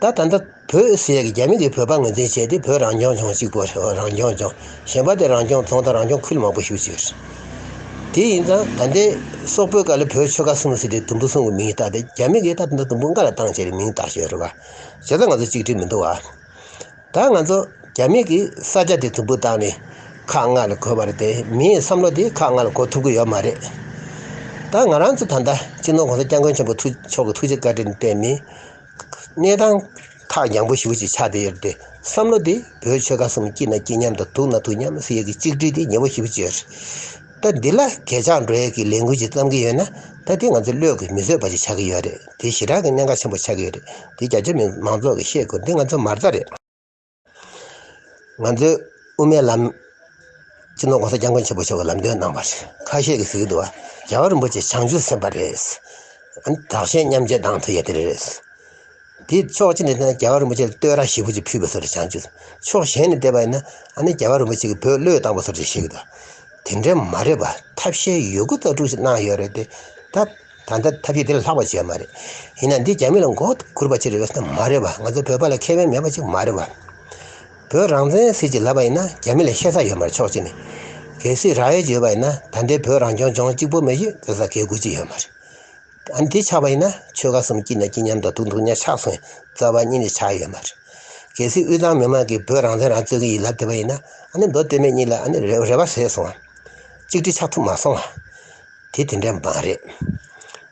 ད་ད་ལྟ་བོད་ཟེར་ཡག་གི་རྒྱ་མི་གིས་བོད་པ་ངོས་འཛིན་བྱས་ཏེ་བོད་རང་སྐྱོང་ལྗོངས་གཅིག་པོ་རེད། རང་སྐྱོང་ལྗོངས། གཞན་པ་དེ་རང་སྐྱོང་རྫོང་དང་རང་སྐྱོང་ཁུལ་མང་པོ་ཞེ་པོ་ཅིག་ཡོད་རེད། དེ་ཡིན་ཙང་ད་ལྟའི་སོག་པོའི་སྐབས་ལ་བོད་ཆོལ་ཁ་གསུམ་ཟེར་ཏེ་དུམ་བུ་གསུམ་གྱི་མིང་བཏགས་ཏེ། རྒྱ་མི་གིས་ད་ད་ལྟ་དུམ་བུ་ལྔ་ལ་བཏང་བྱས་ཏེ་མིང་བཏགས་བཞག་ཡོད་རེད་བ། བྱས་ཙང་ང་ཚོ་གཅིག་སྒྲིལ་མི་འདུག་བ། ད་ང་ཚོ་རྒྱ་མི་གིས་ས་ཆ་དེ་དུམ་བུ་བཏང་ནས་ཁག་ལྔ་ལ་བགོས་པ་རེད་དེ། མིའི་བསམ་བློ་དེ་ཁག་ལྔ་ལ་བགོ་ཐུབ་ཀྱི་ཡོད་མ་རེད། ད་ང་རང་ཚོ་ད་ལྟ་སྤྱི་ནོར་༸གོང་ས་༸སྐྱབས་མགོན་ཆེན་པོ་ཐུགས་མཆོག་གི་ཐུགས་རྗེ་བཀའ་དྲིན་བརྟེན་ནས་གནས་སྟངས་ཐག་ཉེ་པོ་ཞེ་པོ་ཅིག་ཆགས་བསྡད་ཡོད་རེད་དེ། བསམ་བློ་དེ་བོད་ཆོལ་ཁ་གསུམ་སྐྱིད་ན་སྐྱིད་མཉམ་དང་སྡུག་ན་སྡུག་མཉམ་ཟེར་ཡས་ཀྱི་གཅིག་སྒྲིལ་དེ་ཉེ་པོ་ཞེ་པོ་ཅིག་ཡོད་རེད། ད་འདི་ལ་གད་ཆག་འགྲོ་ཡས་ཀྱི་ལས་འགུལ་ཅིག་བརྩམས་ཀྱི་ཡོད་ན། ད་དེ་ང་ཚོའི་བློས་ཀྱིས་མི་བཟོད་པ་ཅིག་ཆགས་ཀྱི་ཡོད་རེད། དེ་ཞེ་དྲག་གི་གནད་འགག་ཆེན་པོ་ཆགས་ཀྱི་ཡོད་རེད། དེ་རྒྱ་ཆེ་མི་མང་ཚོགས་ཀྱིས་ཤེས་དགོས། འདི་ང་ཚོ་མ་རྩ་རེད། ང་ཚོའི་དབུ་མའི་ལམ། སྤྱི་ནོར་༸གོང་ས་༸སྐྱབས་མགོན་ཆེན་པོ་མཆོག་གིས་ལམ་སྟོན་གནང་བ་རེད། ཁ་ཤས་ཀྱིས་ཟེར་གྱི་འདུག་བ། རྒྱལ་བ་རིན་པོ་ཆེ་བྱང་ཆུབ་སེམས་དཔའ་རེད། ཨ་ནི་བདག་གཞན་མཉམ་བརྗེ་གཏོང་ཐུབ་ཡ་དེ་རེད། དེ་ཕྱོགས་གཅིག་ནས་བལྟས་ན་རྒྱལ་བ་རིན་པོ་ཆེ་ལ་བསྟོད་ར་ཞེ་པོ་ཅིག་ཕུལ་བ་བཟོ་འདྲ་བྱང་ཆུབ། ཕྱོགས་གཞན་ནས་བལྟས་པ་ཡིན་ན་ཨ་ནི་རྒྱལ་བ་རིན་པོ་ཆེ་གིས་བོད་བློས་བཏང་བ་བཟོ་འདྲ་བཤད་ཀྱི་འདུག་དེ་འདྲ་མ་རེད་པ། ཐབས་ཤེས་ཡོད་རྒུ་རྩལ་སྤྲུགས་ཤིག་གནང་ཡོད་རེད་དེ། ད་ད་ལྟ་ཐབས་ཤེས་དེ་ལས་ལྷག་པ་བྱས་མ་རེད། ཡིན་ན་འདི་རྒྱ་མི་ལ་མགོ་སྒུར་བ་ཅིག་རེད་པས་ན་མ་རེད་པ། ང་ཚོ་བོད་པ་ལ་ཁེ་ཕན་མེད་པ་ཅིག་མ་རེད་པ། བོད་རང་བཙན་ཟེར་ཅིག་ལབ་པ་ཡིན་ན་རྒྱ་མི་ལ་བཤད་ས་ཡོད་མ་རེད། ཕྱོགས་གཅིག་ནས། གལ་སྲིད་རག་ཡས་ཅིག་ཡོད་པ་ཡིན་ན་ད་ལྟའི་བོད་རང་སྐྱོང་ལྗོངས་གཅིག་པོ་མ་གཏོགས་བསྡད་ས་གའི་དགོས་ཀྱི་ཡོད་མ་རེད། ཨ་ནི་དེ་ཆགས་པ་ཡིན་ན་ཆོལ་ཁ་གསུམ་སྐྱིད་ན་སྐྱིད་མཉམ་དང་སྡུག་ན་སྡུག་མཉམ་ཆགས་སོང་། རྩ་བ་ཉིད་ནས་ཆགས་ཡོད་མ་རེད། གལ་སྲིད་དབུས་གཙང་མི་མང་གིས་བོད་རང་བཙན་རང་རྩོད་ཀྱི་ཡིན་ལབ་བསྡད་པ་ཡིན་ན། ཨ་ནི་མདོ་སྟོད་སྨད་གཉིས་ལ་ཨ་ནི་རེ་རེ་བ་ཟད་སོང་བ། གཅིག་སྒྲིལ་ཆགས་ཐུབ་མ་སོང་བ། དེ་དེ་འདྲ་མ་རེད།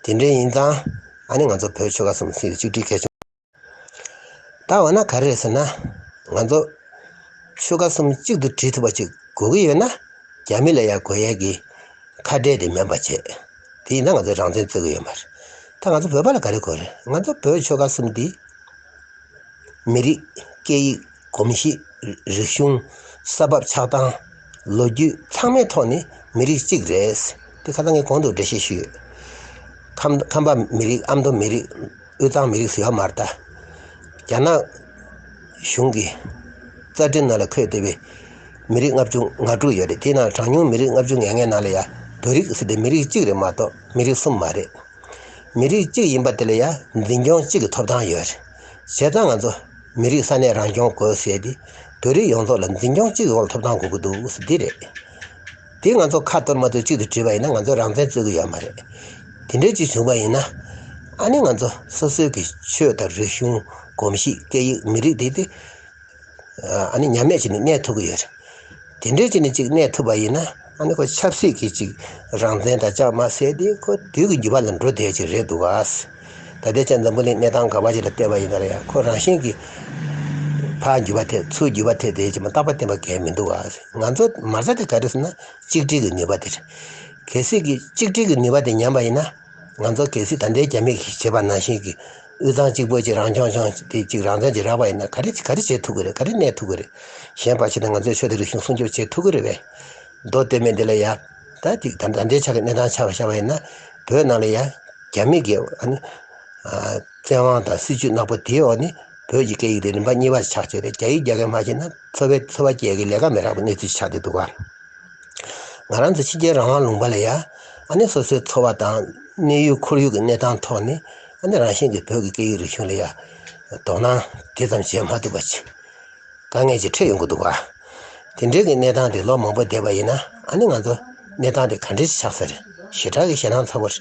དེ་འདྲ་ཡིན་ཙང་ཨ་ནི་ང་ཚོ་བོད་ཆོལ་ཁ་གསུམ་སྲིད་གཅིག་སྒྲིལ་གལ་ཆེན། ད་འོ་ན་ག་རེ་རེད་ཟེར་ན། ང་ཚོ་ཆོལ་ཁ་གསུམ་གཅིག་ཏུ་སྒྲིལ་ཐུབ་པ་ཅིག་དགོས་ཀྱི་ཡོད་ན། རྒྱ་མི་ལ་ཡ་དགོས་ཡས་ཀྱི་ཁ་བྲལ་དེ་མིན་པ་བྱས། དེ་ཡིན་ན་ང་ཚོ་རང་བཙན་རྩོད་ཀྱི་ཡོད་མ་རེད། ད་ང་ཚོ་བོད་པ་ལ་ག་རེ་དགོས་རེད། ང་ཚོ་བོད་ཆོལ་ཁ་གསུམ་འདི་མི་རིགས། སྐད་ཡིག། གོམས་གཤིས། རིག་གཞུང་། ས་བབ་ཆགས་སྟངས། ལོ་རྒྱུས་ཚང་མའི་ཐོག་ནས་མི་རིགས་གཅིག་རེད། དེ་ཁ་སང་ངས་གོང་དུ་འགྲེལ་བཤད་ཞུས་ཡོད། ཁམས་ཁམས་པ་མི་རིགས། ཨ་མདོ་མི་རིགས། དབུས་གཙང་མི་རིགས་ཟེར་ཡོད་མ་རེད་ད། རྒྱ་ནག་གཞུང་གི་རྩ་ཁྲིམས་ནང་ལ་འཁོད་བསྡད་པའི་མི་རིགས་ལྔ་བཅུ་ང་དྲུག་ཡོད་རེད། དེའི་ནང་གྲངས་ཉུང་མི་རིགས་ལྔ་བཅུ་ང་ལྔའི་ནང་ལ་ཡ་བོད་རིགས་ཟེར་ཏེ་མི་རིགས་གཅིག་རེད་མ་གཏོགས་མི་རིགས་གསུམ་མ་རེད། མི་རིགས་གཅིག་ཡིན་པ་དེ་ལ་ཡ་འཛིན་སྐྱོང་གཅིག་གི་ཐོབ་ཐང་ཡོད་རེད། བྱས་ཙང་ང་ཚོ་མི་རིགས་ས་གནས་རང་སྐྱོང་དགོས་ཟེར་ཏེ་བོད་རིགས་ཡོངས་རྫོགས་ལ་འཛིན་སྐྱོང་གཅིག་གི་འོག་ལ་ཐོབ་ཐང་དགོས་ཀྱི་འདུག་ཟེར་འདི་རེད། དེ་ང་ཚོ་ཁ་གཏོར་མ་གཏོར་གཅིག་ཏུ་བསྒྲིལ་བ་ཡིན་ན་ང་ཚོ་རང་བཙན་རྩོད་ཀྱི་ཡོད་མ་རེད། དེ་འདྲའི་ཅིག་བྱུང་བ་ཡིན་ན། ཨ་ནི་ང་ཚོ་སོ་སོའི་གི་ཆོས་དང་རིག་གཞུང་། གོམས་གཤིས། སྐད་ཡིག། མི་རིགས་དེ་དེ་ཨ་ནི་ཉམས་མེད་བྱས་ནས་གནས་ཐུབ་ཀྱི་ཡོད་རེད། དེ་འདྲའི་བྱས་ནས་ཅིག་གནས་ཐུབ་པ་ཡིན་ན། ཨ་ནི་ཁོ་ཆབ་སྲིད་ཀྱི་ཅིག་རང་བཙན་དང་བཅའ་མར་ཟེར་དེ་ཁོ་དུས་ཀྱི་འགྱུར་བ་ལ་འགྲོ་བསྡད་ཀྱི་རེད་འདུག་ག། ད་ལྟའི་ཆར་འཛམ་བུ་གླིང་གནས་སྟངས་ག་པར་ཅིག་ལ་བལྟས་པ་ཡིན་ན་ཡང་ཁོ་རང་བཞིན་གྱིས་ཕར་འགྱུར་བ་ཐེབས། ཚུར་འགྱུར་བ་ཐེབས་དེ་ཅིག་མ་རྟག་པ་བརྟན་པ་གང་ཡང་མི་འདུག་ག། ང་ཚོ་མ་རྩ་དེ་ག་རེ་ཟེར་ན་གཅིག་སྒྲིལ་གྱི་ནུས་པ་དེ་རེད། གལ་སྲིད་ཀྱི་གཅིག་སྒྲིལ་གྱི་ནུས་པ་དེ་ཉམས་པ་ཡིན་ན། ང་ཚོ་གལ་སྲིད་ད་ལྟའི་རྒྱ་མིས་བྱས་པ་ནང་བཞིན་གྱི་དབུས་གཙང་གཅིག་པོ་གཅིག་རང་སྐྱོང་ལྗོངས་དེ་གཅིག་རང་བཙན་གཅིག་རག་པ་ཡིན་ན་ག་རེ་ག་རེ་བྱེད་ཐུབ་ཀྱི་རེད། ག་རེ་གནས་ཐུབ་ཀྱི་རེད། གཞན་པ་ཞིག་དང་ང་ཚོའི་ཆོས་དང་རིག་གཞུང་སྲུང་སྐྱོབ་བྱེད་ཐུབ་ཀྱི་རེད་པས། མདོ་སྟོད་སྨད་འདི་ལ་ཡ། ད་ཅིག་ད་ད་ལྟའི་ཆ་གི་གནས་སྟངས་ཆ་བཞག་པ་ཡིན་ན། བོད་ནང་ལ་ཡ། རྒྱ་མི་གི་ཨ་ནི། བཙན་དབང་དང་སྲིད་བྱུས་ནག་པོ་དེའི་འོག་ནས་བོད་ཀྱི་སྐད་ཡིག་དེ་རིམ་པ་གཉིས་པ་ཆགས་བྱས་ཏེ་རྒྱ་ཡིག་རྒྱག་མཁན་མ་བྱས་ན་འཚོ་བའི་འཚོ་བ་སྐྱེལ་གྱི་ལས་ཀ་མི་རག་པའི་གནས་ཚུལ་ཆགས་བསྡད་འདུག་ག། ང་རང་ཚོ་ཕྱི་རྒྱལ་རང་དབང་ལུང་པ་ལ་ཡ། ཨ་ནི་སོ་སོའི་འཚོ་བ་དང་གནས་ཡུལ་ཁོར་ཡུག་གི་གནས་སྟངས་ཐོག་ནས་ཨ་ནི་རང་བཞིན་གྱིས་བོད་ཀྱི་སྐད་ཡིག་རིག་གཞུང་ལ་ཡ། དོ་སྣང་དེ་ཙམ་བྱེད་མ་ཐུབ་པ་ཅིག་དཀའ་ངལ་ཅིག་འཕྲད་ཡོང་གི་འདུག་ག། དེ་འདྲའི་གི་གནས་སྟངས་དེ་ལོ་མང་པོ་བསྡད་པ་ཡིན་ན་ཨ་ནི་ང་ཚོ་གནས་སྟངས་དེ་ག་འདྲ་ཞིག་ཆགས་ས་རེད། ཞེ་དྲག་གི་ཞེད་སྣང་ཚ་པོ་རེད།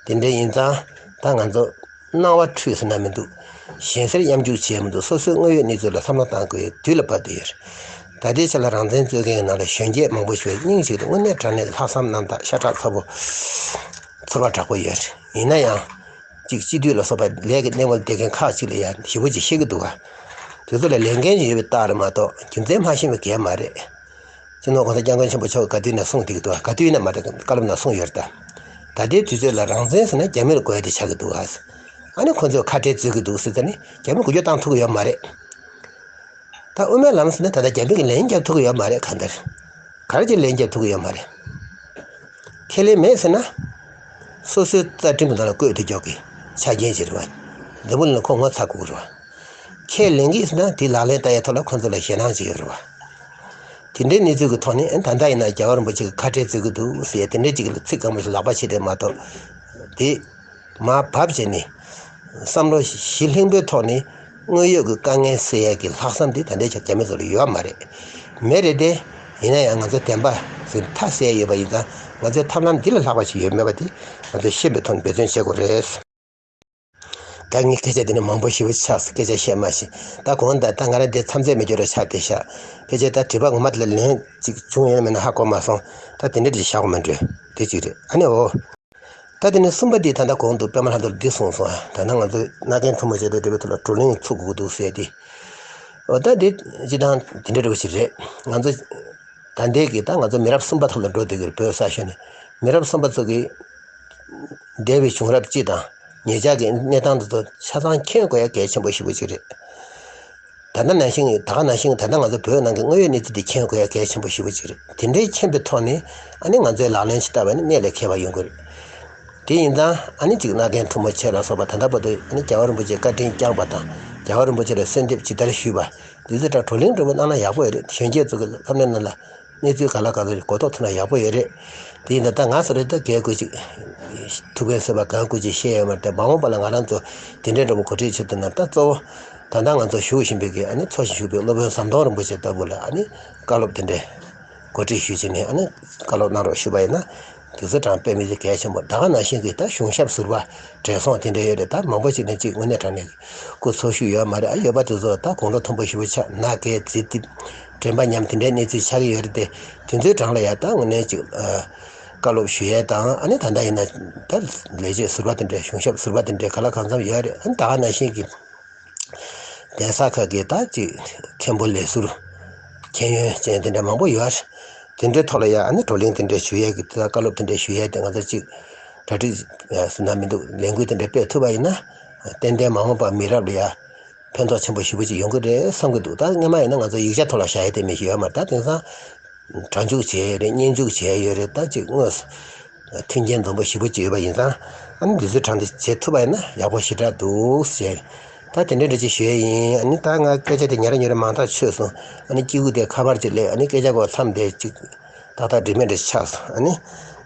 དེ་འདྲ་ཡིན་ཙང་ད་ང་ཚོ། སྣང་བ་འཁྲུལ་ཟེར་ན་མི་འདུག་གཞན་སེལ་གཡམ་རྒྱུག་བྱས་མི་འདུག་སོ་སོའི་དངོས་ཡོད་གནས་ཚུལ་ལ་བསམ་བློ་གཏང་དགོས་ཡའི་དུས་ལ་བབ་བསྡད་ཡོད་རེད། ད་ལྟའི་ཆ་ལ་རང་བཙན་རྩོད་མཁན་ནང་ལ་གཞོན་སྐྱེས་མང་པོ་ཞིག་སྙིང་རྗེ་རེད། དངོས་གནས་དྲང་གནས་ལྷག་བསམ་རྣམ་དག་ཤ་ཁྲག་ཚ་པོ། ཚོར་བ་དྲག་པོ་ཡོད་རེད། ཡིན་ན་ཡང་། གཅིག་སྤྱི་འཐུས་ལ་སོགས་པ་ལས་ཀྱི་གནས་བབ་བསྡད་མཁན་ཁག་ཅིག་ལ་ཡང་ཞེ་པོ་ཅིག་བཤད་ཀྱི་འདུག་ག། དེ་ཚོ་ལ་ལས་འགན་ཅིག་ཡོད་པའི་རྟགས་རེད་མ་གཏོགས་རྒྱུ་མཚན་མ་ཤེས་པའི་གལ་མ་རེད། སྤྱི་ནོར་༸གོང་ས་༸སྐྱབས་མགོན་ཆེན་པོ་མཆོག་གིས་ག་དུས་ནས་གསུངས་བསྡད་ཀྱི་འདུག་ག། ག་དུས་ནས་མ་རེད། བཀའ་སློབ་ནང་གསུངས་ཡོད་རེད་ད། ད་ལྟའི་དུས་ཚོད་ལ་རང་བཙན་ཟེར་ན་རྒྱ་མིར་དགོས་ཡ་དེ་ཆགས་ཀྱི་འདུག་ག། ཨ་ནི་ཁོ་ཚོས་ཁ་བྲལ་རྩོད་ཀྱི་འདུག་ཟེར་ཙང་ནི་རྒྱ་མི་འགུལ་སྐྱོད་བཏང་ཐུབ་ཀྱི་ཡོད་མ་རེད། ད་དབུ་མའི་ལམ་ཟེར་ན་ད་ལྟ་རྒྱ་མི་གིས་ལན་རྒྱབ་ཐུབ་ཀྱི་ཡོད་མ་རེད། གང་ལྟར། ག་རེ་ཅིག་ལན་རྒྱབ་ཐུབ་ཀྱི་ཡོད་མ་རེད། ཁས་ལེན་མེད་ཟེར་ན། སོ་སོའི་རྩ་ཁྲིམས་ཀྱི་ནང་ལ་བཀོད་དེ་འཇོག་གི་ཆ་རྐྱེན་ཅིག་རེད་བ། འཛམ་བུ་གླིང་ལ་ཁོ་ངོ་ཚ་དགོས་ཀྱི་རེད་བ། ཁས་ལེན་གྱི་ཟེར་ན་དེ་ལག་ལེན་བསྟར་ཡའི་ཐོག་ལ་ཁོ་ཚོ་ལ་ཞེད་སྣང་ཅིག་ཡོད་རེད་བ། དེ་འདྲའི་གནས་ཚུལ་གྱི་ཐོག་ནས་ཨ་ད་ལྟ་ཡིན་ན་རྒྱལ་བ་རིན་པོ་ཆེ་གི་ཁ་བྲལ་རྩོད་ཀྱི་འདུག་ཟེར་ཡ་དེ་འདྲའི་ཅིག་ལ་ཚིག་གང་པོ་ཞིག་ལག་པ་ཕྱེ་བསྡད་མ་གཏོགས། དེ། མར་བབས་བྱས་ནས། བསམ་བློ་ཞི་ལྷིང་པོའི་ཐོག་ནས་དངོས་ཡོད་ཀྱི་དཀའ་ངལ་སེལ་ཡས་ཀྱི་ལྷག་བསམ་དེ་ད་ལྟའི་ཆར་རྒྱ་མི་ཚོ་ལ་ཡོད་མ་རེད། མེད་རེད་དེ། ཡིན་ན་ཡང་ང་ཚོ་བདེན་པ་ཟེར་མཐའ་གསལ་ཡོད་པ་ཡིན་ཙང་ང་ཚོའི་ཐབས་ལམ་འདི་ལས་ལྷག་པ་ཞིག་ཡོད་མེད་པ་དེ་ང་ཚོས་ཤེས་པའི་ཐོག་ནས་འབད་བརྩོན་བྱེད་དགོས་རེད། ད་ངས་སྐད་ཆ་འདི་ནས་མང་པོ་ཞེ་པོ་ཆགས་སོང་། སྐད་ཆ་བཤད་མ་ཤེས། ད་གོང་ད་ད་ང་རང་འདི་མཚམས་ཚད་མེད་རྒྱུ་རེ་ཆགས་བསྡད་ཤག་ཕལ་ཆེར་ད་དྲི་བ་ངོ་མ་དེ་ལ་ལན་ཅིག་བྱུང་ཡོད་མེད་ན་ཧ་གོ་མ་སོང་། ད་དེ་འདྲ་ཅིག་བཞག་དགོས་མ་འདྲ་དེ་ཅིག་རེད། ཨ་ནི་འོ། ད་དེ་ནས་གསུམ་པ་དེ་ད་ལྟ་གོང་དུ་པད་མ་ལྷ་མོས་འདི་གསུངས་སོང་ཨ། ད་ནང་ང་ཚོ་མནའ་གན་མཐུ་མོ་བྱས་ཏེ་དེ་བའི་ཐོག་ལ་བགྲོ་གླེང་ཚུགས་དགོས་འདུག་ཟེར་ཏེ། འོ་ད་དེ་སྤྱི་བཏང་དེ་འདྲ་འདྲ་བོ་ཞིག་རེད། ང་ཚོ་ད་ལྟའི་གི་ད་ང་ཚོ་མི་རབས་གསུམ་པ་ཐོག་ལ་འགྲོ་བསྡད་ཀྱི་རེད། བོད་ས་གཞི་ནས་མི་རབས་གསུམ་པ་ཚོ་གི་འདས་པའི་བྱུང་རབས་སྤྱི་དང་ཉེ་ཆར་གྱི་གནས་སྟངས་འདི་ཚོ་ཆ་ཚང་མཁྱེན་དགོས་ཡ་གལ་ཆེན་པོ་ཞེ་པོ་ཅིག་རེད། ད་ལྟ་ནང་བཞིན་ད་ག་ནང་བཞིན་ད་ལྟ་ང་ཚོ་བོད་ནང་གི་དངོས་ཡོད་གནས་ཚུལ་འདི་མཁྱེན་དགོས་ཡ་གལ་ཆེན་པོ་ཞེ་པོ་ཅིག་རེད། དེ་འདྲའི་མཁྱེན་པའི་ཐོག་ནས་ཨ་ནི་ང་ཚོས་ལག་ལེན་ཞིག་བསྟར་བ་ནི་གནད་ལ་འཁེལ་བ་ཡོང་གི་རེད། དེ་ཡིན་ཙང་ཨ་ནི་ཅིག་མནའ་གན་མཐུ་མོ་ཆེ་ལ་སོགས་པ་ད་ལྟ་བར་དུ་ཨ་ནི་རྒྱལ་བ་རིན་པོ་ཆེས་བཀའ་དྲིན་བསྐྱངས་པ་དང་རྒྱལ་བ་རིན་པོ་ཆེ་ལ་གསོལ་འདེབས་ཇི་ལྟར་ཞུས་པ་འདི་ཚོ་ད་བགྲོ་གླེང་འདྲ་བོ་གནང་ན་ཡག་པོ་ཡོད་རེད། གཞོན་སྐྱེས་ཚོ་གི་ལྷབ་གནས་ནང་ལ་གནས་ཚུལ་ག་ལ་ག་ལ་གོ་རྟོགས་ཐུབ་ན་ཡག་པོ་ཡོད་རེད། དེ་ཡིན་ད་ལྟ་ང་ཚོ་རེད་ད་གལ་དགོས་ཅིག་ཐུགས་ཕན་གསོས་པ་གང་དགོས་ཅིག་བཤད་ཡོད་མ་རེད། དེ་མ་འོངས་པ་ལ་ང་རང་ཚོ་དེ་འདྲའི་འདྲ་བོ་གོ་སྒྲིག་བྱེད་ཐུབ་ན་ད་གཙོ་བོ་ད་ལྟ་ང་ཚོ་བཞུགས་བཞིན་པའི་གི་ཨ་ནི་འཚོ་ཞིང་བཞུགས་པའི་སློབ་དཔོན་ཟམ་གདོང་རིན་པོ་ཆེ་ལྟ་བུ་ལ་ཨ་ནི་བཀའ་སློབ་དེ་འདྲའི་གོ་སྒྲིག་ཞུས་བྱས་ནས་ཨ་ནི་བཀའ་སློབ་གནང་རོགས་ཞུས་པ་ཡིན་ན་དེ་ཚོ་གྲངས་དཔེ་མི་སྲིད་གལ་ཆེན་པོ། ད་ག་ནང་བཞིན་གི་ད་གཞུང་ཞབས་ཟུར་པ་དྲན་སོང་དེ་འདྲ་ཡོད་རེད། ད་མང་པོ་ཞིག་ནས་ཅིག་དངོས་གནས་དྲང་གནས་སྐུ་འཚོ་བཞུགས་ཡོད་མ་རེད། ཨ་ཡོད་པ་དེ་ཚོ་ད་དགུང་ལོ་མཐོན་པོ་ཞེ་པོ་ཆགས་ན་སྐད་རྫིག་རྟིང་དྲན་པ་ཉམས་དེ་འདྲའི་གནས་ཚུལ་ཆགས་ཀྱི་ཡོད་རེད་དེ། དེ་ཚོའི་གྲངས་ལ་ཡ་ད་དངོས་གནས་ཅིག་ཨ། བཀའ་སློབ་ཞུ་ཡས་དང་ཨ་ནི་ད་ལྟ་ཡིན་ན་ད་ལས་བྱེད་ཟུར་པ་དེ་འདྲའི་གཞུང་ཞབས་ཟུར་པ་དེ་འདྲའི་ག་ལ་གང་འཚམ་ཡོད་རེད། ཨ་ནི་ད་ག་ནང་བཞིན་གྱི་གདན་ས་ཁག་གི་ད་ཅིག་མཁན་པོ་ལས་ཟུར་མཁྱེན་ཡོན་ཅན་དེ་འདྲ་མང་པོ་ཡོད་རེད། དེ་འདྲའི་ཐོག་ལ་ཡ་ཨ་ནི་བགྲོ་གླེང་དེ་འདྲ་ཞུ་ཡས་ཀྱི་ད་བཀའ་སློབ་དེ་འདྲ་ཞུ་ཡས་དེ་ང་ཚོ་ཅིག་ གྲ་སྒྲིག་ཟེར་ན་མི་འདུག་ལས་འགུལ་དེ་འདྲ་སྤེལ་ཐུབ་པ་ཡིན་ན། ཏན་ཏན་མ་འོངས་པ་མི་རབས་ལ་ཡ་ཕན་ཐོགས་ཆེན་པོ་ཞེ་པོ་ཅིག་ཡོང་གི་རེད་བསམ་གི་འདུག་ད་སྔོན་མ་ཡིན་ན་ང་ཚོ་ཡིག་ཆ་ཐོག་ལ་བཞག་ཡས་དེ་མི་ཞིག་ཡོད་མ་རེད། ད་དེང་སང་སྒྲ་འཇུག་བྱས་ཡོད་རེད། བརྙན་འཇུག་བྱས་ཡོད་རེད། ད་ཅིག་དངོས་སུ་མཐུན་རྐྱེན་འཛོམས་པོ་ཞེ་པོ་ཅིག་ཡོད་པ་ཡིན་ཙང་། ཨ་ནི་འདི་ཚོའི་གྲ་སྒྲིག་བྱེད་ཐུབ་པ་ཡིན་ན་ཡག་པོ་ཞེ་དྲག་འདུག་ཟེར། ད་དེ་འདྲའི་འདྲ་ཅིག་ཞུ་ཡས་ཡིན། ཨ་ནི་ད་ང་སྐད་ཆ་དེ་ཉེ་རང་ཉེ་རང་མང་ཐག་ཆོད་སོང་། ཨ་ནི་སྐྱེ་དགུ་དེ་ཁ་པར་ཅིག་སླེབས། ཨ་ནི་སྐད་ཆ་གོ་མཚམས་དེ་ཅིག་ཏག་ཏག་འགྲིག་མེད་འདྲ་ཆགས་སོང་། ཨ་ནི་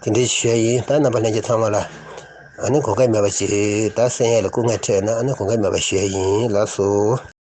དེ་འདྲའི་ཞུ་ཡས་ཡིན། ད་རྣམ་པ་ལྷན་རྒྱས་ཚང་མ་ལ་ཨ་ནི་དགོངས་འགལ་མེད་པ་ཅིག་ད་གསན་ཡས་ལ་སྐུ་ངལ་འཕྲད་ན་ཨ་ནི་དགོངས་འགལ་མེད་པ་ཞུ་ཡས་ཡིན། ལགས་སོ།